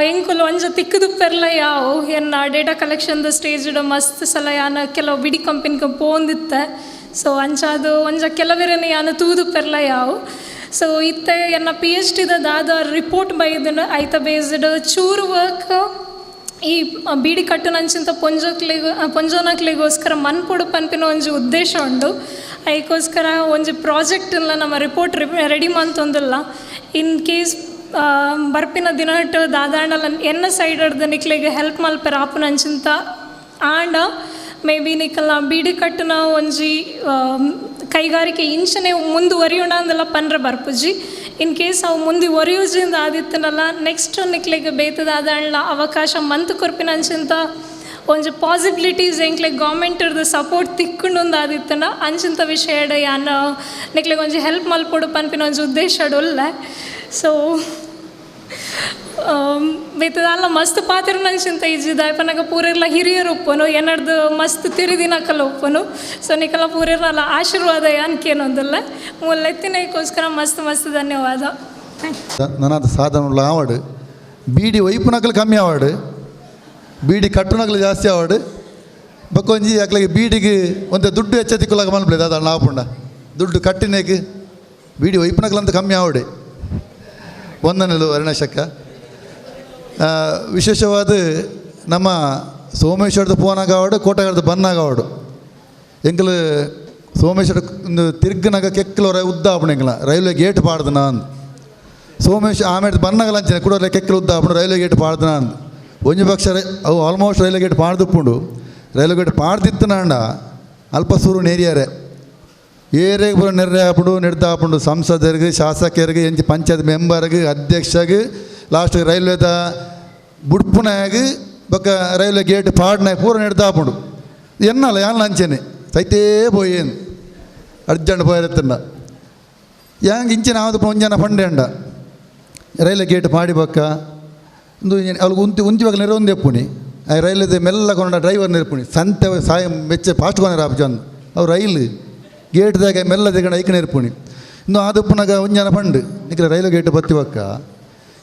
ಎಂಕುಲು ಒಂಜ ತಿಕ್ಕುದುಪ್ಪೆರ್ಲ ಯಾವು ಎನ್ನ ಡೇಟಾ ಕಲೆಕ್ಷನ್ದ ಸ್ಟೇಜ್ ಮಸ್ತ್ ಸಲ ಯಾನ ಕೆಲವು ಬಿಡಿ ಕಂಪನಿಗೆ ಪೋಂದಿತ್ತೆ. ಸೊ ಅಂಚಾದು ಒಂಜ ಕೆಲವೆರನೆ ಯಾನ ತೂದುಪ್ಪೆರ್ಲ ಯಾವು. ಸೊ ಇತ್ತೆ ಎನ್ನ ಪಿ ಎಚ್ ಡಿದ ದಾದ ರಿಪೋರ್ಟ್ ಬೈದನ ಐತ ಬೇಸ್ಡ್ ಚೂರು ವರ್ಕ್ ಈ ಬೀಡಿ ಕಟ್ಟುನಂಚಿಂತ ಪೊಂಜೋಕ್ಲಿಗ್ ಪೊಂಜೋನಕ್ಲಿಗೋಸ್ಕರ ಮನ್ಪುಡು ಪನ್ಪಿನ ಒಂಜಿ ಉದ್ದೇಶ ಉಂಡು. ಐಕೋಸ್ಕರ ಒಂಜಿ ಪ್ರಾಜೆಕ್ಟ್ ಇಲ್ಲ ನಮ್ಮ ರಿಪೋರ್ಟ್ ರೆಡಿ ಮಂತೊಂದಿಲ್ಲ. ಇನ್ ಕೇಸ್ ಬರ್ಪಿನ ದಿನಟ್ ದಾದಾಂಡಲ ಎನ್ನ ಸೈಡ್ ಅಡ್ದ ನಿಕ್ಲೆಗ್ ಹೆಲ್ಪ್ ಮಲ್ಪೆರ ಆಪುನಂಚಿಂತ ಆಂಡ ಮೇ ಬಿ ನಿಕಲ್ನ ಬೀಡಿ ಕಟ್ಟುನ ಒಂಜಿ ಕೈಗಾರಿಕೆ ಇಂಚನೆ ಮುಂದುವರಿಯೋಣ ಅಂದೆಲ್ಲ ಪನ್ರೆ ಬರ್ಪುಜಿ. ಇನ್ ಕೇಸ್ ಅವು ಮುಂದೆ ಒರಿಯುಜಿಂದ ಆದಿತ್ತನಲ್ಲ ನೆಕ್ಸ್ಟ್ ನಿಕ್ಲೆಗ್ ಬೇತದಾದಂಡ್ಲ ಅವಕಾಶ ಮಂತ್ ಕೊರ್ಪಿನ ಅಂಚಿಂತ ಒಂಜಿ ಪಾಸಿಬಿಲಿಟೀಸ್ ಎಂಕ್ಲೆಗ್ ಗೌರ್ಮೆಂಟ್ರ್ದು ಸಪೋರ್ಟ್ ತಿಕ್ಕೊಂಡು ಆದಿತ್ತನ ಅಂಚಿಂತ ವಿಷಯ ಯಾನ್ ನಿಕ್ಲೆಗ್ ಒಂಜಿ ಹೆಲ್ಪ್ ಮಲ್ಪೊಡು ಪನ್ಪಿನ ಒಂಜಿ ಉದ್ದೇಶ ಉಲ್ಲ. ಸೊ ಬೇತದಲ್ಲ ಮಸ್ತ್ ಪಾತಿರ ನಂಚಿಂತ ಇಜ್ಜಿ ದಾಯಪನಗ ಪೂರೆರ್ಲ ಹಿರಿಯರು ಒಪ್ಪನು ಎನ್ನಡ್ದು ಮಸ್ತ್ ತಿರಿದಿನಕಲ್ಲ ಒಪ್ಪನು. ಸೊ ನಿಕಲ ಪೂರೆರ್ಲ ಆಶೀರ್ವಾದ ಅನ್ಕೇನೊಂದಿಲ್ಲ ಮುಲ್ಲೆತ್ತಿನಕ್ಕೋಸ್ಕರ ಮಸ್ತ್ ಮಸ್ತ್ ಧನ್ಯವಾದ. ನನಾದ ಸಾಧನ ಆವಡು ಬೀಡಿ ಒಯ್ಪುನಕಲು ಕಮ್ಮಿ ಆವಡು ಬೀಡಿ ಕಟ್ಟುನಕಲು ಜಾಸ್ತಿ ಆವಡು ಬಕ್ಕೊಂಜಿ ಅಕ್ಲಿಗೆ ಬೀಡಿಗೆ ಒಂತೆ ದುಡ್ಡು ಹೆಚ್ಚ ತಿಕ್ಕಲಾಗ ಮನ್ಪ್ಲೆ ದಾದ ಆಪುಂಡ ದುಡ್ಡು ಕಟ್ಟಿನೇಕ್ ಬೀಡಿ ಒಯ್ಪುನಕಲಂತ ಕಮ್ಮಿ ಆವಡೆ. ಒಂದನೆಲು ಅರುಣಶಕ್ಕ. ವಿಶೇಷವಾದ ನಮ್ಮ ಸೋಮೇಶ್ವರದ ಪೋನಾಗ ಆವಡು ಕೋಟೆಗಾರದ ಬನ್ನಾಗ ಆವಡು ಎಂಕಲು ಸೋಮೇಶ್ವರ ತಿರ್ಗನಾಗ ಕೆಕ್ಕಲೋರ ಉದ್ದ ಆಪುಂಡು ಎಂಕಲ ರೈಲ್ವೆ ಗೇಟ್ ಪಾಡ್ದು ನಾನು ಸೋಮೇಶ್ ಆಮೇಲೆ ಬನ್ನಾಗಲ ಅಂಚನೆ ಕೂಡ ಕೆಕ್ಕಲು ಉದ್ದ ಆಪುಂಡು ರೈಲ್ವೆ ಗೇಟ್ ಪಾಡ್ದು ನಾನು ಒಂಜಿ ಪಕ್ಷ ಅವು almost railway gate ಪಾಡ್ದುಪ್ಪುಂಡು railway gate ಪಾಡ್ದಿತ್ತನಾಂಡ ಅಲ್ಪ ಸೂರು ನೇರಿಯಾರೆ ಏರಿಗೆ ಪೂರ ನೆರ್ರೆ ಆಪುಂಡು ನೆಡ್ದು ಆಪುಂಡು ಸಂಸದರಿಗೆ ಶಾಸಕರಿಗೆ ಎಂಚಿ ಪಂಚಾಯತ್ ಮೆಂಬರ್ಗೆ ಅಧ್ಯಕ್ಷಗೆ ಲಾಸ್ಟ್ ರೈಲ್ವೆದ ಬುಡ್ಪುನಾಗ ಬೊಕ್ಕ ರೈಲ್ವೆ ಗೇಟ್ ಪಾಡ್ನಾಗ ಪೂರ ನೆಡ್ದು ಆಪುಂಡು ಎನ್ನಲ್ಲ ಯಾನ್ ಅಂಚೆನೆ ಸೈತೇ ಪೋಯೇನು ಅರ್ಜೆಂಟ್ ಪೋಯರತ್ತಂಡ ಯಾಂಗ್ ಇಂಚಿನ ಆವದು ಒಂಜನ ಪಂಡೆ ಅಂಡ ರೈಲ್ವೆ ಗೇಟ್ ಪಾಡಿ ಬೊಕ್ಕ ಒಂದು ಅವ್ಳಿಗೆ ಉಂತಿ ಉಂತಿ ಬೊಕ್ಕ ನೆರವೊಂದು ಎಪ್ಪುನಿ ಆ ರೈಲ್ವೆ ಮೆಲ್ಲ ಕೊಂಡ ಡ್ರೈವರ್ ನೆರ್ಪುನಿ ಸಂತೆ ಸಾಯ ಮೆಚ್ಚ ಫಾಸ್ಟ್ ಕೊನೆರ ಆಪುಜಿ ಅವು ರೈಲ್ ಗೇಟ್ದಾಗ ಮೆಲ್ಲ ದಿಗಣ ಐಕ ನೆರ್ಪುನಿ ಇನ್ನು ಆದಪ್ಪನಾಗ ಒಂಜನ ಪಂಡು ನಿಕ್ಲೆ ರೈಲ್ವೆ ಗೇಟ್ ಬತ್ತಿ ಬೊಕ್ಕ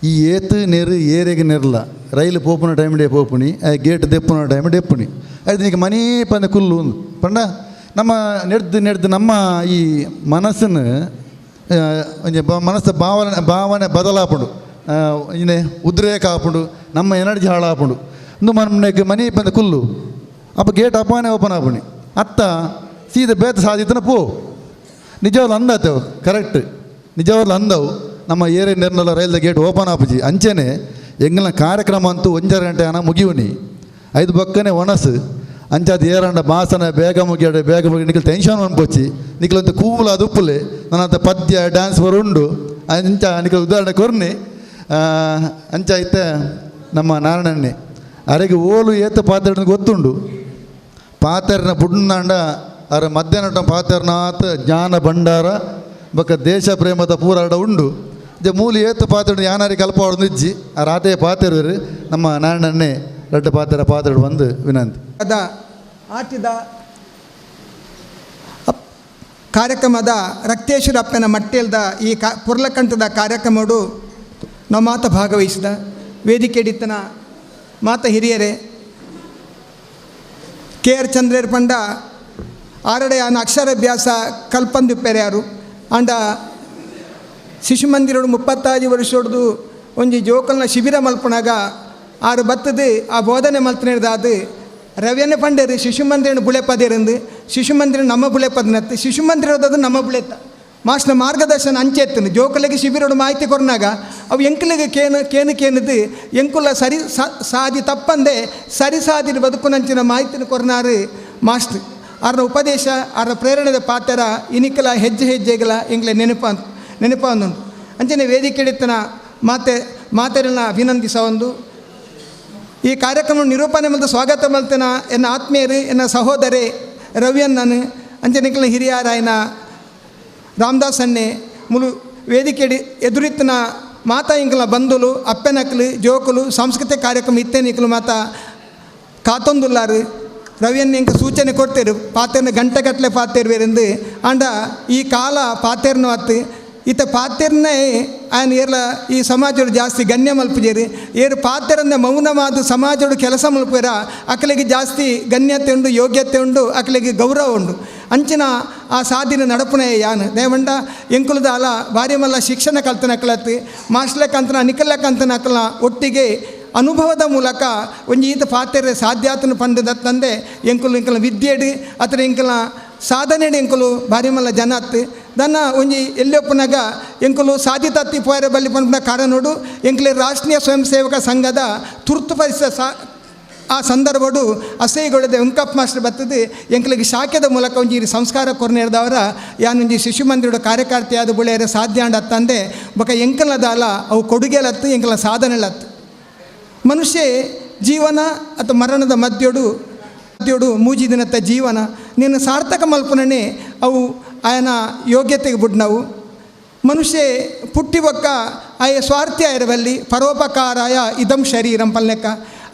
ಈ ಏತು ನೆರು ಏರೆಗೆ ನೆರ್ಲ ರೈಲು ಪೋಪುನ ಟೈಮ್ ಡೇ ಪೋಪುನಿ ಆ ಗೇಟ್ ದೆಪ್ಪುನ ಟೈಮ್ ದೆಪ್ಪುನಿ ಅದು ನಿಕ್ಕೆ ಮనీ ಪಂದ ಕುಲ್ಲು ಪಂಡ ನಮ್ಮ ನೆಡ್ದು ನೆಡ್ದು ನಮ್ಮ ಈ ಮನಸ್ಸನ್ನು ಒಂಜಿ ಮನಸ್ಸು ಭಾವನೆ ಭಾವನೆ ಬದಲಾಪುಂಡು ಇನ್ನೆ ಉದ್ರೇಕ ಆಪುಂಡು ನಮ್ಮ ಎನರ್ಜಿ ಹಾಳಾಪುಂಡು ಇಂದು ಮನೆಗೆ ಮನಿ ಪಂದ ಕುಲ್ಲು ಅಪ್ಪ ಗೇಟ್ ಅಪ್ಪನೇ ಓಪನ್ ಆಪುಣಿ ಅತ್ತ ಸೀದ ಬೇತ ಸಾಧಿತನ ಪೋ ನಿಜವಾಗ್ಲು ಅಂದಾತೇವು ಕರೆಕ್ಟ್ ನಿಜವಾಗ್ಲು ಅಂದವು ನಮ್ಮ ಏರಿಯಾ ನೆರ್ನಲ್ಲ ರೈಲ್ದ ಗೇಟ್ ಓಪನ್ ಆಪುಜಿ ಅಂಚೆನೆ ಎಂಗಲ್ನ ಕಾರ್ಯಕ್ರಮ ಅಂತೂ ಒಂಜರ ಗಂಟೆ ಹಣ ಮುಗಿಯುನಿ ಐದು ಬಕ್ಕನೆ ಒಣಸು ಅಂಚಾದ ಏರಂಡ ಬಾಸನ ಬೇಗ ಮುಗಿಯಾಡ ಬೇಗ ಮುಗಿ ನಿಖಲ್ ಟೆನ್ಷನ್ ಅನ್ಪೋಚಿ ನಿಖಲಂತ ಕೂಲ ಅದು ಉಪ್ಪುಲೆ ನನ್ನಂತ ಪದ್ಯ ಡ್ಯಾನ್ಸ್ ಬರುಂಡು ಅಂಚ ನಿಖಲ್ ಉದಾಹರಣೆ ಕೊರ್ನಿ. ಅಂಚ ಐತೆ ನಮ್ಮ ನಾರಾಯಣಣ್ಣೆ ಅರೆಗೆ ಓಲು ಏತ ಪಾತೆರನ ಗೊತ್ತುಂಡು ಪಾತೆರನ ಬುಡ್ನಾಂಡ ಅರ ಮಧ್ಯಾಹ್ನ ಪಾತೆರನಾಥ ಜ್ಞಾನ ಭಂಡಾರ ಬೊಕ್ಕ ದೇಶ ಪ್ರೇಮದ ಪೂರಾಡ ಉಂಡು ಜ ಮೂಲು ಏತ ಪಾತೆರಡು ಯಾನಾರಿ ಕಲ್ಪ ಇಜ್ಜಿ ಆ ರಾತೆ ಪಾತೆರು ನಮ್ಮ ನಾರಾಯಣಣ್ಣೆ ರಡ್ಡ ಪಾತೆರ ಪಾತೆರಡು ಬಂದು ವಿನಂತಿ. ಅದ ಆಟಿದ ಕಾರ್ಯಕ್ರಮದ ರಕ್ತೇಶ್ವರಪ್ಪನ ಮಟ್ಟೆಲ್ದ ಈ ಪುರ್ಲಕಂಠದ ಕಾರ್ಯಕ್ರಮಡು ನಾವು ಮಾತ ಭಾಗವಹಿಸಿದ ವೇದಿಕೆಡಿತ್ತನ ಮಾತ ಹಿರಿಯರೇ ಕೆ ಆರ್ ಚಂದ್ರೇರ್ ಪಂಡ ಆರಡೆಯಾನ ಅಕ್ಷರಾಭ್ಯಾಸ ಕಲ್ಪಂದು ಯಾರು ಅಂಡ ಶಿಶು ಮಂದಿರಡು 35 ವರ್ಷೊಡ್ದು ಒಂಜಿ ಜೋಕಲ್ನ ಶಿಬಿರ ಮಲ್ಪನಾಗ ಆರು ಬತ್ತದು ಆ ಬೋಧನೆ ಮಲ್ತನೇದಾದು ರವ್ಯನೆ ಪಂಡೇರು ಶಿಶು ಮಂದಿರನು ಬುಳೆಪದೇರಂದು ಶಿಶು ಮಂದಿರ ನಮ್ಮ ಬುಳೆಪದನತ್ತು ಶಿಶು ಮಂದಿರದದು ನಮ್ಮ ಬುಳೆತ್ತ ಮಾಸ್ನ ಮಾರ್ಗದರ್ಶನ ಅಂಚೆತ್ತನು ಜೋಕಲಿಗೆ ಶಿಬಿರೋಡು ಮಾಹಿತಿ ಕೊರ್ನಾಗ ಅವು ಎಂಕಲಿಗೆ ಕೇನು ಕೇನು ಕೇನದು ಎಂಕುಲ ಸರಿ ಸಾದಿ ತಪ್ಪಂದೆ ಸರಿ ಸಾದಿ ಬದುಕುನಂಚಿನ ಮಾಹಿತಿನ ಕೊರ್ನಾರು ಮಾಸ್ಟ್ರು. ಆರ್ನ ಉಪದೇಶ ಆರ್ನ ಪ್ರೇರಣೆದ ಪಾತ್ರ ಇನಿಕಲ ಹೆಜ್ಜೆ ಹೆಜ್ಜೆಗಳ ಎಂಗ್ಲೆ ನೆನಪ ಅಂದುಂಟು. ಅಂಚನೆ ವೇದಿಕೆಡಿತ್ತನ ಮಾತೆರನ್ನ ಅಭಿನಂದಿಸ ಒಂದು ಈ ಕಾರ್ಯಕ್ರಮ ನಿರೂಪಣೆ ಮಲ್ತ ಸ್ವಾಗತ ಮಲ್ತನ ಎನ್ನ ಆತ್ಮೀಯರು ಎನ್ನ ಸಹೋದರಿ ರವಿಯಣ್ಣನು ಅಂಚನೆಕಲ ಹಿರಿಯರಾಯನ ರಾಮದಾಸ್ ಅಣ್ಣೆ ಮುಲು ವೇದಿಕೆಡಿ ಎದುರಿತ್ತನ ಮಾತಾ ಇಂಕಲ ಬಂಧುಲು ಅಪ್ಪೆನಕ್ಲು ಜೋಕುಲು ಸಾಂಸ್ಕೃತಿಕ ಕಾರ್ಯಕ್ರಮ ಇತ್ತೇನಿಕ್ಲು ಮಾತಾ ಕಾತೊಂದುಲ್ಲಾರು ರವಿಯನ್ನ ಇಂಕ ಸೂಚನೆ ಕೊಡ್ತೇರು ಪಾತೆರ್ನ ಗಂಟೆಗಟ್ಟಲೆ ಪಾತೇರ್ವೇರೆಂದು ಆಂಡ ಈ ಕಾಲ ಪಾತೇರ್ನ ಅತ್ತು ಈತ ಪಾತೆರ್ನೇ ఆయన ಏರ್ಲ ಈ ಸಮಾಜಡು ಜಾಸ್ತಿ ಗಣ್ಯ ಮಲ್ಪುಜೇರು ಏರು ಪಾತೆರಂದೆ ಮೌನವಾದ ಸಮಾಜಡು ಕೆಲಸ ಮಲ್ಪುರ ಅಕಲಿಗೆ ಜಾಸ್ತಿ ಗಣ್ಯತೆ ಉಂಡು ಯೋಗ್ಯತೆ ಉಂಡು ಅಕಲಿಗೆ ಗೌರವ ಉಂಡು ಅಂಚಿನ ಆ ಸಾಧಿನ ನಡಪುನೆ ಯಾನು ದೇವಂಡ ಎಂಕುಲದ ಅಲ ಭಾರಿ ಮಲ್ಲ ಶಿಕ್ಷಣ ಕಲ್ತನ ಅಕಲತ್ತು ಮಾಸ್ಲಕ್ಕಂತನ ನಿಕಲಕ್ಕಂತನ ಅಕಲ ಒಟ್ಟಿಗೆ ಅನುಭವದ ಮೂಲಕ ಒಂಜಿ ಈತ ಪಾತೆರೆ ಸಾಧ್ಯಾತನ ಪಂಡದ ತಂದೆ ಎಂಕುಲು ಎಂಕಲ ವಿದ್ಯೆಡು ಅತ್ರ ಎಂಕಲ ಸಾಧನೆಡು ಎಂಕುಲು ಭಾರಿ ಮಲ್ಲ ಜನ ಅತ್ತು ದನ್ನ ಒಂಜಿ ಎಲ್ಲೊಪ್ಪನಾಗ ಎಂಕುಲು ಸಾಧಿತತ್ತಿ ಪೋಯರ ಬಲ್ಲಿ ಪನ್ಪುನ ಕಾರಣೋಡು ಎಂಕುಲೆ ರಾಷ್ಟ್ರೀಯ ಸ್ವಯಂ ಸೇವಕ ಸಂಘದ ತುರ್ತು ಪರಿಸ್ಥಿತಿ ಆ ಸಂದರ್ಭಡು ಅಸಹ್ಯಗೊಳ್ಳದೆ ವೆಂಕಪ್ಪ ಮಾಸ್ಟರ್ ಬರ್ತದೆ ಎಂಕಲಿಗೆ ಶಾಖೆದ ಮೂಲಕ ಒಂಜಿ ಸಂಸ್ಕಾರ ಕೊರ್ನೇರ್ದವರ ಯಾನೊಂಜಿ ಶಿಶು ಮಂದಿರದ ಕಾರ್ಯಕರ್ತೆಯಾದ ಬುಳೆಯರ ಸಾಧ್ಯ ಅಂಡ ತಂದೆ ಬೊಕ ಎಂಕಲದಾಲ ಅವು ಕೊಡುಗೆಲತ್ತು ಎಂಕಲ ಸಾಧನೆಲತ್ತು. ಮನುಷ್ಯ ಜೀವನ ಅಥವಾ ಮರಣದ ಮಧ್ಯೋಡು ಮಧ್ಯೋಡು ಮೂಜಿ ದಿನತ್ತ ಜೀವನ ನಿನ್ನ ಸಾರ್ಥಕ ಮಲ್ಪುನನೆ ಅವು ಆಯನ ಯೋಗ್ಯತೆಗೆ ಬುಡ್ನವು. ಮನುಷ್ಯ ಪುಟ್ಟಿ ಬೊಕ್ಕ ಆಯ ಸ್ವಾರ್ಥ್ಯ ಇರಬಲ್ಲಿ ಪರೋಪಕಾರಾಯ ಇದಂ ಶರೀರಂ ಪಲ್ಲೆಕ್ಕ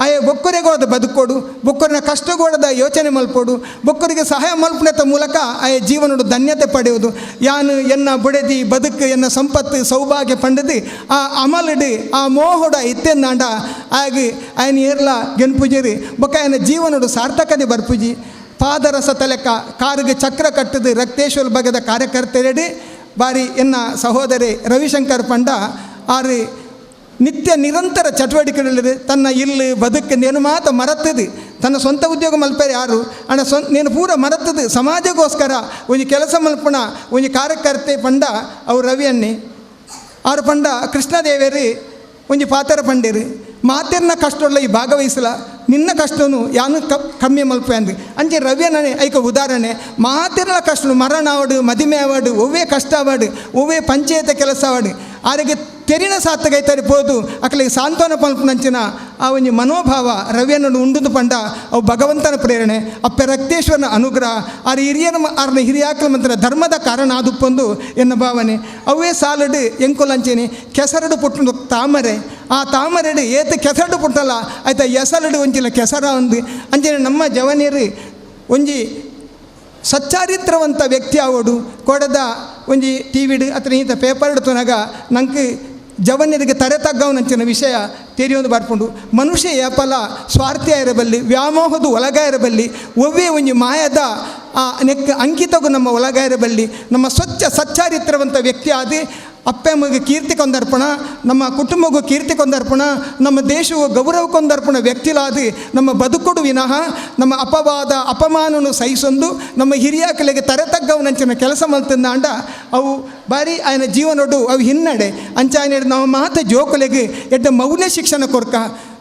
ಆಯ ಬೊಕ್ಕರೆಗೋದ ಬದುಕೋಡು ಬೊಕ್ಕರಿನ ಕಷ್ಟಗೋಡದ ಯೋಚನೆ ಮಲ್ಪೋಡು ಬೊಕ್ಕರಿಗೆ ಸಹಾಯ ಮಲ್ಪುನೆತ ಮೂಲಕ ಆಯ ಜೀವನಡು ಧನ್ಯತೆ ಪಡೆಯುವುದು. ಯಾನು ಎನ್ನ ಬುಡೆದಿ ಬದುಕು ಎನ್ನ ಸಂಪತ್ತು ಸೌಭಾಗ್ಯ ಪಂಡದು ಆ ಅಮಲಡು ಆ ಮೋಹಡ ಇತ್ತೆಂದಾಂಡ ಆಗಿ ಆಯನ ಏರ್ಲ ಗೆನ್ಪುಜಿರಿ ಬೊಕ್ಕ ಆಯನ ಜೀವನಡು ಸಾರ್ಥಕತೆ ಬರ್ಪುಜಿ. ಪಾದರಸ ತಲೆಕ ಕಾರಿಗೆ ಚಕ್ರ ಕಟ್ಟದು ರಕ್ತೇಶ್ವರ ಬಗೆದ ಕಾರ್ಯಕರ್ತರೆಡಿ ಬಾರಿ ಎನ್ನ ಸಹೋದರಿ ರವಿಶಂಕರ್ ಪಂಡ ಆರು ನಿತ್ಯ ನಿರಂತರ ಚಟುವಟಿಕೆಗಳಲ್ಲಿ ತನ್ನ ಇಲ್ಲಿ ಬದುಕು ನೇನು ಮಾತ ಮರತದು ತನ್ನ ಸ್ವಂತ ಉದ್ಯೋಗ ಮಲ್ಪೇರೆ ಯಾರು ಅಣ್ಣ ನೇನು ಪೂರ ಮರತದು ಸಮಾಜಕ್ಕೋಸ್ಕರ ಒಂಜಿ ಕೆಲಸ ಮಲ್ಪುಣ ಒಂಜಿ ಕಾರ್ಯಕರ್ತೆ ಪಂಡ ಅವ್ರು ರವಿಯನ್ನೇ ಆರು ಪಂಡ ಕೃಷ್ಣದೇವೇರಿ ಒಂಜಿ ಪಾತರ ಪಂಡೇರಿ ಮಾತೆರ್ನ ಕಷ್ಟೊಳ್ಳ ಈ ಭಾಗವಹಿಸಲ ನಿನ್ನ ಕಷ್ಟನು ಯಾನು ಕಮ್ಮಿ ಮಲ್ಪೆ ಅಂದು ಅಂಚೆ ರವಿಯನ್ನೇ ಐಕ ಉದಾಹರಣೆ ಮಾತೆರ್ನ ಕಷ್ಟನು ಮರಣ ಆವಡು ಮದಿಮೆ ಆವಡು ಒವ್ವೇ ಕಷ್ಟ ಆವಡು ಒವ್ವೇ ಪಂಚಾಯತ ಕೆಲಸ ಆವಡು ಆರಿಗೆ ತೆರಿನ ಸಾತ್ತಗೈತರಿ ಪೋದು ಅಕಲಿಗೆ ಸಾಂತ್ವನ ಪಲ್ಪನಂಚಿನ ಆ ಒಂಜಿ ಮನೋಭಾವ ರವಿಯನ್ನು ಉಂಡುದು ಪಂಡ ಅವು ಭಗವಂತನ ಪ್ರೇರಣೆ ಅಪ್ಪೆ ರಕ್ತೇಶ್ವರನ ಅನುಗ್ರಹ ಆರ ಹಿರಿಯನ ಆರ್ನ ಹಿರಿಯಾಕಲ ಮಂತ್ರ ಧರ್ಮದ ಕಾರಣ ಆದುಪ್ಪೊಂದು ಎನ್ನ ಭಾವನೆ. ಅವೇ ಸಾಲಡು ಎಂಕುಲಂಚೇನೆ ಕೆಸರಡು ಪುಟ್ಟು ತಾಮರೆ ಆ ತಾಮರೆಡು ಏತ ಕೆಸರಡು ಪುಟ್ಟಲ್ಲ ಆಯ್ತಾ ಎಸಲಡು ಒಂಚಿಲ್ಲ ಕೆಸರ ಒಂದು ಅಂಚನೆ ನಮ್ಮ ಜವನಿಯರು ಒಂಜಿ ಸಚ್ಚಾರಿತ್ರವಂತ ವ್ಯಕ್ತಿ ಆವೋಡು ಕೊಡದ ಒಂಜಿ ಟಿ ವಿಡು ಅಥವಾ ಈತ ಪೇಪರ್ ತುನಗ ನಂಗೆ ಜವನ್ಯರಿಗೆ ತರೆ ತಗ್ಗವನಂಚಿನ ವಿಷಯ ತೆರೆಯೊಂದು ಬರ್ಪುಂಡು. ಮನುಷ್ಯ ಏಪಲ ಸ್ವಾರ್ಥಿಯ ಇರಬಲ್ಲಿ ವ್ಯಾಮೋಹದ ಒಳಗ ಇರಬಲ್ಲಿ ಒವ್ವೇ ಒಂಜಿ ಮಾಯದ ಆ ನೆಕ್ ಅಂಕಿತಗೂ ನಮ್ಮ ಒಳಗ ಇರಬಲ್ಲಿ ನಮ್ಮ ಸ್ವಚ್ಛ ಸಚ್ಚಾರಿತ್ರವಂತ ವ್ಯಕ್ತಿ ಆದಿ ಅಪ್ಪಮ್ಮಗೆ ಕೀರ್ತಿ ಕೊಂದರ್ಪಣ ನಮ್ಮ ಕುಟುಂಬಕ್ಕೂ ಕೀರ್ತಿ ಕೊಂದರ್ಪಣ ನಮ್ಮ ದೇಶವು ಗೌರವಕ್ಕೊಂದರ್ಪಣ ವ್ಯಕ್ತಿಲಾದಿ ನಮ್ಮ ಬದುಕುಡು ವಿನಃ ನಮ್ಮ ಅಪವಾದ ಅಪಮಾನನು ಸಹಿಸೊಂದು ನಮ್ಮ ಹಿರಿಯಾಕಲಿಗೆ ತರೆ ತಗ್ಗವನಂಚಿನ ಕೆಲಸ ಮಲ್ತಂದಾಂಡ ಅವು ಬಾರಿ ಆಯನ ಜೀವನೊಡು ಅವು ಹಿನ್ನಡೆ ಅಂಚಾಯನ ನಮ್ಮ ಮಾತ ಜೋಕುಲೆಗೆ ಎಡ್ಡ ಮೌಲ್ಯ ಶಿಕ್ಷಣ ಕೊರ್ಕ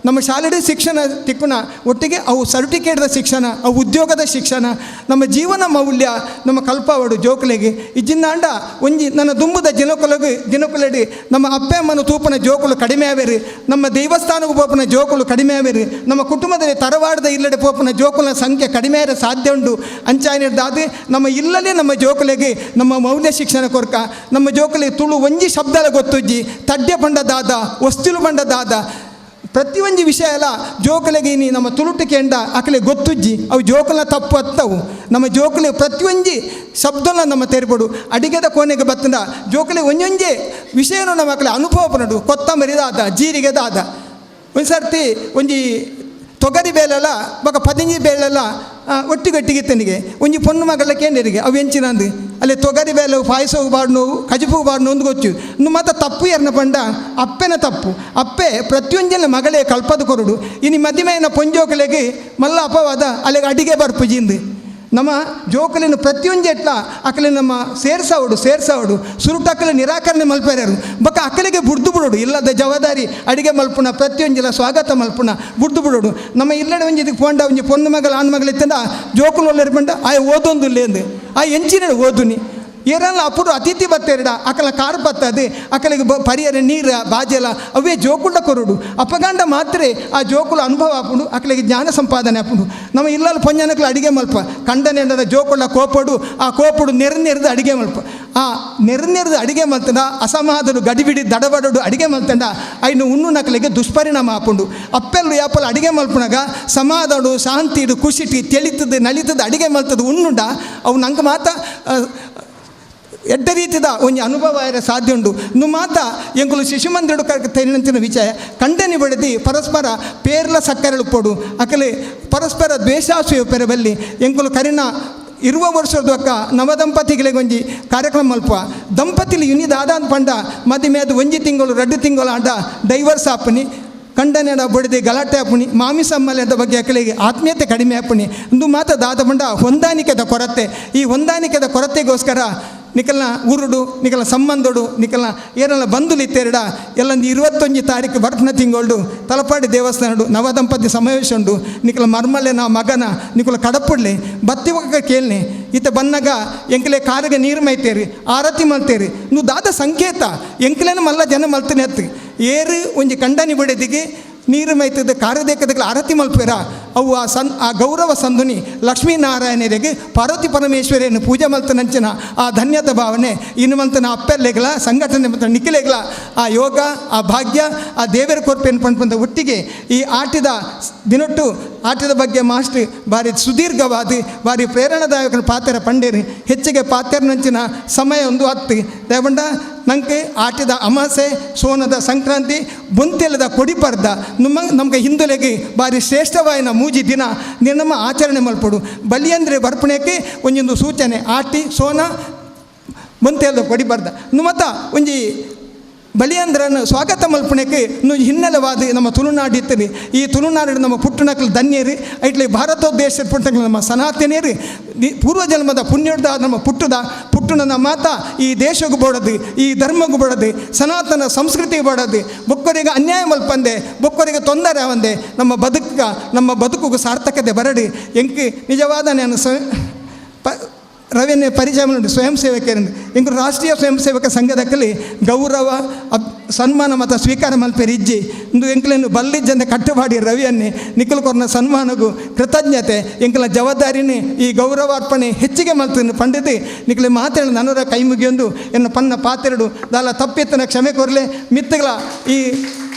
ನಮ್ಮ ಶಾಲೆಡೆ ಶಿಕ್ಷಣ ತಿಕ್ಕುನ ಒಟ್ಟಿಗೆ ಅವು ಸರ್ಟಿಫಿಕೇಟ್ದ ಶಿಕ್ಷಣ, ಅವು ಉದ್ಯೋಗದ ಶಿಕ್ಷಣ, ನಮ್ಮ ಜೀವನ ಮೌಲ್ಯ ನಮ್ಮ ಕಲ್ಪಾವಡು ಜೋಕುಲೆಗೆ. ಇಜ್ಜಿಂದಾಂಡ ಒಂಜಿ ನನ್ನ ದುಂಬುದ ದಿನಕುಲಗು ದಿನಕುಲಡಿ ನಮ್ಮ ಅಪ್ಪೆ ಅಮ್ಮನ ತೂಪನ ಜೋಕುಲು ಕಡಿಮೆ ಆವೇರಿ, ನಮ್ಮ ದೇವಸ್ಥಾನಕ್ಕೆ ಪೋಪನ ಜೋಕುಲು ಕಡಿಮೆ ಆವೇರಿ, ನಮ್ಮ ಕುಟುಂಬದಲ್ಲಿ ತರವಾಡದ ಇಲ್ಲಡೆ ಪೋಪನ ಜೋಕುಲ ಸಂಖ್ಯೆ ಕಡಿಮೆ ಆದ್ರೆ ಸಾಧ್ಯ ಉಂಟು. ಅಂಚಾಯಿನಿಡ್ದಾದ ನಮ್ಮ ಇಲ್ಲಲೇ ನಮ್ಮ ಜೋಕುಲೆಗೆ ನಮ್ಮ ಮೌಲ್ಯ ಶಿಕ್ಷಣ ಕೊರ್ಕ. ನಮ್ಮ ಜೋಕುಲೆ ತುಳು ಒಂಜಿ ಶಬ್ದಲ ಗೊತ್ತುಜ್ಜಿ, ತಡ್ಯ ಪಂಡ ದಾದ, ವಸ್ತುಲು ಪಂಡ ದಾದ, ಪ್ರತಿಯೊಂಜಿ ವಿಷಯ ಎಲ್ಲ ಜೋಕುಲೆಗೆ ನೀ ನಮ್ಮ ತುಳುಟಿಕೆಂಡ ಅಕಲೆ ಗೊತ್ತುಜ್ಜಿ, ಅವು ಜೋಕುಲ ತಪ್ಪು ಅತ್ತವು. ನಮ್ಮ ಜೋಕುಲೆ ಪ್ರತಿಯೊಂಜಿ ಶಬ್ದಲ ನಮ್ಮ ತೆರಿಪಡು. ಅಡಿಗೆದ ಕೋಣೆಗೆ ಬತ್ತಂದ ಜೋಕುಲೆ ಒಂಜೊಂಜೆ ವಿಷಯನೂ ನಮ್ಮ ಅಕಲೆ ಅನುಭವ ಪನಡು. ಕೊತ್ತಂಬರಿದಾದ, ಜೀರಿಗೆದಾದ, ಒಂದು ಸರ್ತಿ ಒಂಜಿ ತೊಗರಿ ಬೇಲೆಲ್ಲ ಬೊಕ ಪದಿಂಜಿ ಬೇಳೆಲ್ಲ ಒಟ್ಟಿಗೊಟ್ಟಿಗೆ ಇತ್ತನಿಗೆ ಒಂಜಿ ಪೊಣ್ಣು ಮಗಳ ಕೇಂದ್ರಿಗೆ ಅವು ಎಂಚಿನಂದು ಅಲ್ಲಿ ತೊಗರಿ ಬೇಲೆ ಪಾಯಸವು ಬಾಡು ನೋವು ಕಜಿಪು ಬಾಡು ಒಂದು ಗೊಚ್ಚು ಇನ್ನು ಮಾತ ತಪ್ಪು ಎರ್ನ ಪಂಡ ಅಪ್ಪೆನ ತಪ್ಪು. ಅಪ್ಪೆ ಪ್ರತಿಯೊಂಜಿನ ಮಗಳೇ ಕಲ್ಪದ ಕೊರಡು. ಇನಿ ಮದಿಮೆಯನ ಪೊಂಜೋಕಲೆಗೆ ಮಲ್ಲ ಅಪವಾದ ಅಲ್ಲಿಗೆ ಅಡಿಗೆ ಬರ್ಪುಜಿಂದು. ನಮ್ಮ ಜೋಕುಲಿನ ಪ್ರತಿಯೊಂಜಿ ಎಟ್ಲ ಅಕಲೆ ನಮ್ಮ ಸೇರ್ಸಾವಡು ಸೇರ್ಸಾವಡು ಸುರುಟಕ್ಕಲೆ ನಿರಾಕರಣೆ ಮಲ್ಪೆರರು ಬೊಕ ಅಕಲಿಗೆ ಬುಡ್ದು ಬಿಡೋಡು. ಇಲ್ಲದ ಜವಾಬ್ದಾರಿ ಅಡಿಗೆ ಮಲ್ಪುಣ ಪ್ರತಿಯೊಂಜಿಲ ಸ್ವಾಗತ ಮಲ್ಪುಣ ಬುಡ್ದು ಬಿಡೋಡು. ನಮ್ಮ ಇಲ್ಲಡೆ ಒಂಜಿ ಇದಕ್ಕೆ ಪೋಂಡ ಒಂಜಿ ಪೊಣ್ಣು ಮಗಳ ಆಣ್ ಮಗಳ ಇತ್ತಂಡ ಜೋಕುಲು ಒಲ್ಲೆರ್ ಪಂಡ ಆಯ್ ಓದೊಂದು ಇಲ್ಲೇಂದು ಆ ಎಂಚಿನ ಓದುನಿ ಏರಲ್ಲ ಅಪ್ಪುಡು ಅತಿಥಿ ಬತ್ತೇರಿಡ ಅಕಲ ಕಾರ್ ಬತ್ತದೆ ಅಕಲಿಗೆ ಪರಿಯರ ನೀರ ಬಾಜೆಲ ಅವೇ ಜೋಕುಳ್ಳ ಕೊರಡು. ಅಪಗಂಡ ಮಾತ್ರೆ ಆ ಜೋಕುಲ ಅನುಭವ ಆಪುಂಡು, ಅಕಲಿಗೆ ಜ್ಞಾನ ಸಂಪಾದನೆ ಆಪುಂಡು. ನಮ್ಮ ಇಲ್ಲಲ್ಲಿ ಪೊಂಜನಕ್ಲು ಅಡಿಗೆ ಮಲ್ಪ ಕಂಡನೆಂಡದ ಜೋಕುಳ್ಳ ಕೋಪಡು ಆ ಕೋಪಡು ನೆರ್ ನೆರೆದು ಅಡಿಗೆ ಮಲ್ಪ ಆ ನೆರ್ ನೆರೆದು ಅಡಿಗೆ ಮಲ್ತಂಡ ಅಸಮಾಧಡು ಗಡಿಬಿಡಿ ದಡಬಡಡು ಅಡಿಗೆ ಮಲ್ತಂಡ ಐನು ಉಣ್ಣು ನಕಲಿಗೆ ದುಷ್ಪರಿಣಾಮ ಆಪುಂಡು. ಅಪ್ಪೆಲ್ಲು ಯಾಪಲ್ ಅಡಿಗೆ ಮಲ್ಪುನಾಗ ಸಮಾಧಾಡು ಶಾಂತಿಡು ಖುಷಿಟಿ ತೆಳಿತದ ನಲಿತದ ಅಡಿಗೆ ಮಲ್ತದ ಉಣ್ಣುಂಡ ಅವು ನಂಗೆ ಮಾತ ಎಡ್ಡ ರೀತಿದ ಒಂಜಿ ಅನುಭವ ಆಯರೆ ಸಾಧ್ಯ ಉಂಡು. ನು ಮಾತ ಎಂಕುಲು ಶಿಶು ಮಂದಿರಡು ತೆರಿನಂತಿನ ವಿಷಯ ಕಂಡನಿ ಬಡದಿ ಪರಸ್ಪರ ಪೇರ್ಲ ಸಕ್ಕರೆ ಉಪ್ಪೊಡು ಅಕಲೆ ಪರಸ್ಪರ ದ್ವೇಷಾಸೂಯೆ ಪೆರಬಲ್ಲಿ ಎಂಕುಲು ಕರಿನ ಇರುವ ವರ್ಷದ ಅಕ್ಕ ನವದಂಪತಿಗಳಿಗೆ ಒಂಜಿ ಕಾರ್ಯಕ್ರಮ ಮಲ್ಪ ದಂಪತಿಲಿ ಯುನಿ ದಾದ ಪಂಡ ಮದಿಮೆ ಅದು ಒಂಜಿ ತಿಂಗಳು ರಡ್ಡು ತಿಂಗಳು ಆಂಡ ಡೈವರ್ಸ್ ಆಪುನಿ ಕಂಡನೆಡ ಬಡಿದು ಗಲಾಟೆ ಆಪುನಿ ಮಾಮಿ ಸಮ್ಮಲೆದ ಬಗ್ಗೆ ಅಕಲಿಗೆ ಆತ್ಮೀಯತೆ ಕಡಿಮೆ ಆಪುನಿ. ಇಂದು ಮಾತ ದಾದ ಪಂಡ ಹೊಂದಾಣಿಕೆದ ಕೊರತೆ. ಈ ಹೊಂದಾಣಿಕೆದ ಕೊರತೆಗೋಸ್ಕರ ನಿಕಲ್ನ ಊರುಡು ನಿಕಲ್ನ ಸಂಬಂಧಡು ನಿಕಲ್ನ ಏನೆಲ್ಲ ಬಂಧುಲು ಇತ್ತೆರಡ ಎಲ್ಲೊಂದು 21 ತಾರೀಕು ಬರ್ಪನ ತಿಂಗಳು ತಲಪಾಡಿ ದೇವಸ್ಥಾನಡು ನವದಂಪತಿ ಸಮಾವೇಶ ಉಂಡು. ನಿಕಲ ಮರ್ಮಲೆನ ಮಗನ ನಿಕಲ ಕಡಪುಡ್ಲಿ ಬತ್ತಿ ಒಕ್ಕ ಕೇಳ್ನಿ ಈತ ಬನ್ನಗ ಎಂಕಲೆ ಕಾರಿಗೆ ನೀರು ಮೈತೇರಿ ಆರತಿ ಮಲ್ತೇರಿ ನು ದಾದ ಸಂಕೇತ ಎಂಕಲೇನ ಮಲ್ಲ ಜನ ಮಲ್ತನೆ ಅತ್ತು ಏರು ಒಂಜಿ ಕಂಡನಿ ಬಿಡದಿಗೆ ನೀರು ಮೈತದ ಕಾರದೇಕದಕ್ಕೆ ಆರತಿ ಮಲ್ಪೇರ ಅವು ಆ ಸನ್ ಆ ಗೌರವ ಸಂಧುನಿ ಲಕ್ಷ್ಮೀನಾರಾಯಣರಿಗೆ ಪಾರ್ವತಿ ಪರಮೇಶ್ವರಿಯನ್ನು ಪೂಜೆ ಮಲ್ತನಂಚಿನ ಆ ಧನ್ಯತ ಭಾವನೆ ಇನ್ನು ಮಂತನ ಅಪ್ಪೆಲ್ಲೆಗ್ಲ ಸಂಘಟನೆ ಮತ್ತು ನಿಖಿಲೆಗ್ಲ ಆ ಯೋಗ ಆ ಭಾಗ್ಯ ಆ ದೇವರ ಕೊರ್ಪೆಯನ್ನು ಪಂಡ್ಪಂದ ಒಟ್ಟಿಗೆ ಈ ಆಟದ ದಿನೊಟ್ಟು ಆಟದ ಬಗ್ಗೆ ಮಾಸ್ಟ್ರ್ ಭಾರಿ ಸುದೀರ್ಘವಾದ ಭಾರಿ ಪ್ರೇರಣಾದಾಯಕ ಪಾತ್ರ ಪಂಡೇರಿ ಹೆಚ್ಚಿಗೆ ಪಾತ್ರನಂಚಿನ ಸಮಯ ಒಂದು ಹತ್ತು ದೇವಂಡ ನಂಗೆ ಆಟದ ಅಮಾಸೆ ಸೋನದ ಸಂಕ್ರಾಂತಿ ಬೊಂತೆಲದ ಕೊಡಿಪರ್ದ ನಮ್ಮ ನಮಗೆ ಹಿಂದುಲೆಗೆ ಭಾರಿ ಶ್ರೇಷ್ಠವಾಯಿನ ಮೂಜಿ ದಿನ ನಮ್ಮ ಆಚರಣೆ ಮಲ್ಪಡು. ಬಲಿಯಂದ್ರೆ ಬರ್ಪಣೆಗೆ ಒಂಜೊಂದು ಸೂಚನೆ ಆಟಿ ಸೋನ ಬೊಂತೆಲದ ಕೊಡಿಪರ್ದ ಮತ್ತ ಒಂಜಿ ಬಲಿಯಂದ್ರನ ಸ್ವಾಗತ ಮಲ್ಪಣೆಗೆ ಹಿನ್ನೆಲೆವಾದ ನಮ್ಮ ತುಳುನಾಡು ಇತ್ತರಿ. ಈ ತುಳುನಾಡು ನಮ್ಮ ಪುಟ್ಟಣಕ್ಲು ಧನ್ಯರಿ ಐಟ್ಲಿ ಭಾರತ ದೇಶದ ಪುಟ್ಟಣಕ್ಲು ನಮ್ಮ ಸನಾತನೇರಿ ಪೂರ್ವಜನ್ಮದ ಪುಣ್ಯದ ನಮ್ಮ ಪುಟ್ಟದ ಪುಟ್ಟಣನ ಮಾತ ಈ ದೇಶಕ್ಕೂ ಬೋಡದು ಈ ಧರ್ಮಕ್ಕೂ ಬೋಡದು ಸನಾತನ ಸಂಸ್ಕೃತಿಗೆ ಬೋಡದು ಬೊಕ್ಕರಿಗೆ ಅನ್ಯಾಯ ಮಲ್ಪಂದೆ ಬೊಕ್ಕರಿಗೆ ತೊಂದರೆ ಅವಂದೆ ನಮ್ಮ ಬದುಕ ನಮ್ಮ ಬದುಕುಗೂ ಸಾರ್ಥಕತೆ ಬರಡಿ ಎಂಕಿ ನಿಜವಾದ ನಾನು ರವಿಯನ್ನೇ ಪರಿಚಯ ಮಾಡಿ ಸ್ವಯಂ ಸೇವಕರಿಂದ ಎಂಕುಲು ರಾಷ್ಟ್ರೀಯ ಸ್ವಯಂ ಸೇವಕ ಸಂಘದಕ್ಕಲಿ ಗೌರವ ಸನ್ಮಾನ ಮತ್ತು ಸ್ವೀಕಾರ ಮಲ್ಪೆರ್ ಇಜ್ಜಿ ಇಂದು ಎಂಕುಲೇನು ಬಲ್ಲಿಜ್ಜಂದ ಕಟ್ಟುಪಾಡಿ ರವಿಯನ್ನೇ ನಿಖಲ್ ಕೊರ್ನ ಸನ್ಮಾನಗೂ ಕೃತಜ್ಞತೆ ಎಂಕಲ ಜವಾಬ್ದಾರಿನೇ ಈ ಗೌರವಾರ್ಪಣೆ ಹೆಚ್ಚಿಗೆ ಮಲ್ತನ್ನು ಪಂಡಿತು ನಿಖಲೆ ಮಾತಾಡ ನನ್ನರ ಕೈ ಮುಗಿಯೊಂದು ಎನ್ನ ಪನ್ನ ಪಾತೆರಡು ದಾಲ ತಪ್ಪಿತ್ತನ ಕ್ಷಮೆ ಕೊರಲೆ ಮಿತ್ತಗಳ ಈ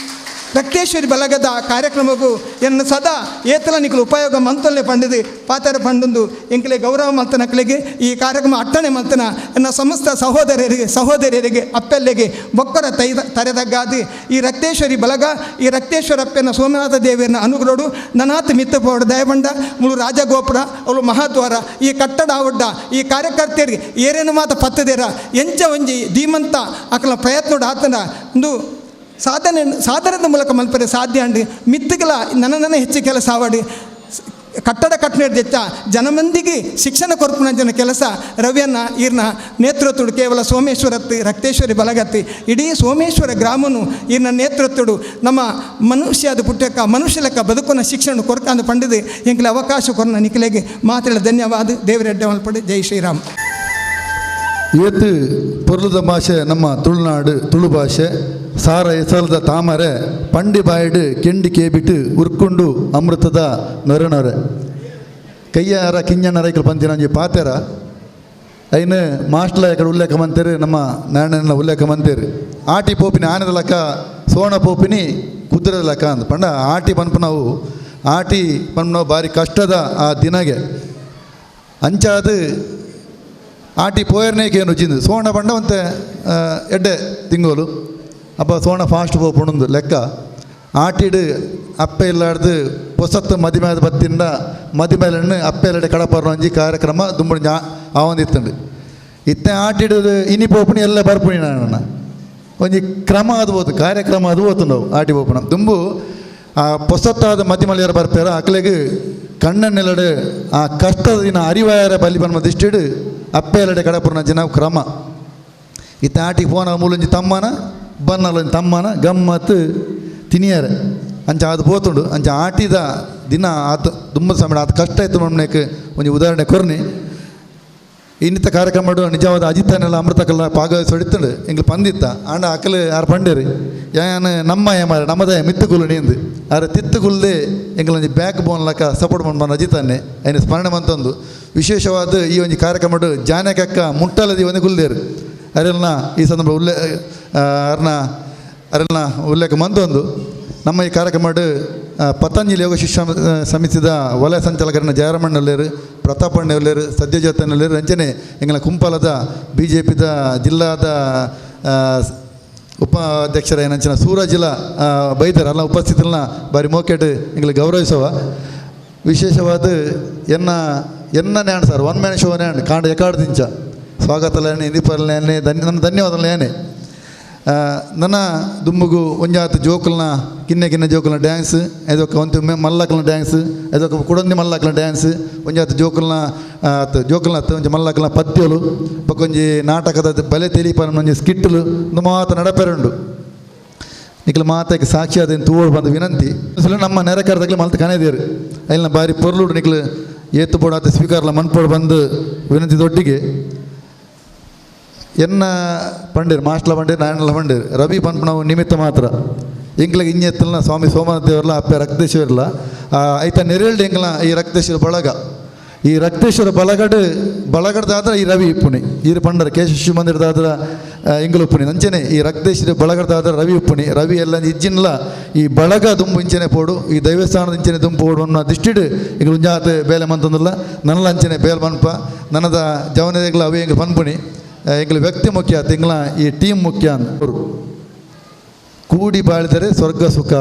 ರಕ್ತೇಶ್ವರಿ ಬಲಗದ ಕಾರ್ಯಕ್ರಮಕ್ಕೂ ಎನ್ನ ಸದಾ ಏತಲ ನಿಖಲು ಉಪಯೋಗ ಮಂತೊಲ್ಲೆ ಪಂಡಿದು ಪಾತರ ಪಂಡೊಂದು ಎಂಕಲೆ ಗೌರವ ಮಲ್ತನಕ್ಲೆಗೆ ಈ ಕಾರ್ಯಕ್ರಮ ಅಟ್ಟಣೆ ಮಲ್ತನ ಎನ್ನ ಸಮಸ್ತ ಸಹೋದರರಿಗೆ ಸಹೋದರಿಯರಿಗೆ ಅಪ್ಪೆಲ್ಲೆಗೆ ಬೊಕ್ಕರ ತರೆದಗ್ಗಾದು ಈ ರಕ್ತೇಶ್ವರಿ ಬಲಗ ಈ ರಕ್ತೇಶ್ವರಪ್ಪನ ಸೋಮನಾಥ ದೇವಿಯನ್ನ ಅನುಗ್ರಹಡು ನನಾತ್ ಮಿತ್ತಪೋಡ ದಯಬಂಡ ಮುಳು ರಾಜಗೋಪುರ ಅವಳು ಮಹಾದ್ವಾರ ಈ ಕಟ್ಟಡ ಆವಡ್ಡ ಈ ಕಾರ್ಯಕರ್ತರಿಗೆ ಏರೇನು ಮಾತ ಪತ್ತದೇರ ಎಂಚ ಒಂಜಿ ಧೀಮಂತ ಅಕಲ ಪ್ರಯತ್ನೋಡು ಆತನ ಒಂದು ಸಾಧನೆ ಸಾಧನದ ಮೂಲಕ ಮಲ್ಪರೆ ಸಾಧ್ಯ ಅಂಡು ಮಿತ್ತುಗಳ ನನ್ನ ಹೆಚ್ಚು ಕೆಲಸ ಆವಡಿ ಕಟ್ಟಡ ಕಟ್ಟಣೆಡ್ದಿತ್ತ ಜನಮಂದಿಗೆ ಶಿಕ್ಷಣ ಕೊರ್ಪುನಂಚಿನ ಕೆಲಸ ರವಿಯನ್ನ ಈರ್ನ ನೇತೃತ್ವಡು ಕೇವಲ ಸೋಮೇಶ್ವರತ್ತು ರಕ್ತೇಶ್ವರಿ ಬಲಗತ್ತಿ ಇಡೀ ಸೋಮೇಶ್ವರ ಗ್ರಾಮನು ಈರ್ನ ನೇತೃತ್ವಡು ನಮ್ಮ ಮನುಷ್ಯದ ಪುಟ್ಟಕ್ಕ ಮನುಷ್ಯ ಲೆಕ್ಕ ಬದುಕುನ ಶಿಕ್ಷಣ ಕೊರ್ಕಂದು ಪಂಡಿದು ಎಂಕಲೆ ಅವಕಾಶ ಕೊರ್ನ ನಿಖಲೆಗೆ ಮಾತ್ರ ಧನ್ಯವಾದ. ದೇವರೆಡ್ಡೆ ಮಲ್ಪಡು. ಜೈ ಶ್ರೀರಾಮ್. ಏತು ಪೊರ್ಲುದ ಭಾಷೆ ನಮ್ಮ ತುಳುನಾಡು ತುಳು ಭಾಷೆ ಸಾರ ಎಸಲದ ತಾಮರೆ ಪಂಡಿ ಬಾಯಿಡು ಕೆಂಡಿ ಕೇಬಿಟ್ಟು ಉರ್ಕೊಂಡು ಅಮೃತದ ನೊರೆ ನೊರೆ ಕೈಯಾರ ಕಿಂಜಣ್ಣರ ಪಂತಿನಂಜಿ ಪಾತೆರ ಐನು ಮಾಸ್ಟ್ಲ ಎಕಡೆ ಉಲ್ಲೇಖ ಮಂತೇರು ನಮ್ಮ ನಾರಾಯಣನ ಉಲ್ಲೇಖ ಮಂತೇರು ಆಟಿ ಪೋಪಿನಿ ಆನೆದ ಲೆಕ್ಕ ಸೋಣ ಪೋಪಿನಿ ಕುದುರೆದ ಲೆಕ್ಕ ಅಂದ್ ಪಂಡ ಆಟಿ ಪನ್ಪುನವು ಆಟಿ ಪನ್ಪುನವು ಭಾರಿ ಕಷ್ಟದ ಆ ದಿನಗೆ ಅಂಚಾದ ಆಟಿ ಪೋಯರ್ನೇಕೇನು ಜಿಂದು ಸೋಣ ಪಂಡ ಒಂತೆ ಎಡ್ಡೆ ತಿಂಗೋಲು ಅಪ್ಪ ಸೋಣ ಫಾಸ್ಟ್ ಪೋಪುಣಂದು ಲೆಕ್ಕ ಆಟಿಡು ಅಪ್ಪೆ ಇಲ್ಲಾಡ್ದು ಪೊಸತ್ತು ಮದಿಮೇದ ಬತ್ತಿಂದ ಮದಿಮೇಲನ್ನು ಅಪ್ಪೆ ಇಲ್ಲಡೆ ಕಡಪರ್ನೊಂಜಿ ಕಾರ್ಯಕ್ರಮ ದುಂಬುಡು ಆವೊಂದಿತ್ತುಂಡು ಇತ್ತೆ ಆಟಿಡು ಇನಿ ಪೋಪುಣಿ ಎಲ್ಲ ಬರ್ಪುಣಿ ನಾನು ಒಂಜಿ ಕ್ರಮ ಅದು ಪೋತು ಕಾರ್ಯಕ್ರಮ ಅದು ಪೋತುಂಡವು ಆಟಿ ಪೋಪುಣ ದುಂಬು ಆ ಪೊಸತ್ತಾದ ಮದಿಮಲೆಯರ ಬರ್ಪೇರ ಅಕ್ಲೆಗ್ ಕಣ್ಣನ್ನೆಲ್ಲಡು ಆ ಕಷ್ಟದ ದಿನ ಅರಿವಾಯರ ಬಲಿ ಪನ್ಮ ದಿಷ್ಟಿಡು ಅಪ್ಪೆ ಎಲ್ಲಡೆ ಕಡಪುರ್ನ ಜನ ಕ್ರಮ ಇತ್ತ ಆಟಿ ಪೋನ ಮೂಲೊಂಜಿ ತಮ್ಮನ ಬನ್ನಲೊಂಜಿ ತಮ್ಮನ ಗಮ್ಮತ್ತು ತಿನಿಯರೆ ಅಂಚ ಅದು ಪೋತುಂಡು ಅಂಚ ಆಟಿದ ದಿನ ಆತ ದುಂಬದ ಸಮಯ ಆತ ಕಷ್ಟ ಇತ್ತು ಮಣ್ಣಕ್ಕೆ ಒಂಜಿ ಉದಾಹರಣೆ ಕೊರ್ನಿ ಇನ್ನಿತ ಕಾರ್ಯಕ್ರಮ ನಿಜವಾದ ಅಜಿತನೆಲ್ಲ ಅಮೃತಕಲ್ಲ ಭಾಗವಹಿಸಿ ಎಂಗ್ಲು ಪಂದಿತ್ತ ಆಂಡ ಅಕಲು ಯಾರು ಪಂಡೇರಿ ಯಾನ್ ನಮ್ಮ ಏಮಾರೆ ನಮ್ಮದೇ ಮಿತ್ತುಕುಲು ನೀಂದು ಆರೆ ತಿತ್ತುಕುಲ್ದೆ ಎಂಗ್ಲೊಂಜಿ ಬ್ಯಾಕ್ ಬೋನ್ ಲಕ್ಕ ಸಪೋರ್ಟ್ ಮನ್ಪನ ಅಜಿತಾನೆ ಐನ ಸ್ಮರಣೆ ಮಂತೊಂದು ವಿಶೇಷವಾದ ಈ ಒಂಜಿ ಕಾರ್ಯಕ್ರಮ ಜಾನಕಕ್ಕ ಮುಟ್ಟಲದಿ ಒಂದು ಕುಲ್ದೇರು ಅರೆಲ್ನ ಈ ಸಂದರ್ಭ ಉಲ್ಲೇಖ ಅರ್ನ ಅರೆಲ್ನ ಉಲ್ಲೇಖ ಮಂತೊಂದು ನಮ್ಮ ಈ ಕಾರ್ಯಕ್ರಮ ಪತಂಜಲಿ ಯೋಗ ಶಿಕ್ಷಣ ಸಮಿತಿದ ವಲಯ ಸಂಚಾಲಕರನ್ನ ಜಯರಾಮಣ್ಣಲ್ಲೇರು ಪ್ರತಾಪಣ್ಣಲ್ಲೇರು ಸದ್ಯಜ್ಯೋತನಲ್ಲೇರು ರಂಜನೆ ಎಂಗಳ ಕುಂಪಾಲದ ಬಿ ಜೆ ಪಿದ ಜಿಲ್ಲಾದ ಉಪಾಧ್ಯಕ್ಷರ ಏನಂಚಿನ ಸೂರಜಿಲ ಬೈದರ್ ಅಲ್ಲ ಉಪಸ್ಥಿತಿನ ಬಾರಿ ಮೋಕೆಟ್ ಎಂಗ್ಲ ಗೌರವಿಸುವ ವಿಶೇಷವಾದ ಎನ್ನ ಎನ್ನ ನ್ಯಾಣ ಸರ್ ಒನ್ ಮ್ಯಾನ್ ಶೋ ನ್ಯಾಣ ಕಾಂಡ ಎಕಾಡ್ದಿಂಚ ಸ್ವಾಗತ ಇಂದಿಪರ್ಲೇನೆ ನನ್ನ ಧನ್ಯವಾದಲೇನೆ ನನ್ನ ದುಂಬುಗು ಒಂಜಾತ ಜೋಕುಲ್ನ ಕಿನ್ನೆ ಕಿನ್ನೆ ಜೋಕುಲ್ನ ಡ್ಯಾನ್ಸ್ ಅದೊಕ್ಕ ಒಂತು ಮಲ್ಲಕಲ್ನ ಡ್ಯಾನ್ಸ್ ಅದೊಕ್ಕ ಕುಡಂದಿ ಮಲ್ಲಕಲ್ನ ಡ್ಯಾನ್ಸ್ ಒಂಜಾತ ಜೋಕುಲ್ನ ಜೋಕುಲ್ನ ಒಂಜಿ ಮಲ್ಲಕಲ್ನ ಪದ್ಯಲು ಬೊಕ್ಕೊಂಜಿ ನಾಟಕದ ಬಲೆ ತೆಲಿಪನ ಒಂಜಿ ಸ್ಕಿಟ್ಟುಲು ಒಂದು ಮಾತ ನಡಪೆರುಂಡು ನಿಖಲ ಮಾತಕ್ಕೆ ಸಾಕ್ಷಿ ಅದೇನು ತೂವೋಡು ಬಂದ ವಿನಂತಿ ನಮ್ಮ ನೆರೆಕರದಾಗಲಿ ಮಲ್ತು ಕನೆದೇರು ಅಲ್ಲಿನ ಬಾರಿ ಪೊರ್ಲುಡು ನಿಖಲು ಏತು ಬೋಡು ಆತ ಸ್ವೀಕಾರಲ ಮನ್ಪೋಡು ಬಂದು ವಿನಂತಿ ದೊಡ್ಡಿಗೆ ಎನ್ನ ಪಂಡೀರ್ ಮಾಸ್ಟ್ಲ ಪಂಡೀರ್ ನಾರಾಯಣಲ ಪಂಡೀರ್ ರವಿ ಪನ್ಪನವು ನಿಮಿತ್ತ ಮಾತ್ರ ಎಂಕ್ಲಗೆ ಇಂಜೆತ್ತಲ್ನ ಸ್ವಾಮಿ ಸೋಮನಾಥ ದೇವರ್ಲ ಅಪ್ಪೆ ರಕ್ತೇಶ್ವರ್ಲ ಐತ ನೆರೇಳ್ಡು ಎಂಕ್ಲ ಈ ರಕ್ತೇಶ್ವರ ಬಳಗ ಈ ರಕ್ತೇಶ್ವರ ಬಳಗಡು ಬಳಗಡ್ದಾದ್ರೆ ಈ ರವಿ ಉಪ್ಪುಣಿ ಈರು ಪಂಡರ ಕೇಶ ಶಿಶು ಮಂದಿರದಾದ್ರ ಎಂಗ್ಲ ಉಪ್ಪುಣಿ ಅಂಚನೆ ಈ ರಕ್ತೇಶ್ವರ ಬಳಗಡ್ದಾದ್ರ ರವಿ ಉಪ್ಪುಣಿ ರವಿ ಎಲ್ಲ ಇಜ್ಜಿನ್ಲ ಈ ಬಳಗ ದುಂಬು ಇಂಚನೆ ಪೋಡು ಈ ದೈವಸ್ಥಾನದ ಇಂಚನೆ ದುಂಬು ಪೋಡು ಅನ್ನೋ ದಿಷ್ಟಿಡು ಎಂಗ್ಲ ಉಂಜಾತ ಬೇಲೆ ಮಂತಂದಿಲ್ಲ ನನ್ನಲ ಅಂಚನೆ ಬೇಲ್ ಮನ್ಪ ನನ್ನದ ಜವನದೆಗ್ಲ ಅವೇ ಎಂಗ್ಲ ಪನ್ಪುಣಿ ಎಂಗ್ಲ ವ್ಯಕ್ತಿ ಮುಖ್ಯ ತಿಂಗಳ ಈ ಟೀಮ್ ಮುಖ್ಯ ಅಂದರು ಕೂಡಿ ಬಾಳಿದರೆ ಸ್ವರ್ಗ ಸುಖ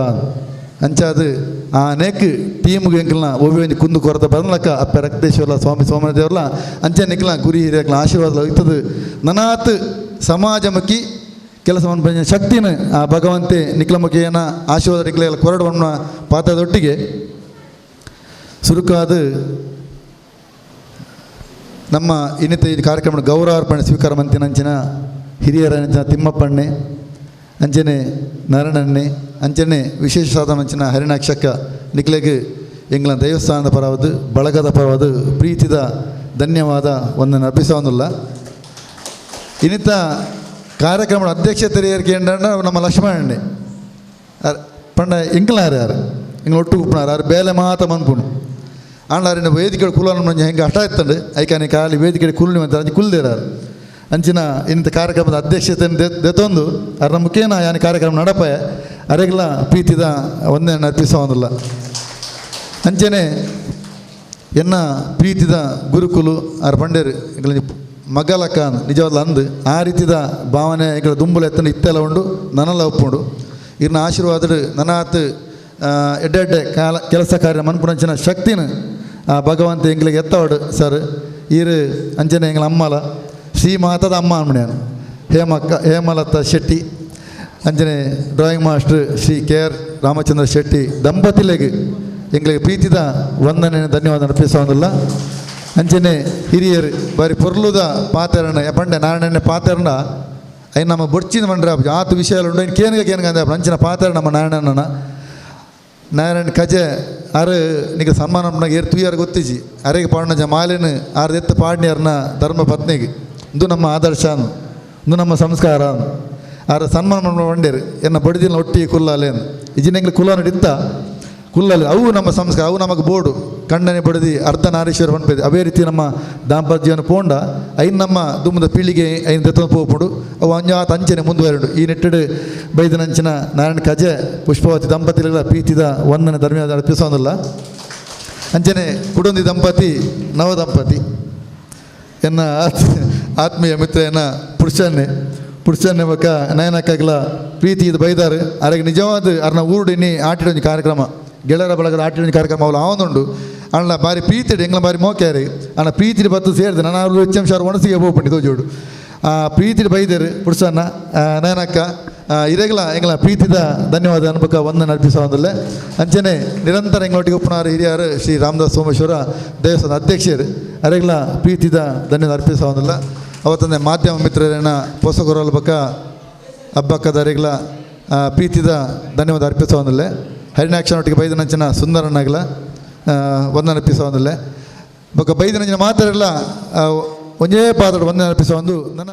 ಅಂಚಾದು ಆ ಅನೇಕ ಟೀಮ್ಗೆ ಎಂಕಲ್ನ ಒವ್ವೆ ಒಂಜಿ ಕುಂದು ಕೊರತೆ ಬರಲಕ್ಕ ಅಪ್ಪೆ ರಕ್ತೇಶ್ವರ ಸ್ವಾಮಿ ಸೋಮನ ದೇವರ್ಲ ಅಂಚೆ ನಿಕ್ಲ ಗುರಿ ಹಿರಿಯಕ್ಲ ಆಶೀರ್ವಾದ ಹೋಗ್ತದೆ ನನಾತ್ ಸಮಾಜಮುಖಿ ಕೆಲಸ ಮನ್ಪಂಜಿನ ಶಕ್ತಿನ ಆ ಭಗವಂತೆ ನಿಕ್ಲ ಮುಖೇನ ಆಶೀರ್ವಾದ ನಿಕ್ಲ ಕೊರಡುವನ್ನ ಪಾತ್ರದೊಟ್ಟಿಗೆ ಸುರುಕಾದ ನಮ್ಮ ಇನ್ನಿತ ಈ ಕಾರ್ಯಕ್ರಮ ಗೌರವಾರ್ಪಣೆ ಸ್ವೀಕಾರ ಮಂತಿನ ಅಂಚಿನ ಹಿರಿಯರ ಅಂಚಿನ ತಿಮ್ಮಪ್ಪಣ್ಣೆ ಅಂಚನೆ ನರಣಣ್ಣೆ ಅಂಚನೆ ವಿಶೇಷ ಸಾಧನ ಅಂಚಿನ ಹರಿಣಾಕ್ಷಕ್ಕ ನಿಕ್ಲೆಗ್ ಎಂಗ್ಲ ದೇವಸ್ಥಾನದ ಪರವಾದ ಬಳಗದ ಪರವಾದ ಪ್ರೀತಿದ ಧನ್ಯವಾದ ಒಂದನ್ನು ಅರ್ಪಿಸೋದಿಲ್ಲ. ಇನ್ನಿತ ಕಾರ್ಯಕ್ರಮದ ಅಧ್ಯಕ್ಷತೆ ನಮ್ಮ ಲಕ್ಷ್ಮಣಣ್ಣೆ ಪಂಡ ಎಂಕ್ಲಾರು ಯಾರು ಎಂಗ್ಲ ಒಟ್ಟು ಉಪ್ಪುನಾರು ಯಾರು ಬೇಲೆ ಮಾತ ಮನ್ಪುಣು ಆಂಡ ಅರಿನ ವೇದಿಕೆ ಕುಲನ ಮಂಜ ಹೆಂಗೆ ಹಠ ಇತ್ತಂಡು ಐಕಾನಿ ಖಾಲಿ ವೇದಿಕೆ ಕುಲ್ನಿ ಅಂತ ಅಂಚೆ ಕುಲ್ದಿರಾರು ಅಂಚಿನ ಇಂಥ ಕಾರ್ಯಕ್ರಮದ ಅಧ್ಯಕ್ಷತೆಯನ್ನು ದೆತ್ತೊಂದು ಅರ್ನ ಮುಖೇನ ಯಾನಿ ಕಾರ್ಯಕ್ರಮ ನಡಪಾಯ ಅರೆಗ್ಲ ಪ್ರೀತಿದ ಒಂದೇ ಅರ್ಪಿಸೋದಿಲ್ಲ. ಅಂಚನೆ ಎನ್ನ ಪ್ರೀತಿದ ಗುರುಕುಲು ಆರ್ ಪಂಡೇರು ಎಂಗ್ಲ ಮಗಲಕ್ಕ ನಿಜವಾದ ಅಂದು ಆ ರೀತಿದ ಭಾವನೆ ಎಂಗ್ಲ ದುಂಬುಲ ಎತ್ತನ ಇತ್ತೆಲ್ಲ ಉಂಡು ನನಲ ಒಪ್ಪುಂಡು ಇರ್ನ ಆಶೀರ್ವಾದ ನನಾತ್ ಎಡ್ಡೆ ಎಡ್ಡೆ ಕಾಲ ಕೆಲಸ ಕಾರ್ಯ ಮನ್ಪುನಂಚಿನ ಶಕ್ತಿನ ಆ ಭಗವಂತ ಎಂಗ್ಲಿಗೆ ಎತ್ತವಡು ಸರ್ ಈರು ಅಂಚನೆ ಎಂಗ್ಲ ಅಮ್ಮಲ ಶ್ರೀ ಮಾತದ ಅಮ್ಮ ಅನ್ಮಣ್ಯಾನು ಹೇಮಕ್ಕ ಹೇಮಲತಾ ಶೆಟ್ಟಿ ಅಂಚನೆ drawing master Shri K R Ramachandra Shetty ದಂಪತಿಲೆಗ್ ಎಂಗ್ಲಿಗೆ ಪ್ರೀತಿದ ವಂದನೆ ಧನ್ಯವಾದ ಅರ್ಪಿಸೋದಿಲ್ಲ. ಅಂಚನೆ ಹಿರಿಯರು ಬಾರಿ ಪೊರ್ಲುದ ಪಾತೆರಣ ಪಂಡೆ ನಾರಾಯಣನೆ ಪಾತೆರಣ ಐನ್ ನಮ್ಮ ಬೊಡ್ಚಿನ ಮಂಡ್ರೆ ಆತು ವಿಷಯ ಉಂಡು ಇನ್ನು ಕೇನ್ಗ ಕೇನ್ಗ ಅಂದೆ ಅಂಚಿನ ಪಾತೆರ ನಮ್ಮ ನಾರಾಯಣನ ನಾರಾಯಣ ಕಜೆ ಆರು ನಿಗ ಸನ್ಮಾನ ಏರ್ ತುಯ್ಯಾರು ಗೊತ್ತಿಜಿ ಅರೆಗೆ ಪಾಡನ ಮಾಲಿನ ಆರು ಎತ್ತ ಪಾಡ್ನಿಯರ್ನ ಧರ್ಮ ಪತ್ನಿಗೆ ಇದು ನಮ್ಮ ಆದರ್ಶ ಇದು ನಮ್ಮ ಸಂಸ್ಕಾರ ಆರು ಸನ್ಮಾನ ಮಂಡೇರು ಎನ್ನ ಬಡಿದಿನ ಒಟ್ಟಿ ಕುಲ್ಲಾಲೇನು ಇಜಿನ ಕುಲ ನಡಿತ್ತ ಕುಲ್ಲಲ್ಲಿ ಅವು ನಮ್ಮ ಸಂಸ್ಕಾರ ಅವು ನಮಗೆ ಬೋಡು ಕಣ್ಣನೆ ಬಡದಿ ಅರ್ಧ ನಾರೀಶ್ವರ ಪನ್ಪೇದೆ. ಅವೇ ರೀತಿ ನಮ್ಮ ದಾಂಪತ್ಯ ಜೀವನ ಪೋಂಡ ಐನ್ ನಮ್ಮ ದುಮ್ಮದ ಪೀಳಿಗೆ ಐನ್ ದತ್ತ ಪೋಪುಂಡು ಅವು ಅಂಜಾತ ಅಂಚನೆ ಮುಂದುವರೆಂಡು. ಈ ನಿಟ್ಟಿಡು ಬೈದನಂಚಿನ ನಾರಾಯಣ ಕಜೆ ಪುಷ್ಪಾವತಿ ದಂಪತಿಗಳ ಪ್ರೀತಿದ ವಂದನೆ ಧರ್ಮದ ಅರ್ಪಿಸೋದಿಲ್ಲ. ಅಂಚನೆ ಕುಡೊಂದಿ ದಂಪತಿ ನವ ದಂಪತಿ ಎನ್ನ ಆತ್ಮೀಯ ಮಿತ್ರ ಎನ್ನ ಪುರುಷನ್ನೇ ಪುರುಷನ್ನೇ ಬೊಕ್ಕ ನಯನಕ್ಕಾಗಲ ಪ್ರೀತಿ ಇದು ಬೈದಾರು ಅರೆಗೆ ನಿಜವಾದ ಅರ್ನ ಊರುಡಿನಿ ಆಟಿಡೊಂಜಿ ಕಾರ್ಯಕ್ರಮ ಗೆಳೆಯರ ಬಳಗದ ಆಟಿಡೊಂಜಿ ಕಾರ್ಯಕ್ರಮ ಅವಳು ಆವೊಂದುಂಡು ಅಣ್ಣ ಬಾರಿ ಪ್ರೀತಿ ಎಂಗ್ಲ ಬಾರಿ ಮೋಕ್ಯಾರಿ ಅಣ್ಣ ಪ್ರೀತಿ ಬತ್ತು ಸೇರಿದೆ ನಾನು ಅವರು ಎಚ್ ಎಂ ಶಾರ್ ಒಣಸಿಗೆ ಹೋಗ್ಬಿಟ್ಟು ತೋಜೋಡು ಆ ಪ್ರೀತಿ ಬೈದೇರು ಪುರುಷನ್ನ ನಯನಕ್ಕ ಇರೆಗ್ಲ ಎಂಗ್ಲ ಪ್ರೀತಿದ ಧನ್ಯವಾದ ಅನ್ಬಕ ವಂದನೆ ಅರ್ಪಿಸೋದಲ್ಲೇ. ಅಂಚನೆ ನಿರಂತರ ಎಂಗ್ಲೊಟ್ಟಿಗೆ ಉಪ್ಪನಾರು ಹಿರಿಯರು ಶ್ರೀ ರಾಮದಾಸ್ ಸೋಮೇಶ್ವರ ದೇವಸ್ಥಾನದ ಅಧ್ಯಕ್ಷರು ಅರೆಗ್ಲ ಪ್ರೀತಿದ ಧನ್ಯವಾದ ಅರ್ಪಿಸೋದಿಲ್ಲ. ಅವತ್ತಂದೆ ಮಾಧ್ಯಮ ಮಿತ್ರರೇನ ಪೋಷಕರಲ್ಲ ಬಕ್ಕ ಹಬ್ಬಕ್ಕದರಿಗ್ಲ ಪ್ರೀತಿದ ಧನ್ಯವಾದ ಅರ್ಪಿಸೋದಲ್ಲೇ. ಹರಿಣಾಕ್ಷನೊಟ್ಟಿಗೆ ಬೈದನಂಚಿನ ಸುಂದರನಾಗಲ ವಂದನೆ ಅರ್ಪಿಸೋದಲ್ಲೇ. ಬೊಕ್ಕ ಬೈದನಂಚಿನ ಮಾತ್ರ ಒಂದೇ ಪಾತ್ರ ವಂದನೆ ಅರ್ಪಿಸೋ ಒಂದು ನನ್ನ.